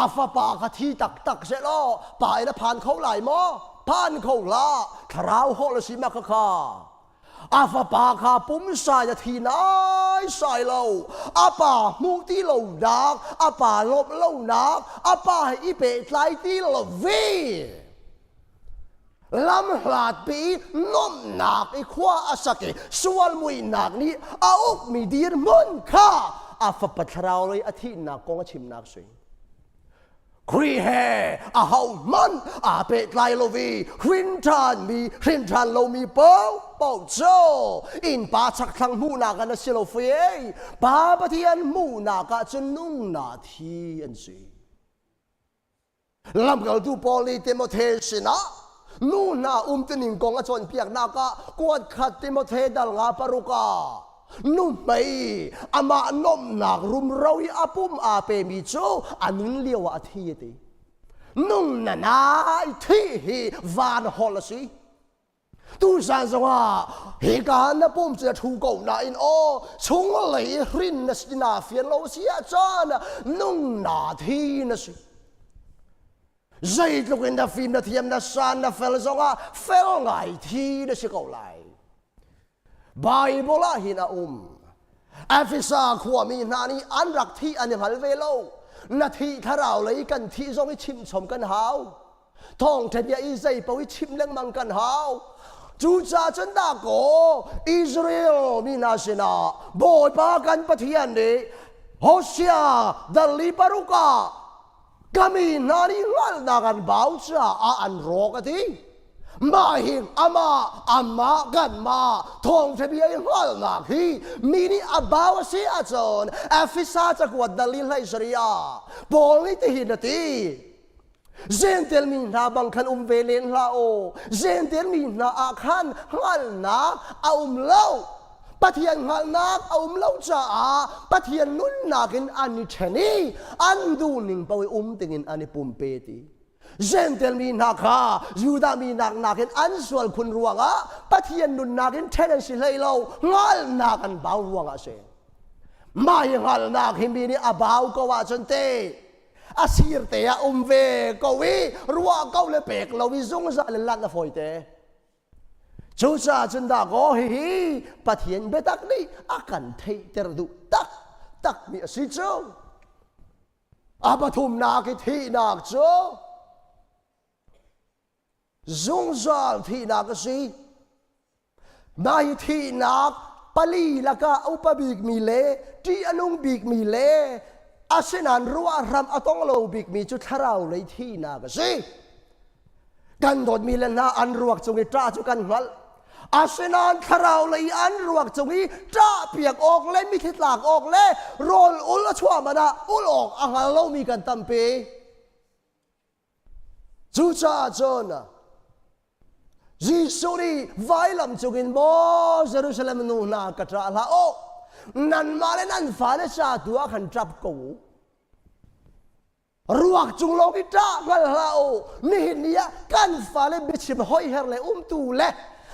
a fapa kha thi taktak seh law pa in a phan kho lai maw phan kho hlah thlarau holh a si ma kha A fapa kha pumsa in a thi naisai lo. A pa hmuh ti lonak, a pa lawmh lonak, a pa he i pehtlai ti lo ve. Lamhlatpi nuamhnak i khua a sak i sual muihnak nih a ukmi dirhmun kha a fapa thlarau lei a thihnak kong a chimnak si. Khrih he ahohmanh aa pehtlai lo i hrin ṭhanmi hrin ṭhan lomi paohpaoh cu innpa chakthlang hmuhnak ah na si lo fui ei Pa Pathian hmuhnak ah cun nung na thi an si. Lamkaltu Paul nih Timote sinah nu hna umtuning kong a cawnpiaknak ah kuat khat Timote dal nga paruk ah Nuhmei amah nuamhnak rumro i a pum aa pemi cu a nun lio ah a thi a ti. Nung na nai thih hi van holh a si. Tuzan zongah hika na pum cu na thu ko nain aw chunglei hrin na si na fian lo si ahcun nung na thi na si. Zeitluk in na fim na thiam na san na fel zongah fel ngai thi na si ko lai. Baibal ah hin a um. Efesa khuami hna nih an rak thih an i hngal ve lo. Na thih thlarau lei kan thih zong i chimchom kan hau. Thawngṭha bia i zei paoh i chim lengmang kan hau. Cucaah cun dahkaw Israel mi hna sinah Bawipa kan Pathian nih Hosea dal li paruk ah ka mi hna nih hngalhnak an bau caah an rawk a ti. Mah hi amah amah kanmah thawngṭha bia i hngalhnak hi mi nih a bau a si ahcun Efesa cakuat dal i hlei sarih ah Paul nih tihin a ti. Zentel mi hna bang khan um ve len hlah aw. Zentel mi hna ah khan hngalhnak a um lo. Pathian hngalhnak a um lo caah Pathian nunnak in an i ṭhen i an duhning paoh i um dingin an i pumpe ti. Gentel mi hna kha Judah mi nak nakin an sual khun ruangah Pathian nunnak in ṭhen an si hlei lo, hngalhnak an bau ruangah a si. Mah hi hngalhnak hi mi nih a bau ko ahcun te a sir te ah um ve ko i ruah ko le pek lo i zungzal in lak a fawi te. Cucaah cun dahkaw hihi Pathian biatak nih a kan theihter duh taktak mi a si cu. A pathumnak i thihnak cu zungzal thihnak a si. Mah hi thihnak pali lakah a upa bikmi le ṭih a nung bikmi le asinain ruah hram a tong lo bikmi cu thlarau lei thihnak a si. Kan dawtmi le hna an ruak cung i ṭah cu kan hngalh. Asinain thlarau lei an ruak cung i ṭahpiak awk le mitthli tlak awk le rawl ul a chuah man ah ul awk a hngal lomi kan tampi. Cucaah cun Jesuh nih vailam cungin maw Jerusalem nu hna ka ṭah hlah u, nanmah le nan fale ca tu ah khan ṭap ko u. Ruak cung lawng i ṭah hngal hlah u. Nihin ni ah kan fale biachim hoiher le umtu le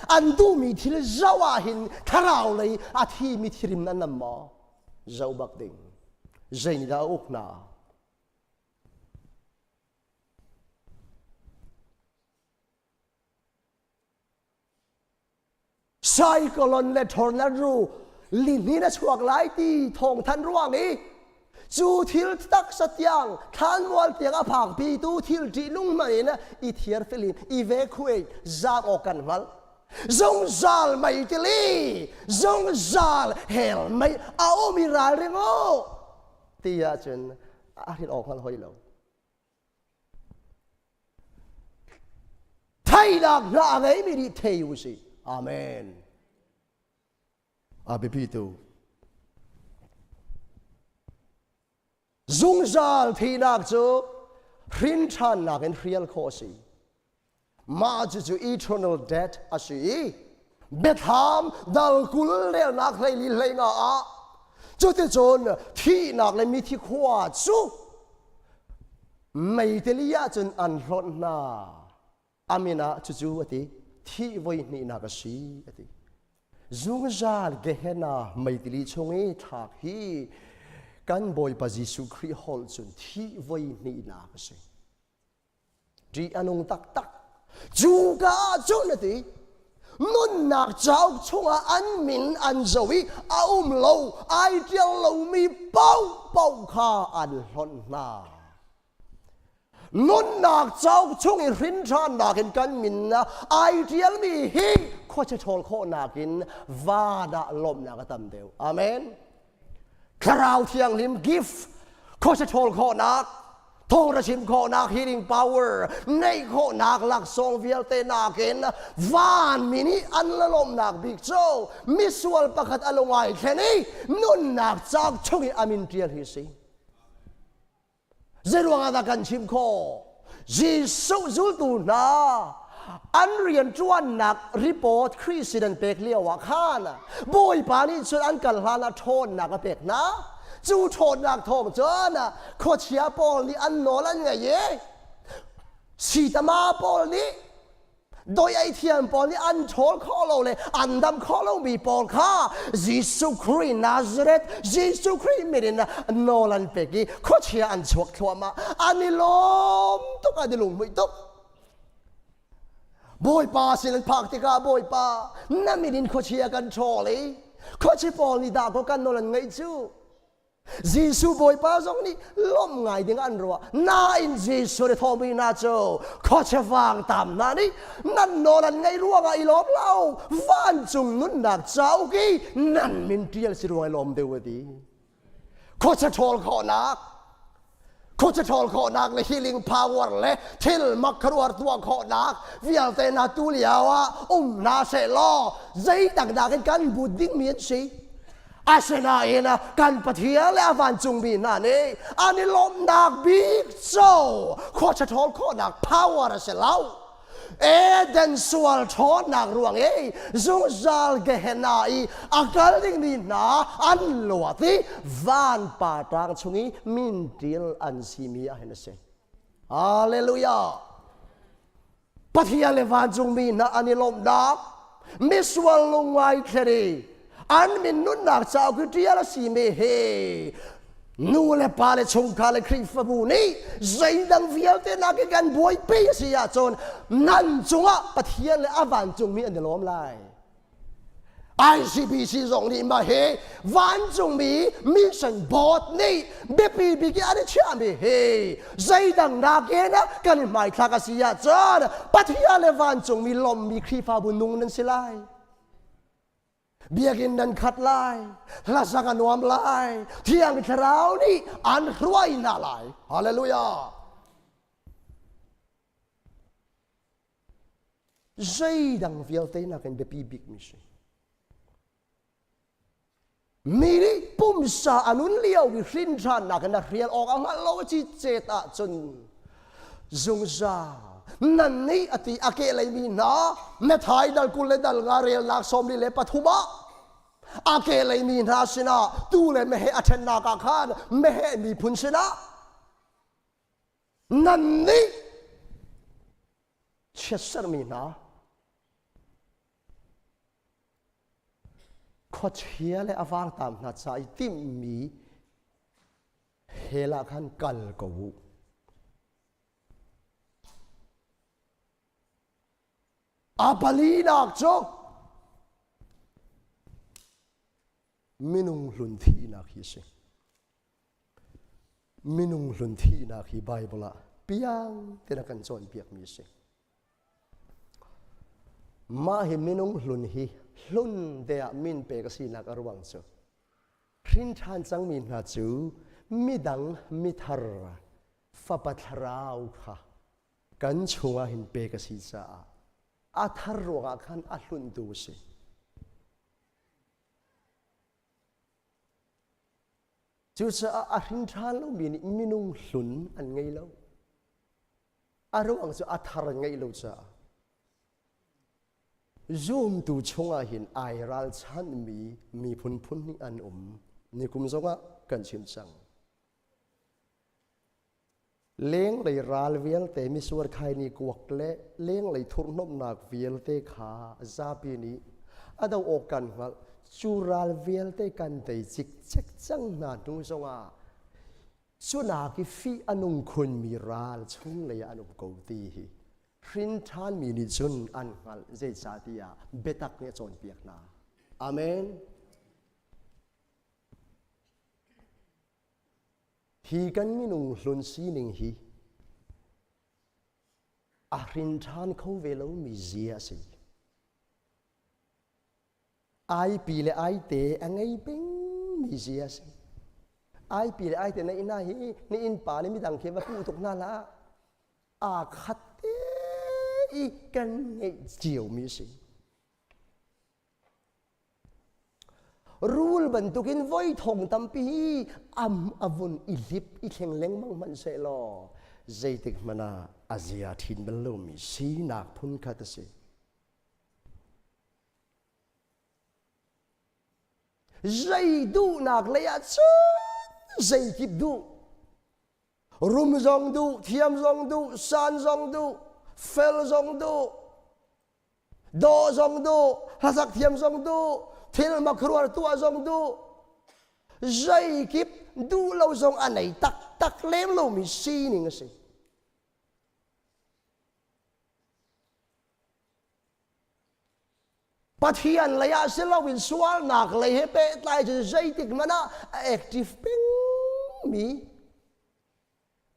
an duhmi thil zoh ah hin thlarau lei a thimi thirim nan nam maw? Zoh bak ding. Zei dah a uk hna? Cyclone le tornado lihnin a chuak lai ti thawngthanh ruang i cu thil taksa tiang thlanmual tiang a phakpi tu thil ṭihnung hmanh in i thiar filin evacuate zaang awk kan hngalh. Zungzal mei tili, zungzal hell mei a um i ralring u ti ahcun a hrin awk hngal hoi lo. Theinak hna a ngeimi nih thei u sih. Amen. A biapi tu. Zungzal thihnak cu hrin ṭhannak in hrial khawh a si. Mah cucu eternal death a si i biathlam dal 20 relnak 14 hleinga ah cuticun thihnak le mithi khua cu meiteli ahcun an hlonh hna. Amin ah cucu a ti thih voi hnihnak a si a ti. Zungzal Gehenna meitili chung i thlak hi kan Bawipa Jesuh Khrih holh cun thih voi hnihnak a si. Ṭih a nung taktak. Cu ka ah cun a ti, nunnak cauk chungah an min an zoh i a um lo, ai ṭial lomi paohpaoh kha an hlonh hna. Nunnak cauk chung i hrin ṭhannak in kan min ai ṭialmi hi khuachia ṭhawl khawhnak in van ah lawmhnak a tam deuh. Amen. Thlarau Thianghlim gift khuasa ṭhawl khawhnak thawngṭha chim khawhnak healing power neih khawhnak laksawng vialte nakin vanmi nih an la lawmhnak bik cu misual pakhat a lungai thlen i nunnak cauk chung i a min ṭial hi si. Zeiruang ah dah kan chim khawh? Jesuh zultu hna an rianṭuannak report Khrih sin an pek lio ah khan Bawipa nih cun an kal hlan ah ṭhawnnak a pek hna. Cu ṭhawnnak thawng cun khuachia pawl nih an nawl an ngaih i sitama pawl nih Doi ei thiam pawl nih an ṭhawl khawh lo le an dam khawh lomi pawl kha Jesuh Khrih Nazareth Jesuh Khrih min in nawl an pek i khuachia an chuak thluahmah. An i lawm tuk, an i lunghmuih tuk. Bawipa sin an phak tikah Bawipa na min in khuachia kan ṭhawl i khuachi pawl nih dahkaw kan nawl an ngaih cu. Jesuh Bawipa zong nih lawmh ngai ding an ruah. Nain Jesuh nih thawhmi hna cu khuachia vang tam hna nih nan nawl an ngaih ruangah i lawm lo vancung nunnak cauk i nan min ṭial si ruang i lawm deuh a ti. Khuachia ṭhawl khawhnak khuachia ṭhawl khawhnak le healing power le thil mak khuaruahhar tuah khawhnak vialte hna tu lio ah um hna seh law zeidang nakin kan but dingmi an si. Asinain kan Pathian le a vancungmi hna nih an i lawmhnak bik cu khuacha ṭhawl khawhnak power a si lo. Eden sual ṭhawnnak ruang i zungzal Gehenna i a kal dingmi hna an luat i van pa ṭang chung i minṭil an simi ah hin a si. Hallelujah! Pathian le vancungmi hna an i lawmhnak misual lungngai thlen i an min nunnak cauk i ṭial a simi hi nu le pa le chungkhar le Khrihfabu nih zeidang vialte nakin kan buaipi a si ahcun nan cungah Pathian le a vancungmi an i lawm lai. ICBC zong nih mah hi vancungmi mission board nih biapi bik i an i chiahmi hi zeidang nakin kan i hmaithlak a si ahcun Pathian le vancungmi lawmmi Khrihfabu nung nan si lai. Biakinn nan khat lai, hlasak a nuam lai, Thiang Thlarau nih an hruai hna lai. Hallelujah. Zeidang vialte nakin biapi bikmi si. Mi nih pumsa a nun lio i hrin ṭhannak in a hrial awk a hngalh lo ci cet ahcun zungzal nan nih a ti a kehlei mi hna na thai dal 20 le dal nga relnak 43 ah a kehlei mi hna sinah tuu le meheh a ṭhennak ah khan meheh miphun sinah nan nih chiatsermi hna Khuachia le a vangtam hna ca i timhmi hell ah khan kal ko u. A palinak cu minung hlun thihnak hi a si. Minung hlun thihnak hi Bible ah piang tein a kan cawnpiakmi a si. Mah hi minung hlun hi hlun te ah min pek a sinak a ruang cu hrin ṭhan cangmi hna cu midang mithar fapa thlarau kha kan chungah hin pek a si caah a thar ruangah khan a hlunhtu a si. Cucaah a hrin ṭhan lomi nih minung hlun an ngei lo. A ruang cu a thar ngeih lo caah. Zumtu chungah hin ai ralchanhmi miphun phun hnih an um. Nikum zongah kan chim cang. Lenglei ral vialte misuar khaini kuak le lenglei thurhnomhnak vialte kha zapi nih a do awk kan hngalh. Cu ral vialte kan tei cikcek cang hna hnu zongah Cunak i fih a nung khunmi ral chunglei ah an um ko ti hi hrin ṭhanmi nih cun an hngalh zeicahtiah biatak nih a cawnpiak hna. Amen. Hi kan minung hlun sining hi a hrin ṭhan kho ve lomi zia a si. Aipi le aite a ngei pengmi zia a si. Aipi le aite na inn ah hi na innpa le midang khi va puh tuk hna hlah. Aa khat te i kan ngeih ciomi a si. Rul bantukin voi thong tampi hi am a vun i hlip i thleng lengmang hmanh sehlaw zeitik hmanh ah a zia ṭhin bal lomi sinak phun khat a si. Zei duhnak lei ah cun zeikip duh. Rum zong duh, thiam zong duh, san zong duh, fel zong duh, dawh zong duh, hlasak thiam zong duh, thil makruar tuah zong duh. Zeikip duh lo zong a nei taktak lem lomi sining a si. Pathian lei ah si loin sualnak lei he pehtlai cun zeitik hmanh ah a active pengmi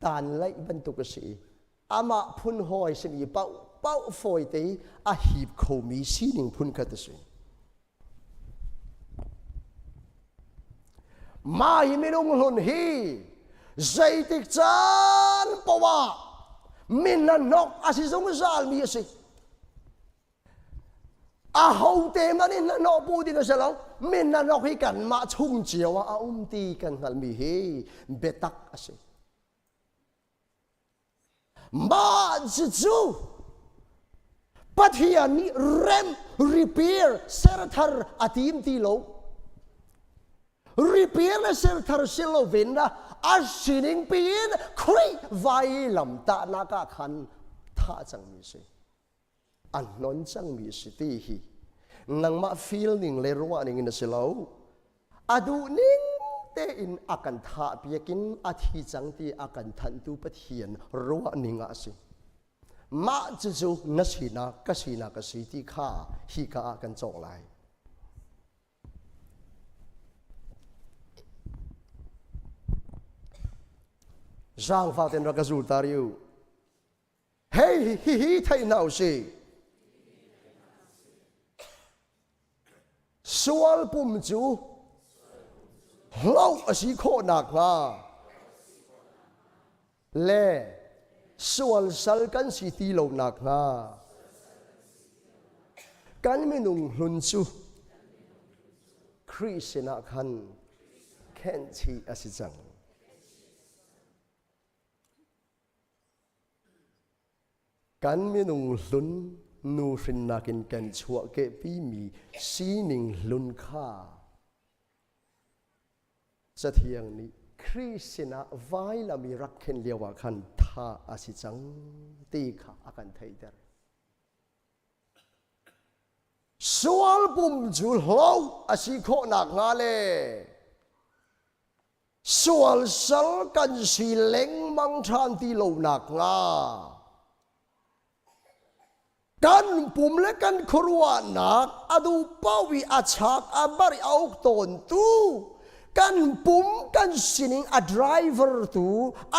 tan laih bantuk a si. Amah phun hawi simi paoh paoh fawite i a hip khomi sining phun khat a si. Mah hi minung hlun hi zeitik caan paoh ah min hnok a si zungzalmi a si. Ahote hmanh in hnahnawh pu ding a si lo. Min hnahnawk hi kanmah chung cio ah a um ti kan hngalhmi hi biatak a si. Mah cucu Pathian nih remh, repair, serthar a tim ti lo. Repair le serthar si lo vin a sining piin Khrih vailamtahnak ah khan thah cangmi si. A hnon cangmi a si ti hi nangmah feel ning le ruah ning in a si lo. A duh ning tein a kan thah piak in a thi cang ti a kan thanhtu Pathian ruah ning ah a si. Mah cucu na sinak ka sinak a si ti kha hika ah kan cawk lai. Zaangfak tein rak ka zul ta rih u. Hei hihi thei hna usih. Sual pum cu hloh a si khawh nakhnga le sual sal kan si ti lo nakhnga. Kan minung hlun cu Khrih sinah khan khenhchih a si cang. Kan minung hlun nu hrinnak in kan chuahkehpimi sining hlun kha Cathiang nih Khrih sinah vailam i rak khen lio ah khan tha a si cang ti kha a kan theihter. Sual pum cu hlo a si khawh nakhnga le sual sal kan si lengmang ṭhan ti lo nakhnga kan pum le kan khuaruahnak a duh paoh i a chak a bar i a uk tawntu kan pum kan sining a driver tu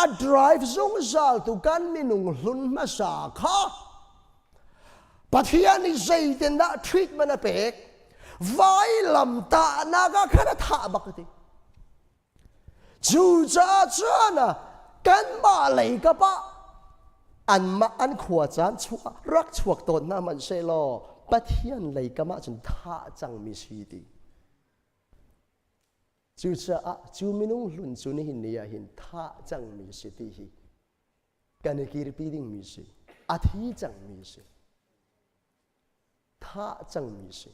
a drive zungzal tu kan minung hlun hmasa kha Pathian nih zeitindah treatment a pek vailam tahnak ah khan a thah bak ti cucaah cun kanmah lei kap ah anmah an khua caan chuak rak chuak tawn hna hmanhsehlaw Pathian lei kam ah cun thah cangmi si ti cucaah cu minung hlun cu nihin ni ah hin thah cangmi si ti hi kan i kirpi dingmi si a thi cangmi si thah cangmi si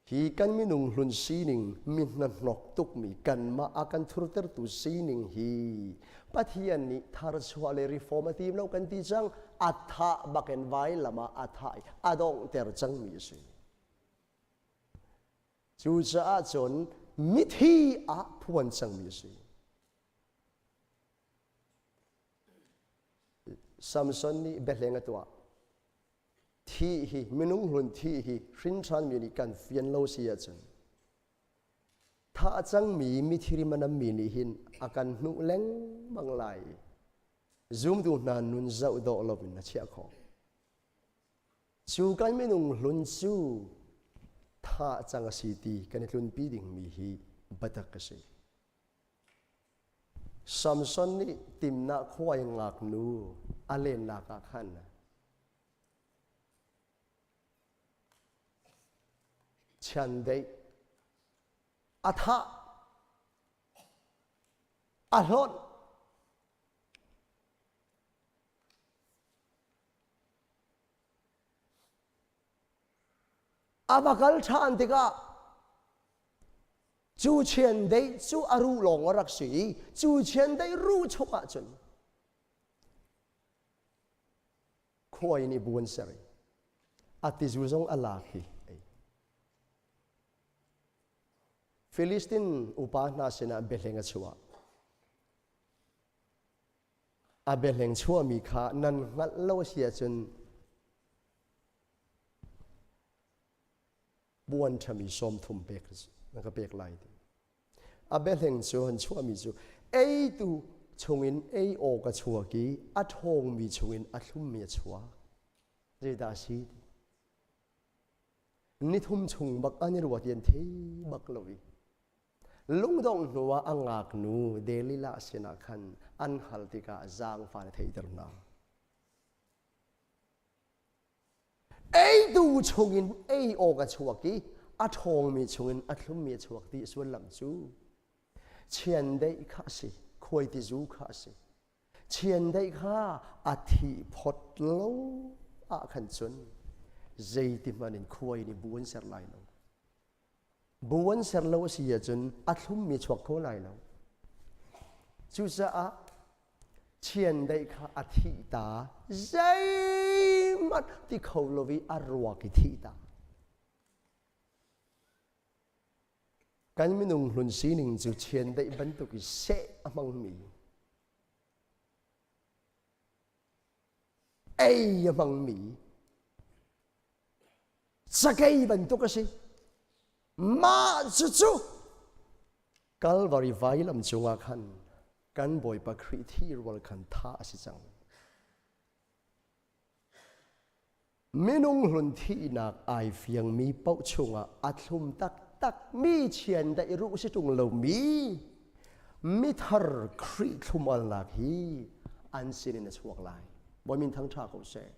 hi kan minung hlun sining mi hnahnok tukmi kanmah a kan thurtertu sining hi Pathian nih tharchuah le reform a tim lo kan ti cang a thah bakin vailam ah a thah i a donghter cangmi a si cucaah cun mithi ah phuan cangmi a si Samson nih biahleng a tuah. Thih hi minung hlun thih hi hrinṭhanmi nih kan fian lo si ahcun thah cangmi mithiri manammi nih hin a kan hnuh lengmang lai i zumtu hna nun zoh dawh loin a chiah khawh. Cu kan minung hlun cu thah cang a si ti kan i tlunpi dingmi hi biatak a si. Samson nih Timnah khua i ngaknu a lennak ah khan chiandeih a thah, a hlawnh. A va kal ṭhan tikah cu chiandeih cu a ruh lawng a rak si i cu chiandeih ruh chung ahcun khuai nih bu an ser i a tizu zong a lak i ei. Filistin upa hna sinah biahleng a chuah. A biahleng chuahmi kha nan hngalh lo a si ahcun puan ṭhami 30 pek na ka pek lai ti. A biahleng cu han chuahmi cu eitu chungin ei awk a chuak i a ṭhawngmi chungin a thlummi a chuak. Zeidah a si ti. Nithum chung bak an i ruat i an thei bak lo i Lungdongh hnuah a ngaknu Delilah sinah khan an hal tikah zaangfah na theihter hna. Eitu chungin ei awk a chuak i a ṭhawngmi chungin a thlummi a chuak ti sullam cu chiandeih kha a si, khuaitizu kha a si. Chiandeih kha a thih phot lo ah khan cun zeiti hmanh in khuai nih bu an ser lai lo. Bu an ser lo a si ahcun a thlummi chuak kho lai lo. Cucaah chiandeih kha a thih ta zeihmanh ti kho lo i a ruak i thih ta. Kan minung hlun sining cu chiandeih bantuk i seh a hmangmi ei a hmangmi cakei bantuk a si. Mah cucu Calvary vailam cungah khan kan Bawipa Khrih thi rual khan thah a si cang. Minung hlun thihnak ai fiangmi paoh chungah a thlum taktak mi chiandeih ruh si ṭung lomi mithar Khrih thlum-alnak hi an sinin a chuak lai. Bawi min thangṭha ko seh.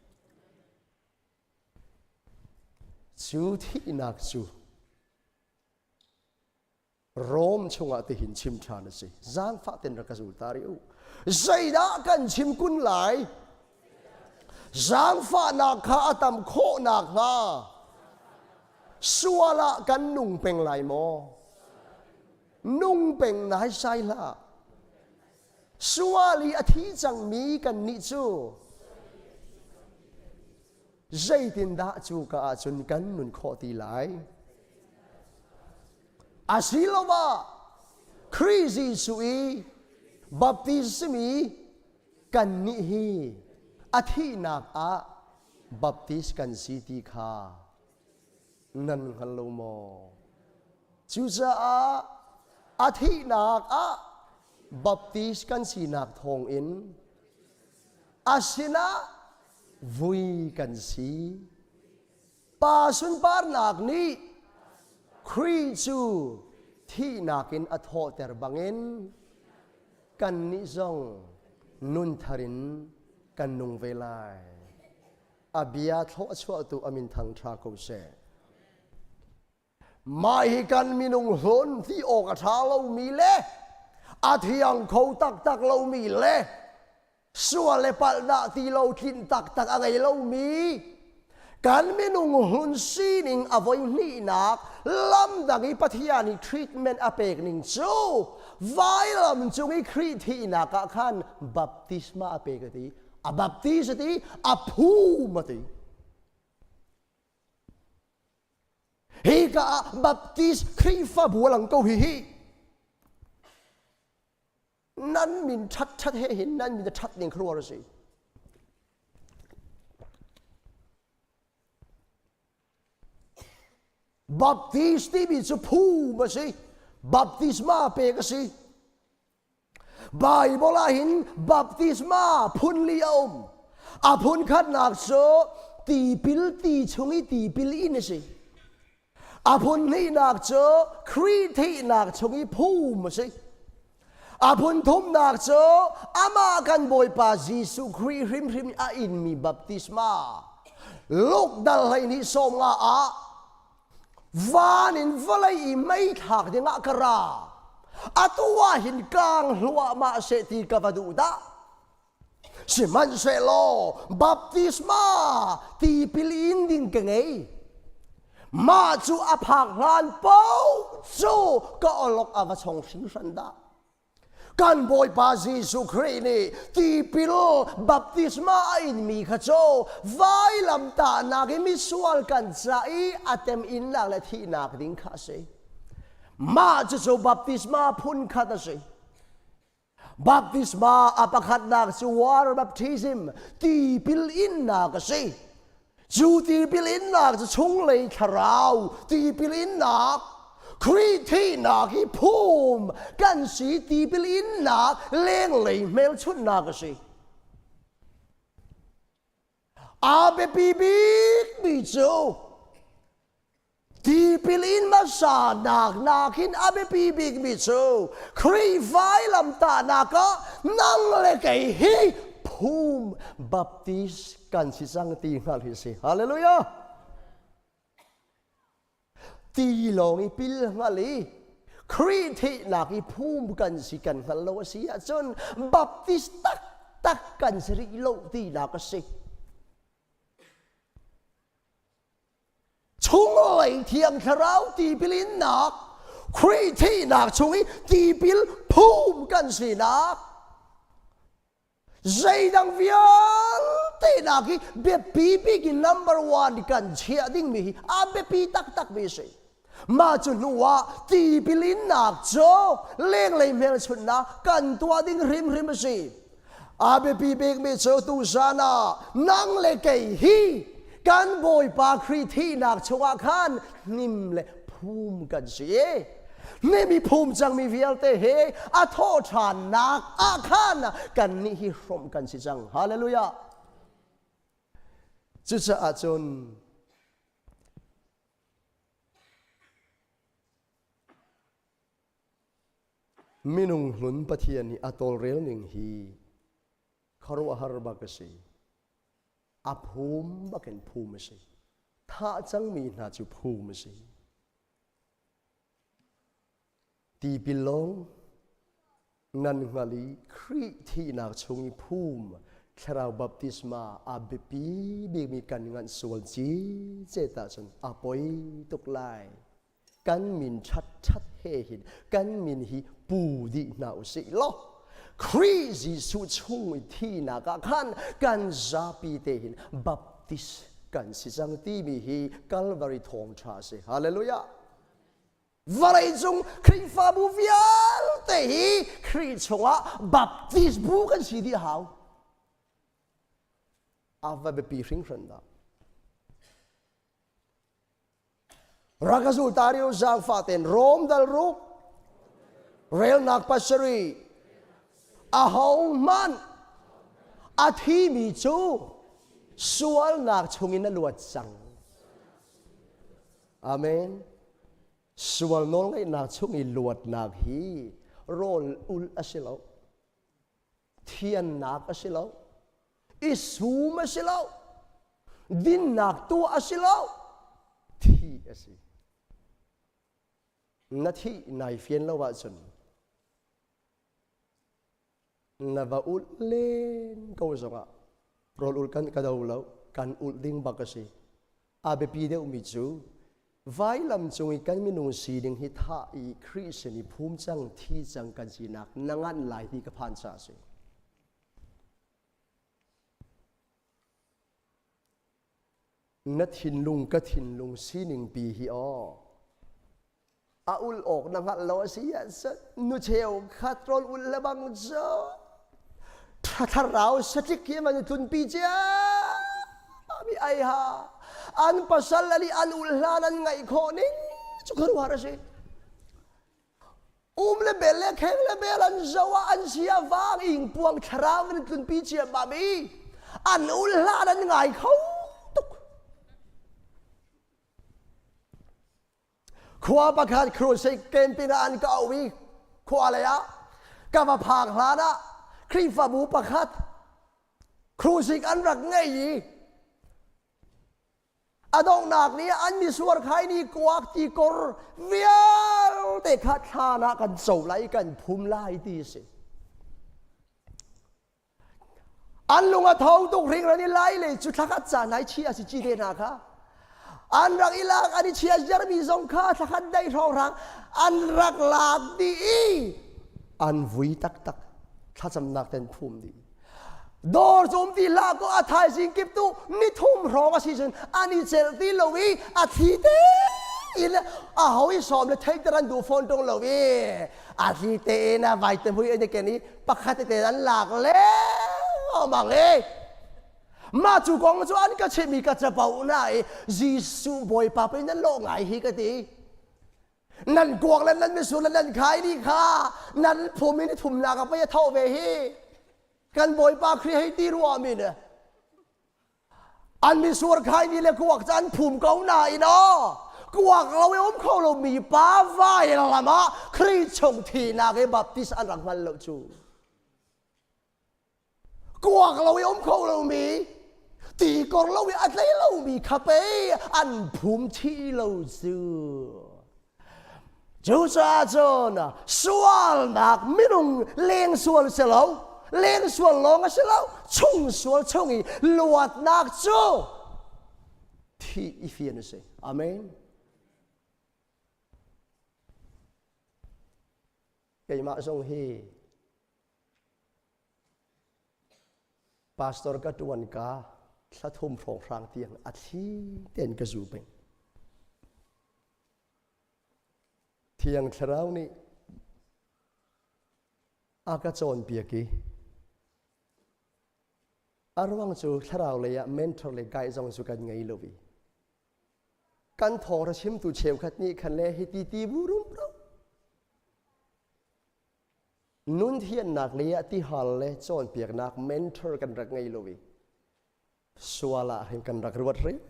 Cu thihnak cu Rom chungah tihin chim ṭhan a si. Zaangfah ten rak ka zul ta rih u. Zeidah kan chim kun lai? Zaangfahnak kha a tam khawh nakhnga sual ah kan nung peng lai maw? Nung peng naisai hlah. Sual i a thi cangmi kannih cu zeitindah cuka ah cun kan nun khawh ti lai? Asiloah Khrih Jesuh i baptism i kannih hi a thihnak ah baptist kan si ti kha nan hngal lo maw? Cucaah a thihnak ah baptist kan sinak thawngin a sinah vui kan si. Pa sunparnak nih Khrih cu thihnak in a thawhter bangin kannih zong nunthar in kan nung ve lai. A bia thlawhchuahtu a min thangṭha ko seh. Mah hi kan minung hlun ti awk a ṭha lomi le a thiang kho taktak lomi le sual le palh dah ti lo tlinh taktak a ngei lomi kan minung hlun sining a voi hnihnak lamdang i Pathian i treatment a pek ning cu vailam cung i Khrih thihnak ah khan baptisma a pek a ti a baptis a ti a phum a ti Hika ah Baptist Khrihfabu a lang ko hi hi. Nan min ṭhat ṭhat he hin nan min a ṭhat ning khuaruahhar a si. Baptist timi cu phum a si. Baptisma pek a si. Bible ah hin baptisma phun li a um. A phun khatnak cu tipil ti chung i tipil in a si. A phun hnihnak cu Khrih thihnak chung i phum a si. A phun thumnak cu amah kan Bawipa Jesuh Khrih hrimhrim a inmi baptisma. Luke dal 12 sawmnga ah Van in vawlei i mei thlak dingah ka ra. Atu ah hin kaang hluahmah seh ti ka va duh dah. Sihmanhsehlaw baptisma tipil in ding ka ngei. Mah cu a phak hlan paoh cu ka awlok a va chong hringhran dah. Kan Bawipa Jesuh Khrih nih tipil baptisma a inmi kha cu vailamtahnak i misual kan ca i a teminnak le thihnak ding kha a si. Mah cucu baptisma phunkhat a si. Baptisma a pakhatnak cu water baptism, tipil innak a si. Cu tipil innak cu chunglei thlarau tipil innak Khrih thihnak hi phum kan si tipil innak lenglei hmelchunhnak a si. A biapi bikmi cu tipil in hmasa nak nakin a biapi bikmi cu Khrih vailamtahnak ah nang le kei hi phum baptist kan si cang ti hngalh hi si. Hallelujah! Ti lawng i pil hngal i Khrih thihnak i phum kan si kan hngalh lo a si ahcun baptist taktak kan si rih lo tinak a si. Chunglei Thiang Thlarau tipil innak Khrih thihnak chung i tipil phum kan sinak zeidang vialte nak hi biapi bik in number one kan chiah dingmi hi a biapi taktak mi si. Mah cu hnu ah tipil innak cu lenglei hmelchunhnak kan tuah ding hrimhrim a si. A biapi bikmi cu tuzan ah nang le kei hi kan Bawipa Khrih thihnak chungah khan hnim le phum kan si. Hnim i phum cangmi vialte he a thawhṭhannak ah khan kannih hi hrawmh kan si cang. Hallelujah! Cucaah cun Minung hlun Pathian nih a tawlrel ning hi khuaruahhar bak a si. A phum bakin phum a si. Thah cangmi hna cu phum a si. Tipil lawng nan hngal i Khrih thihnak chung i phum thlarau baptisma a biapi bikmi kan nganh sual cicet ahcun a poi tuk lai. Kan min ṭhatṭhat he hin kan min hi pu dih hna u sih law Khrih Jesuh chung i thihnak ah khan kan zapi te hin baptis kan si cang timi hi Calvary thawngṭha a si. Hallelujah! Vawleicung Khrihfabu vialte hi Khrih chungah baptist bu kan si dih hau. A va biapi hringhran dah. Rakazul tario zaangfah ten Rom dal ruk relnak pasarih aho hmanh a thimi cu sualnak chungin a luat cang. Amen. Sual nawlngeihnak chung i luatnak hi rawl ulh a si lo. Thiannak a si lo. I sum a si lo. Dinnak tuah a si lo. Thi a si. Na thih nai fian lo ahcun na va ulh len ko zongah rawl ulh kan ka do lo kan ulh ding bak a si a biapi deuhmi cu vailam cung i kan minung sining hi thah i Khrih sin i phum cang thi cang kan sinak na nganh lai ti ka phan ca a si Na thinlung ka thinlung sining pi hi aw a ul awk na hngalh lo a si ahcun nu cheu khat rawl ul le bang cu thlarau saṭik hi man tlunpi cia mi ai ha an pasal ali an ul hlan an ngaih khawh ning cu khuaruahhar a si Um le bel le kheng le bel an zo ah an sia vang ing puang thlarau in tlunpi ciammam i an ul hlan an ngai kho tuk. Khua pakhat crusade camping ah an ka auh i khua lei ah ka va phak hlan ah Khrihfabu pakhat crusade an rak ngei i A donghnak ni ah an misuar khai ni kuak ti kor vialte kha thlan ah kan co lai kan phum lai ti si. An lung a tho tuk hringhran i lai lei cu thlakhat caan ai chi a si chi te hna kha. An rak i lak an i chia ziarmi zong kha thlakhat dei hrawnghrang an rak lak dih i an vui taktak thlacamnak ten phum dih. Dawr cu um ti hlah kaw a thaizing kip tu nithum hrawng a si cun an i celh ti lo i a thli te in a ho i sawm le theiter an duh fawn ṭung lo i a thli te in a vaite mui an i ken i pakhat te an lak lengmang i mah cu kong cu an ka chimh i ka capo na i Jesuh Bawipa pei nan lawh ngai hi ka ti. Nan kuak le nan mitsur le nan khai dih kha nan phum in thumnak ah pei a tho ve hi. Kan Bawipa Khrih hei ti rua mi ne. An mitsur khai ni le kuak cu an phum ko nain aw kuak lo i um kho lo mi pa vai lam ah Khrih chung thihnak i baptist an rak hngal lo cu. Kuak lo i um kho lomi, ti kor lo i a tlei lomi kha pei an phum chih lo cu. Cucaah cun sualnak minung leng sual si lo, leng sual lawng a si lo, chung sual chung i luatnak cu thih i fian a si. Amen. Keimah zong hi Pastor ka ṭuan ka thla thum hrawnghrang tiang a thli tein ka zu peng. Thiang Thlarau nih a ka cawnpiak i a ruang cu thlarau lei ah mentor le guide zong cu kan ngei lo i kan thawngṭha chimtu cheukhat nih khan le hiti ti bu rumro Nun thiannak lei ah tihal le cawnpiaknak mentor kan rak ngei lo i sual ah hin kan rak ruat rih.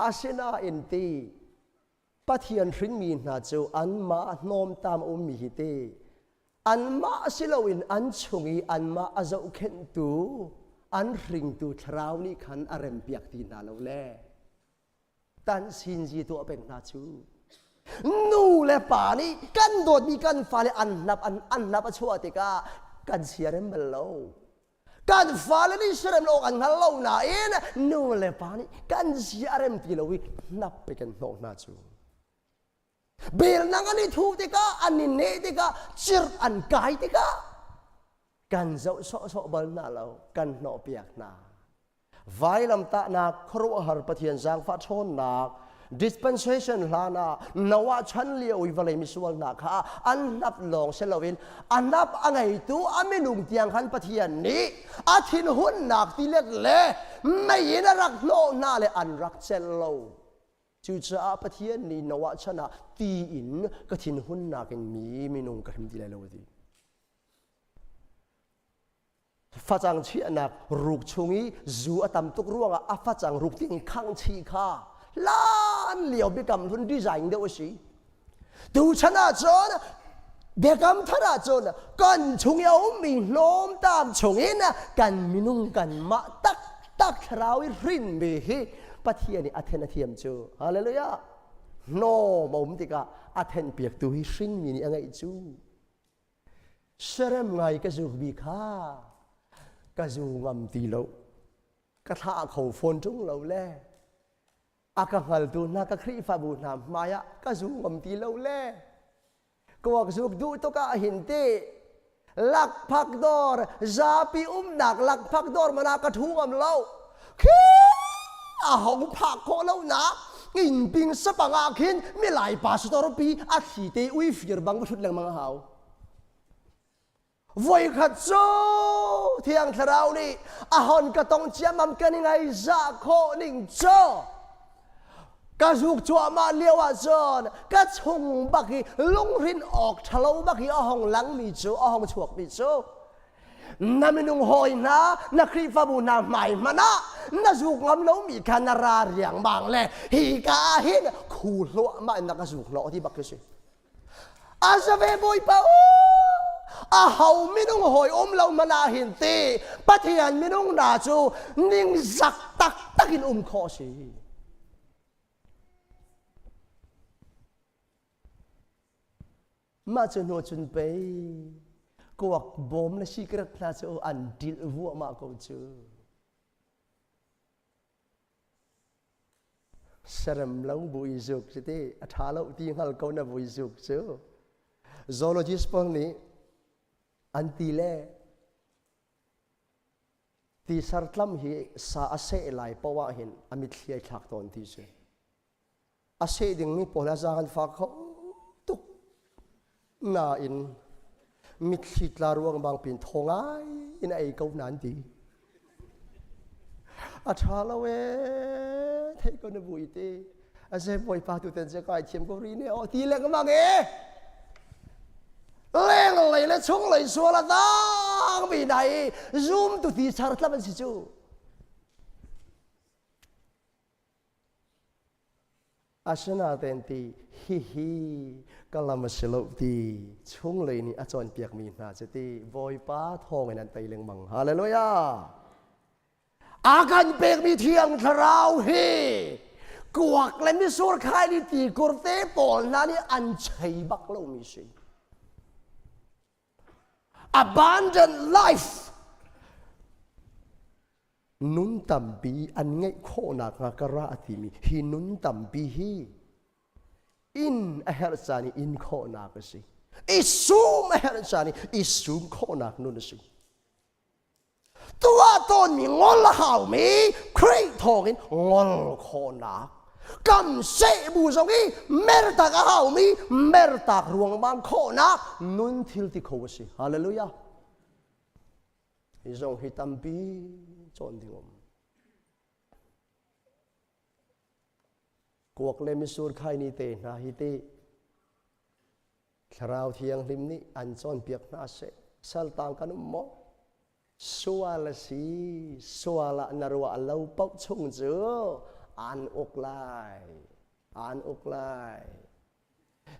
Asinain ti Pathian hrinmi hna cu anmah hnawmtam a ummi hi ti. Anmah si loin an chung i anmah a zohkhenhtu an hringtu thlarau nih khan a rempiak ti hna lo le tan sinzi tuah peng hna cu. Nu le pa nih kan dawtmi kan fale an hnap an, an hnap a chuah tikah kan siarem bal lo. Kan fale nih siarem lo awk an hngal lo nain nu le pa nih kan sia a rem ti lo i hnap pe kan hnawh hna cu. Belnang an i thuh tikah, an i neh tikah, cirh an kai tikah kan zoh sawhsawh bal hna lo, kan hnawhpiak hna. Vailamtahnak khuaruahhar Pathian zaangfah ṭhawnnak dispensation hlan ah Noah chan lio i vawlei misual hna kha an hnap lawng si loin a hnap a ngeitu a minung tiang khan Pathian nih a thinhunnak tilet le mei in a rak hnawh hna le an rak celh lo. Cucaah Pathian nih Noah chan ah ti in ka thinhunnak in mi minung ka hrim ti lai lo a ti. Facang chiahnak ruk chung i zu a tam tuk ruangah a facang ruk ting khang chi kha hlan lio biakam hlun design deuh a si. Tuchan ah cun biakam thar ah cun kan chung i a ummi hnawmtam chungin kan minung kanmah taktak thlarau i hrinmi hi Pathian nih a then a thiam cu. Hallelujah. Hnawm a um tikah a thenhpiaktu hi hrinmi nih a ngeih cu. Serem ngai ka zuk bi kha ka zu ngam ti lo. Ka thlah kho fawn ṭung lo le a ka hngaltu hna ka Khrihfabu hna hmaiah ka zu ngam ti lo le kuak zuk duh tuk ah hin ti lakphak dawr zapi umnak lakphak dawr mana ka thu ngam lo khi a hong phak khawh lo nak inn ping sapang ah khin milai pastor pi a thli te ui fir bang va thut lengmang a hau. Voikhat cu Thiang Thlarau nih a hon ka tong ciammam kan i ngaihzah khawh ning cu ka zuk cuahmah lio ah cun ka chung bak i lunghrinh awk ṭhalo bak i a hong langmi cu a hong chuakmi cu na minung hawi hna na Khrihfabu hna hmai hmanh ah na zuk ngam lomi kha na ra riangmang le hi ka ah hin khu hluahmah in na ka zuk hnawh ti bak khi si. A zave Bawipa u a ho minung hawi um lo mana hin ti Pathian minung na cu ningzak taktak in um khawh si. Mah cu hnu cun pei kuak bawm le sikret hna cu an dilh vuahmah ko cu. Serem lo bu i zuk cu ti a ṭha lo ti hngal ko na vui zuk cu. Zoologist pawl nih an ti le ti sartlam hi sa a seh lai poah ah hin a mitthli ai thlak tawn ti si. A seh dingmi pawl a zaang an fak kho tuk nain mitthli tla ruangmang pin thaw ngai in a ei ko na an ti. A ṭha lo ee theih ko na vui ti. A ze bawipa tu ten ze kai thiam ko ri ne o ti lengmang e. Leng lei le chung lei sual a dang mi dai zum tu ti char tlam an si cu. Asinain ti hihi ka lam a si lo ti chunglei nih a cawnpiakmi hna cu ti Bawipa thawngin an tei lengmang. Hallelujah! A kan pekmi Thiang Thlarau hi kuak le misur khai nih tikur te pawl hna nih an chei bak lomi si. Abundant life nun tampi an ngeih khawhnak hnga ka ra a timi hi nun tampi hi inn a herh caan i inn khawhnak a si. I sum a herh caan i i sum khawhnak nun a si. Tuah tawnmi ngol a haumi Khrih thawngin ngol khawhnak kam seh bu zong i mertak a haumi mertak ruangmang khawhnak nun thil ti kho a si. Hallelujah. Hi zong hi tampi cawn ding um. Kuak le misur khai ni te hna hi te Thlarau Thianghlim nih an cawnpiak hna seh. Saltang kan um maw? Sual a si, sual ah na ruah lo paoh chung cu an uk lai. An uk lai.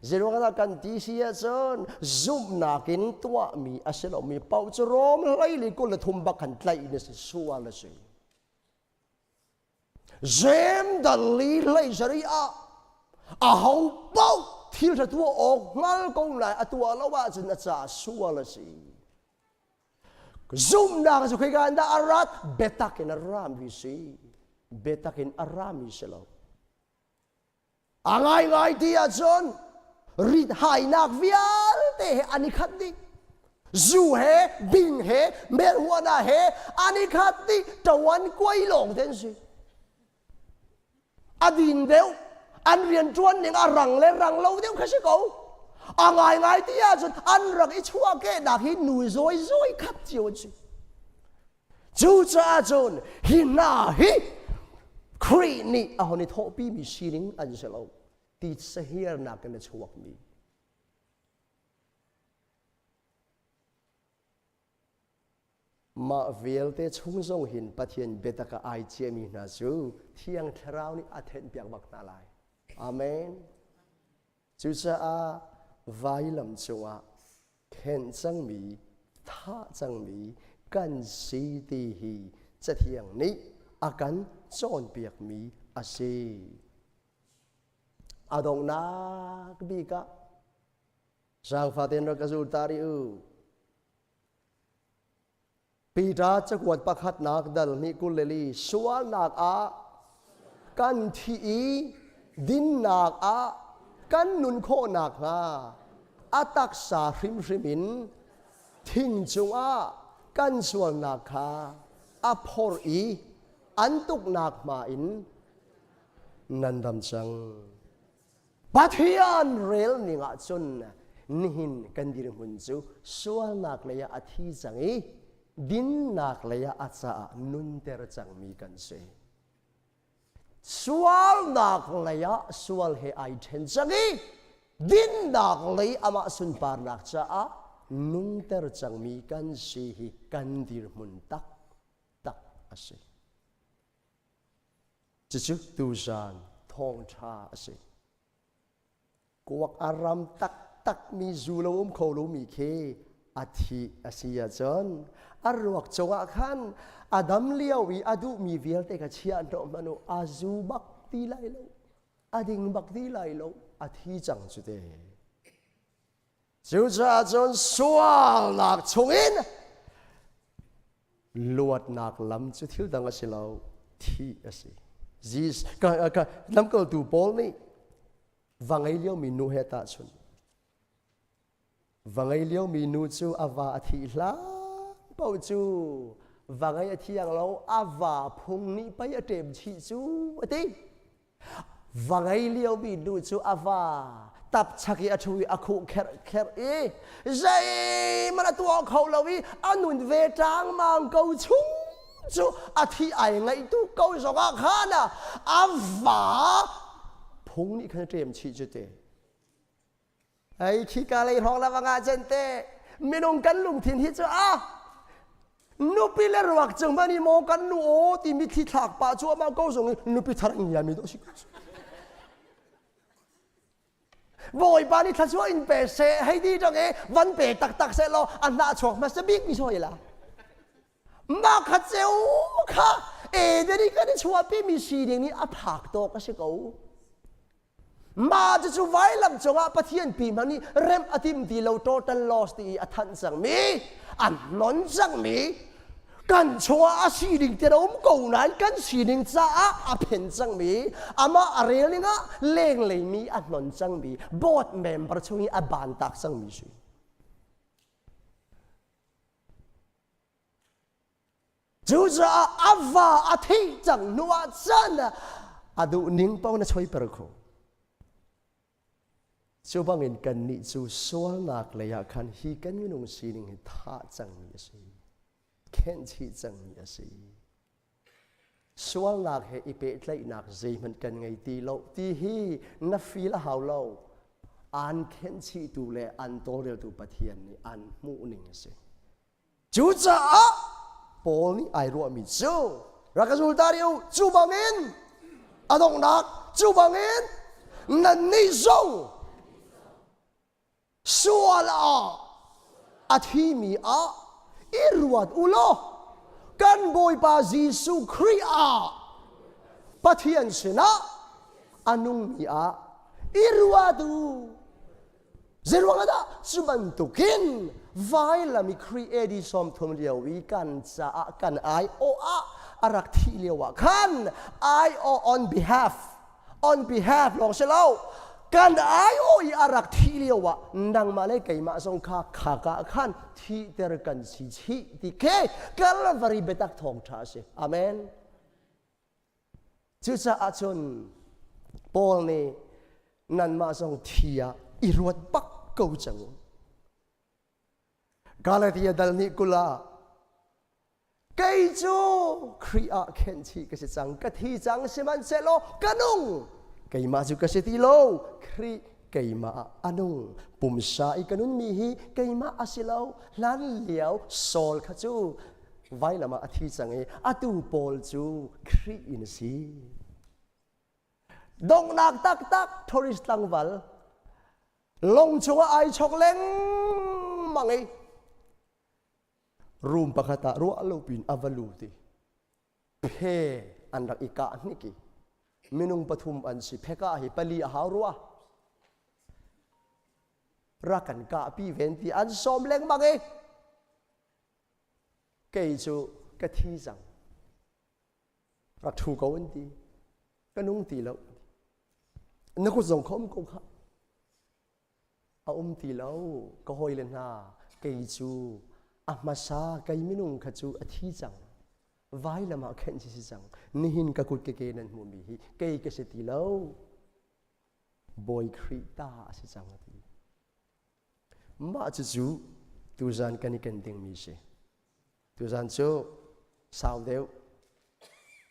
Zeiruangah kan ti si ahcun zumhnak in tuahmi a si lomi paoh cu Rom hleili 23 bak khan tlaih in a si sual a si. Zem dal li hlei sarih ah aho paoh thil ṭha tuah awk hngal ko lai a tuah lo ahcun a caah sual a si. Zumhnak cu khoika in dah a rat? Biatak in a rami si. Biatak in a rami si lo. A ngaingai ti ahcun rithainak vialte he an i khat dih. Zu he, bing he, marijuana he an i khat dih. Ṭawan kuai lawng te an si. A din deuh, an rianṭuan ning a rang le rang lo deuh kha si ko. A ngaingai ti ahcun an rak i chuahkehnak hi nu zawi zawi khat cio an si. Cucaah cun hi hna hi Khrih nih a hon i thawhpimi sining an si lo ti sahiarnak in a chuakmi. Mah vialte chung zong hin Pathian biatak ah ai ciami hna cu Thiang Thlarau nih a thenhpiak bak hna lai. Amen. Cucaah vailam cungah khenh cangmi, thah cangmi kan si ti hi Cathiang nih a kan cawnpiakmi a si. A donghnak bik ah zaangfah tein rak ka zul ta rih u. Peter cakuat pakhatnak dal hnih 22 sualnak ah kan thi i dinnak ah kan nun khawh nakhnga a taksa hrimhrim in thing cungah kan sualnak kha a phorh i an tuknak hma in nan dam cang. Pathian rel ning ahcun nihin kan dirhmun cu sualnak lei ah a thi cang i dinnak lei ah a caah nunter cangmi kan si. Sualnak lei ah sual he ai ṭhen cang i dinnak lei amah sunparnak caah nunter cangmi kan si hi kan dirhmun taktak a si. Cucu tuzan thawngṭha a si. Kuak a ram taktakmi zu lo um kho lomi khi a thih a si ahcun a ruak cungah khan a dam lio i a duhmi vialte kha chiah hnawh hmanh u a zu bak ti lai lo a ding bak ti lai lo a thi cang cu te. Cucaah cun sualnak chungin luatnak lam cu thil dang a si lo, thih a si. Jesus, ka, ka, lamkaltu Paul nih va ngei liomi nu he tahchunh. Va ngei liomi nu cu a va a thih hlan paoh cu va ngei a thiang lo, a va phung nih pei a ṭem chih cu a ti. Va ngei liomi nu cu a va tapchak i a ṭhu i a khuh kherh i zeihmanh a tuah kho lo i a nun ve ṭangmang ko chung cu a thi ai ngaih tuk ko zongah khan a va phung nih khan a ṭem chih cu te. Hei khika lei hrawng la va cun te minung kan lungthin hi cu a nupi le ruak cung bani maw kan nu aw ti mitthli thlak pah cu amah ko zong i nupi thar in mi do si Bawipa nih thluachuah in pe seh hei ti tang e van pe taktak seh law a hnah chuak hmasa bik mi soi la mah kha ceu kha Eden i kan i chuahpi mi sining nih a phak tawk a si ko Mah cucu vailam cungah Pathian pi hmanh nih remh a tim ti lo total loss ti i a thanh cangmi, a hnon cangmi, kan chungah a sining te a um ko nain kan sining caah a phen cangmi, amah a rel ning ah lenglei mi a hnon cangmi, board member chung i a bantak cangmi si. Cucaah a va a theih cang hnu ah cun a duh ning paoh na choiper kho. Cu bangin kannih cu sualnak lei ah khan hi kan minung sining hi thah cangmi a si. Khenh chih cangmi a si. Sualnak he i pehtlaihnak zeihmanh kan ngei ti lo ti hi na feel a hau lo. Aan khenh chihtu le an tawlreltu Pathian nih an hmuh ning a si. Cucaah Paul nih ai ruahmi cu rak ka zul ta rih u cu bangin a donghnak cu bangin nannih zong. Sual ah a thimi ah i ruat u law kan Bawipa Jesuh Khrih ah Pathian sinah a nungmi ah i ruat u. Zeiruang ah dah cu bantukin vailam i Khrih AD 30 lio i kan caah kan aiawh ah a rak thih lio ah khan aiawh on behalf on behalf lawng si lo kan aiawh i a rak thih lio ah nangmah le keimah zong kha khaka ah khan thihter kan si chih ti khi Calvary biatak thawngṭha a si. Amen. Cucaah cun Paul nih nanmah zong thi ah i ruat bak ko cang u. Galatia dal nih kul ah kei cu Khrih ah khenhchih ka si cang, ka thi cang, sihmanhsehlaw ka nung. Keimah cu ka si ti lo, Khrih keimah ah a nung. Pumsa i ka nunmi hi keimah a si lo, hlan lio Saul kha cu vailam ah a thi cang i atu pawl cu Khrih in a si. Donghnak taktak tourist tlangval lawng chungah ai chok lengmang i room pakhat ah ruah lo pin a va lut i phe an rak i kah hnik i minung pathum an si pheka hi pali a hau rua rak kan kah pi ven ti an sawm lengmang i Kei cu ka thi cang. Rak ṭhu ko an ti. Ka nung ti lo. Na kut zong kha um ko khah. A um ti lo. Ka hawile hna, kei cu a hmasa kei minung kha cu a thi cang. Vailam ah khenh si si cang. Nihin ka kut ke ke nan hmuhmi hi kei ka si ti lo. Bawi Khrih ta a si cang a ti. Mah cucu tuzan kan i ken dingmi si. Tuzan cu sau deuh.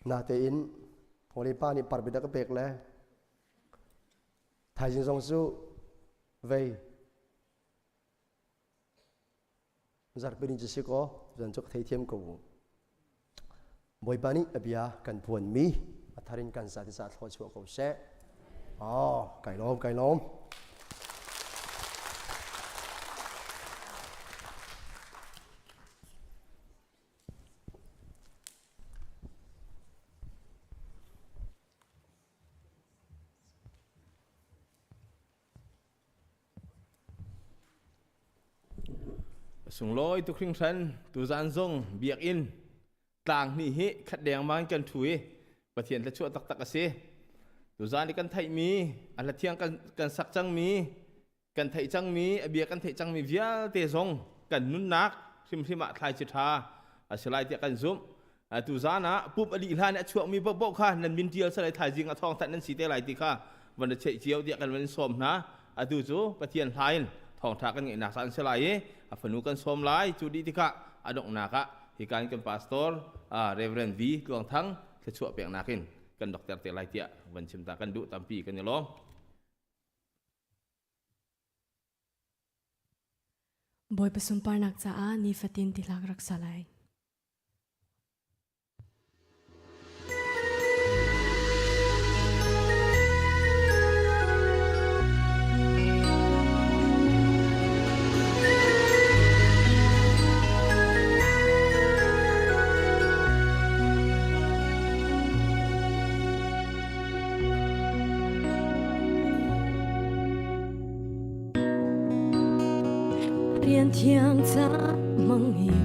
Natein Holy Pa nih parbit a ka pek le thaizing zong cu vei zarhpini cu si kaw zan cu ka theithiam ko. Bawipa nih a bia kan phuanmi a thar in kan za ti za thluachuah ko seh. Oh, kai lawm, kai lawm. Sunglawi tuk hringhran tuzaan zong biakinn tlang hnih hi khat dengmang in kan ṭhu i Pathian thluachuah taktak a si. Tuzaan i kan theihmi, a hla thiang kan sak cangmi, kan theih cangmi, a bia kan theih cangmi vialte zong kan nunnak hrimhrim ah thlaici ṭha a si lai tiah kan zumh. Tuzaan ah pup a lih hlan i a chuakmi paohpaoh kha nan min ṭial salai thaizing a thawng thanh nan si te lai ti kha van ra cheih cio tiah kan van in sawm hna. Atu cu Pathian hla in thawngṭha kan ngeihnak caan si lai i a fanu kan sawm lai. Cu dih tikah a donghnak ah hika in kan pastor Reverend V Tluang Thang thluachuah peknak in kan dokter te lai tiah van chim ta kan duh tampi kan i lawm. Bawipa sunparnak caah nifatin tilak rak sa lai. Rian thiang ca mang in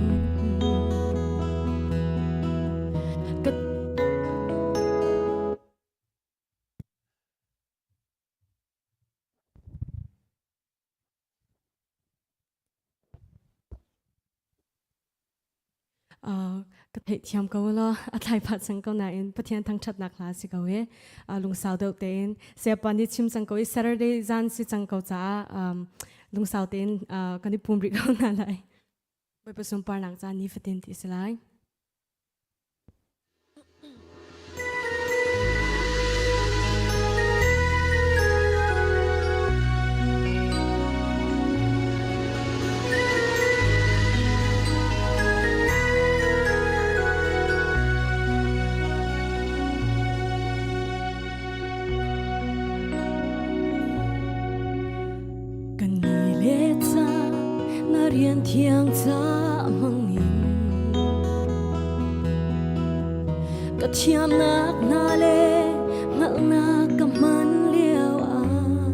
ka Ka theihthiam ko law a thlai pah cang ko nain Pathian thangṭhatnak hla si ko i lungsau deuh tein sayapa nih chim cang ko i Saturday zan si cang ko caah lungsau tein kan i pum rih ko hna lai. Bawipa sunparnak ca nifatin ti si lai. Kan ni le rian thiang ca hmangin ka thiamnak hna le hngalhnak ka hman lio ah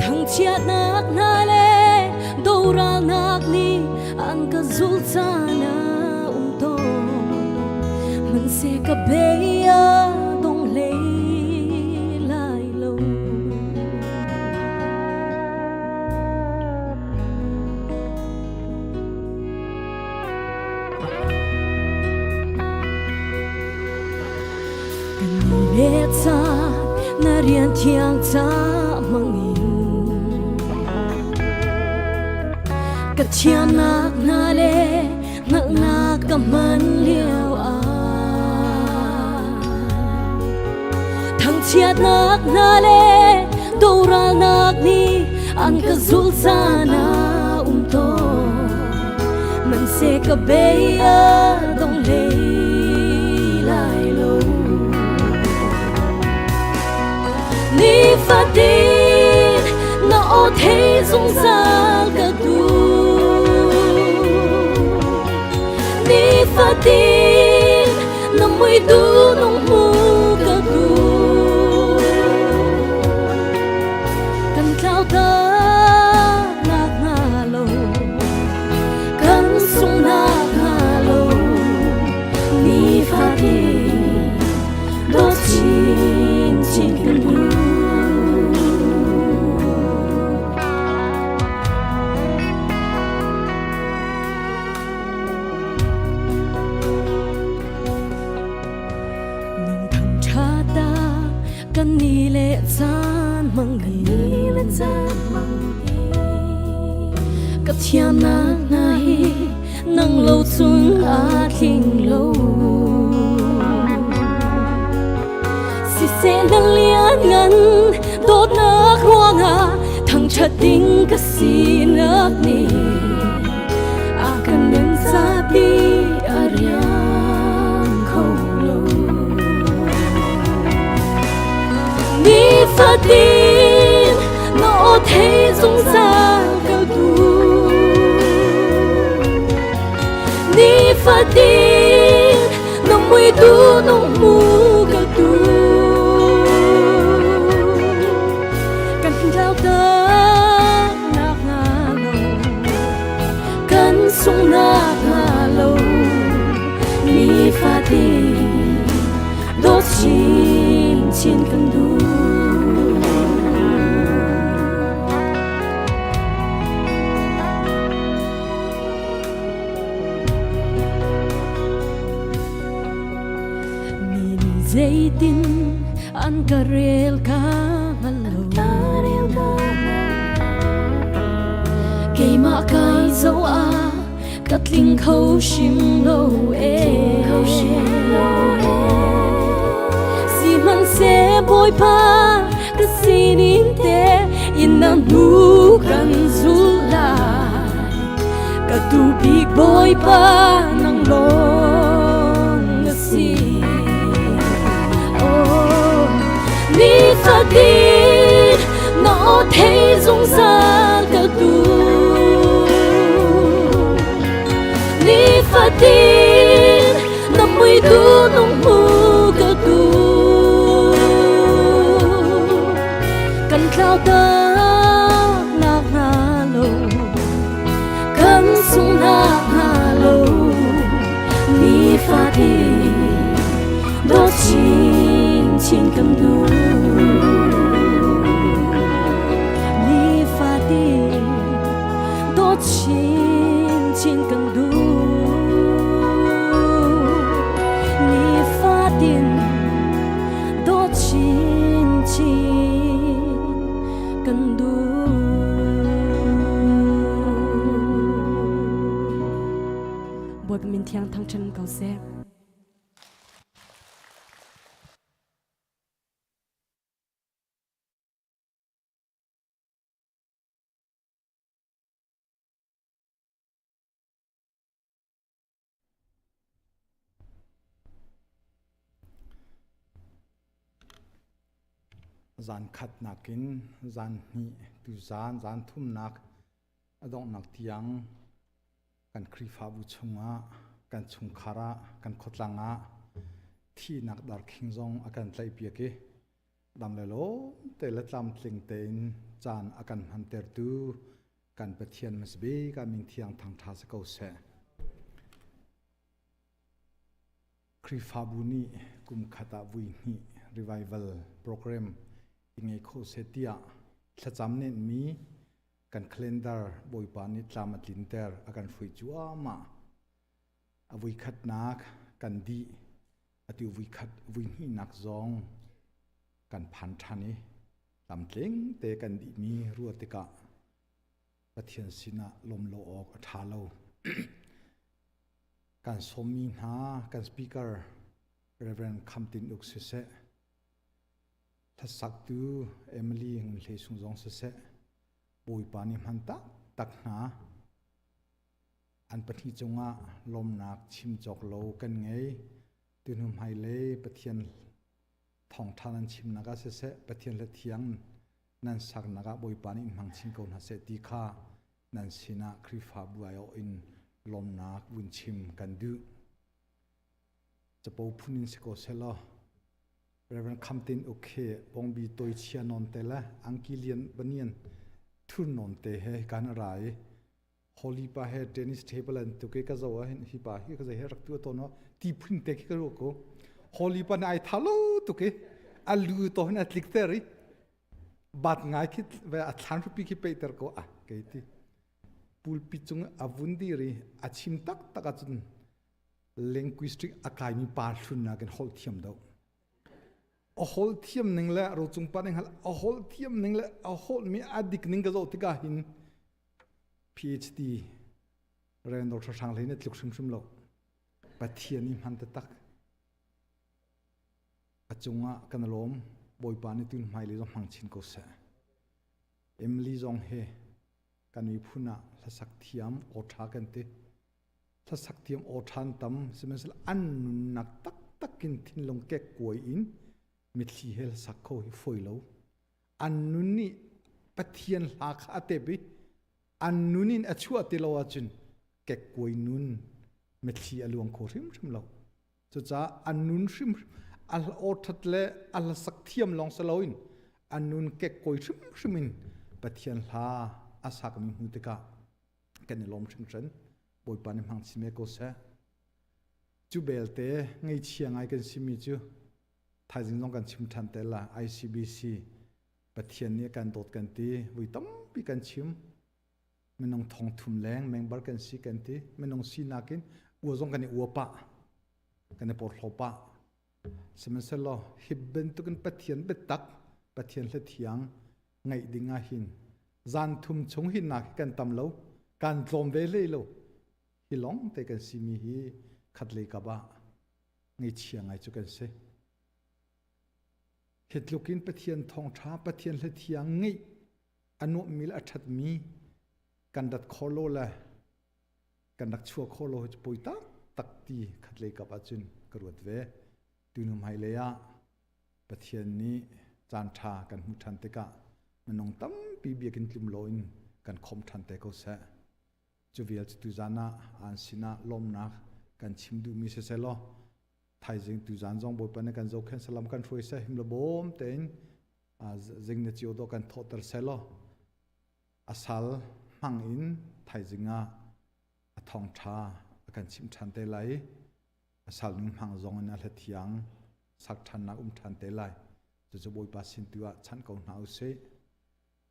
thangchiatnak hna le doralnak nih an ka zulh caan a um tawn hmanhseh ka bei a dong hlei lai lo. Kan ni le caan na rian thiang ca hmangin ka thiamnak hna le hngalhnak ka hman lio ah thangchiatnak hna le doralnak nih an ka zulh caan ah um tawn hmanhseh ka bei a dong hlei lai lo. Nifatin na aw thei zungzal ka duh. Nifatin na mui tu nung hmu ka duh. Kan tlau tak nak hnga lo, kan sung nak hnga lo. Nifatin dawt chinchin kan duh. Nung thang tha ta kan ni le caan mang ka thiamnak hna hi nang lo cun a tling lo. Siseh na lian ngan dawtnak ruangah thangṭhat ding ka sinak nih a kan nen zapi a riam kho lo. Nifatin na aw thei zungzal ka duh. Nifatin na mui tu nung hmu ka duh. Kan tlau tak nak hnga lo, kan sung nak hnga lo. Nifatin dawt chinchin kan duh. Mi nih zeitin an ka rel ka hngal lo. Keimah kai zoh ah ka tling kho hrim lo e. Sihmanhseh Bawipa ka sining te in na hnu kan zul lai. Ka duh bik Bawipa nang lawng na si. Oh, nifatin na aw thei zungzal ka duh. Nifatin na mui tu nung hmu ka duh. Kan tlau tak nak hnga lo, kan sung nak hnga lo. Nifatin dawt chinchin kan duh. Nifatin dawt chinchin kan duh. Nifatin dawt chinchin kan duh. Bawipa min thiang thangṭhat ko seh. Zan khatnak in zan hnih tu zan zan thumnak a donghnak tiang kan Khrihfabu chungah kan chungkhar ah kan khuatlang ah thihnak darkhing zong a kan tlaihpiak i dam le lawm te le tlamtling tein caan a kan hmantertu kan Pathian hmasabik ah min thiang thangṭha si ko seh. Khrihfabu nih kum khat ah vui hnih revival program i ngei kho seh tiah thlacam nenhmi kan calendar Bawipa nih tlam a tlinter a kan hruai cuahmah. A vuikhatnak kan dih, atu vuikhat vuihnihnak zong kan phan ṭhan i lamtling te kan dihmi ruah tikah Pathian sinah lawm lo awk a ṭha lo. Kan sawmmi hna kan speaker Reverend Kham Tin Uk siseh, hlasaktu Emily Ngun Hlei Sung zong siseh, Bawipa nih hman taktak hna. An pahnih cungah lawmnak chim cawk lo kan ngei. Tuhnu hmailei Pathian thawngṭha nan chimnak ah siseh, Pathian hla thiang nan saknak ah Bawipa nih in hmang chin ko hna seh ti kha nan sinah Khrihfabu aiawh in lawmnak vun chim kan duh. Capo phun in si ko selaw Reverend Khamtin Uk hi bongbi toi chia non te le angki lian banian thur non te he kan ra i Holy pa he tennis table an tuke ka zo ah hin hi pa hi ka zei he rak tu to no ti phun te khi ka ru ko Holy pa na ai thalo tuke alu to hin a tlik ter i bat ngai khi ve a thlan rupi khi pe ter ko a ke ti pulpit cung a vun dir i a chim tak tak ahcun linguistic a kaimi pa hlun nakin holh thiam do a holh thiam ning le rocung pa ning hal a holh thiam ning le a holh mi a dik ning ka zoh tikah hin PhD Reverend Dr. Hrang Hlei nih tluk hrimhrim lo Pathian i hman taktak a cungah kan lawm Bawipa nih tun hmailei zong hmang chin ko seh Emily zong he kan miphun ah hlasak thiam aw ṭha kan ti hlasak thiam aw ṭhan tam sihmanhsehlaw an nunnak taktak in thinlung kekkuai in mitthli he hlasak kho hi fawi lo an nun nih Pathian hla kha a tep i an nun in a chuah ti lo ahcun kekkuai nun mitthli a luang kho hrimhrim lo Cucaah an nun hrim a aw ṭhat le a hlasak thiam lawng si loin an nun kekkawi hrimhrim in Pathian hla a sakmi hmu tikah kan i lawm hringhran. Bawipa nih hmang chin ve ko seh. Cu belte ngeichia ngai kan simi cu thaizing zong kan chim ṭhan te la ICBC Pathian nih a kan dawt kan ti vui tampi kan chim minung thong thum leng member kan si kan ti minung sinak in ua zong kan i ua pah kan i porhlaw pah sihmanhsehlaw hi bantukin Pathian biatak Pathian hlathiang ngaih ding ah hin zan thum chung hin nak hi kan tam lo kan tlawm ve hlei lo hi long te kan simi hi khat lei kap ah ngeichia ngai cu kan si hi tluk in Pathian thawngṭha Pathian hlathiang ngeih a nuamhmi le a ṭhatmi kan rat kho lo le kan rak chuah kho lo hi cu poi taktak ti khatlei kap ahcun ka ruat ve. Tunu hmailei ah Pathian nih caan ṭha kan hmuh ṭhan tikah minung tampi biakinn tlum loin kan khawm ṭhan te ko seh. Cu vial cu tuzan ah an sinah lawmnak kan chim duhmi siseh law thaizing tuzan zong Bawipa nih kan zohkhenh salam kan hruai seh him le bawm tein zing na cio dawh kan thawhter selaw a sal hmang in thaizing ah a thawngṭha a kan chimh ṭhan te lai a sal nun hmang zong in a hlathiang sak ṭhannak um ṭhan te lai cucu Bawipa sin tu ah chanh ko hna usih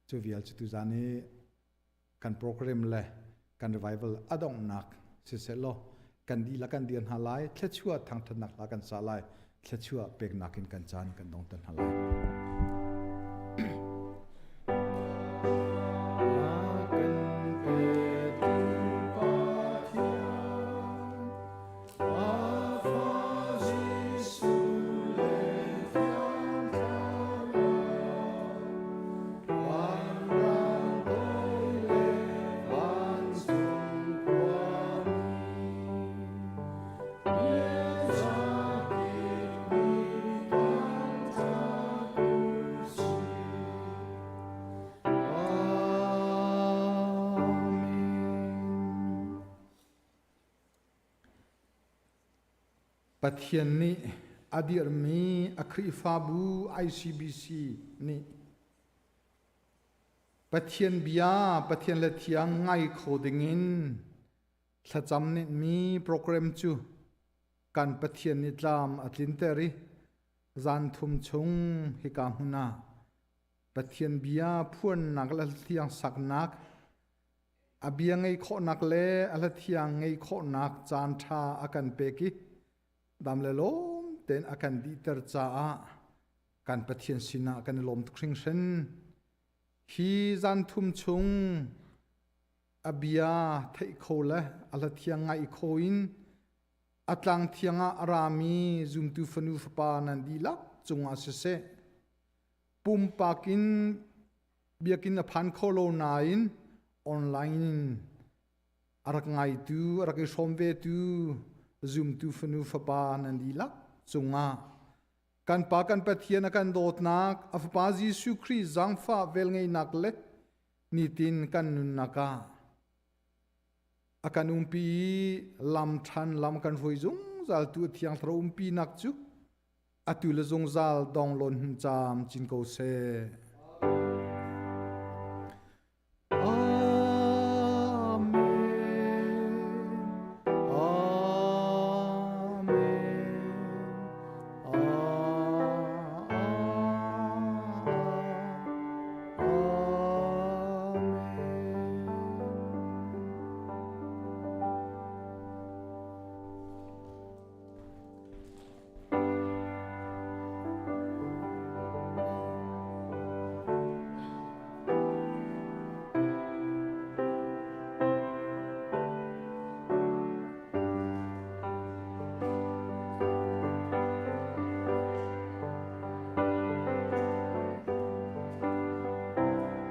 cu vial cu tuzan i kan program le kan revival a donghnak siseh law kan dihlak kan dir hna lai thluachuah thangṭhatnak hla kan sa lai thluachuah peknak in kan caan kan dong te hna lai. Pathian nih a dirhmi a Khrihfabu ICBC nih Pathian bia, Pathian le thiang ngai kho dingin thlacam mi program cu kan Pathian nih tlam a tlinter i zan thum chung hika hmun ah Pathian bia phuannak le thiang saknak a bia ngei khawhnak le a hla thiang ngei khawhnak caan ṭha a kan pek i dam le lawm tein a kan dihter caah kan Pathian sinah kan i lawm tuk hringhran. Hi zan thum chung a bia theih kho le a hla thiang ngaih kho in a tlang thiang ah a rami zumtu fanu fapa nan dihlak cungah siseh pumpak in biakinn a phan kho lo nain online in a rak ngaitu a rak i hrawm vetu zumtu fanu fapa nan dihlak cungah kan pa kan Pathian a kan dawtnak a fapa Jesuh Khrih zaangfah velngeihnak le nitin kan nunnak ah a kan umpi i lam ṭhan lam kan hruai zungzal tu thiang thlarau umpinak cu atu le zungzal dong lawn hun caam cin ko seh.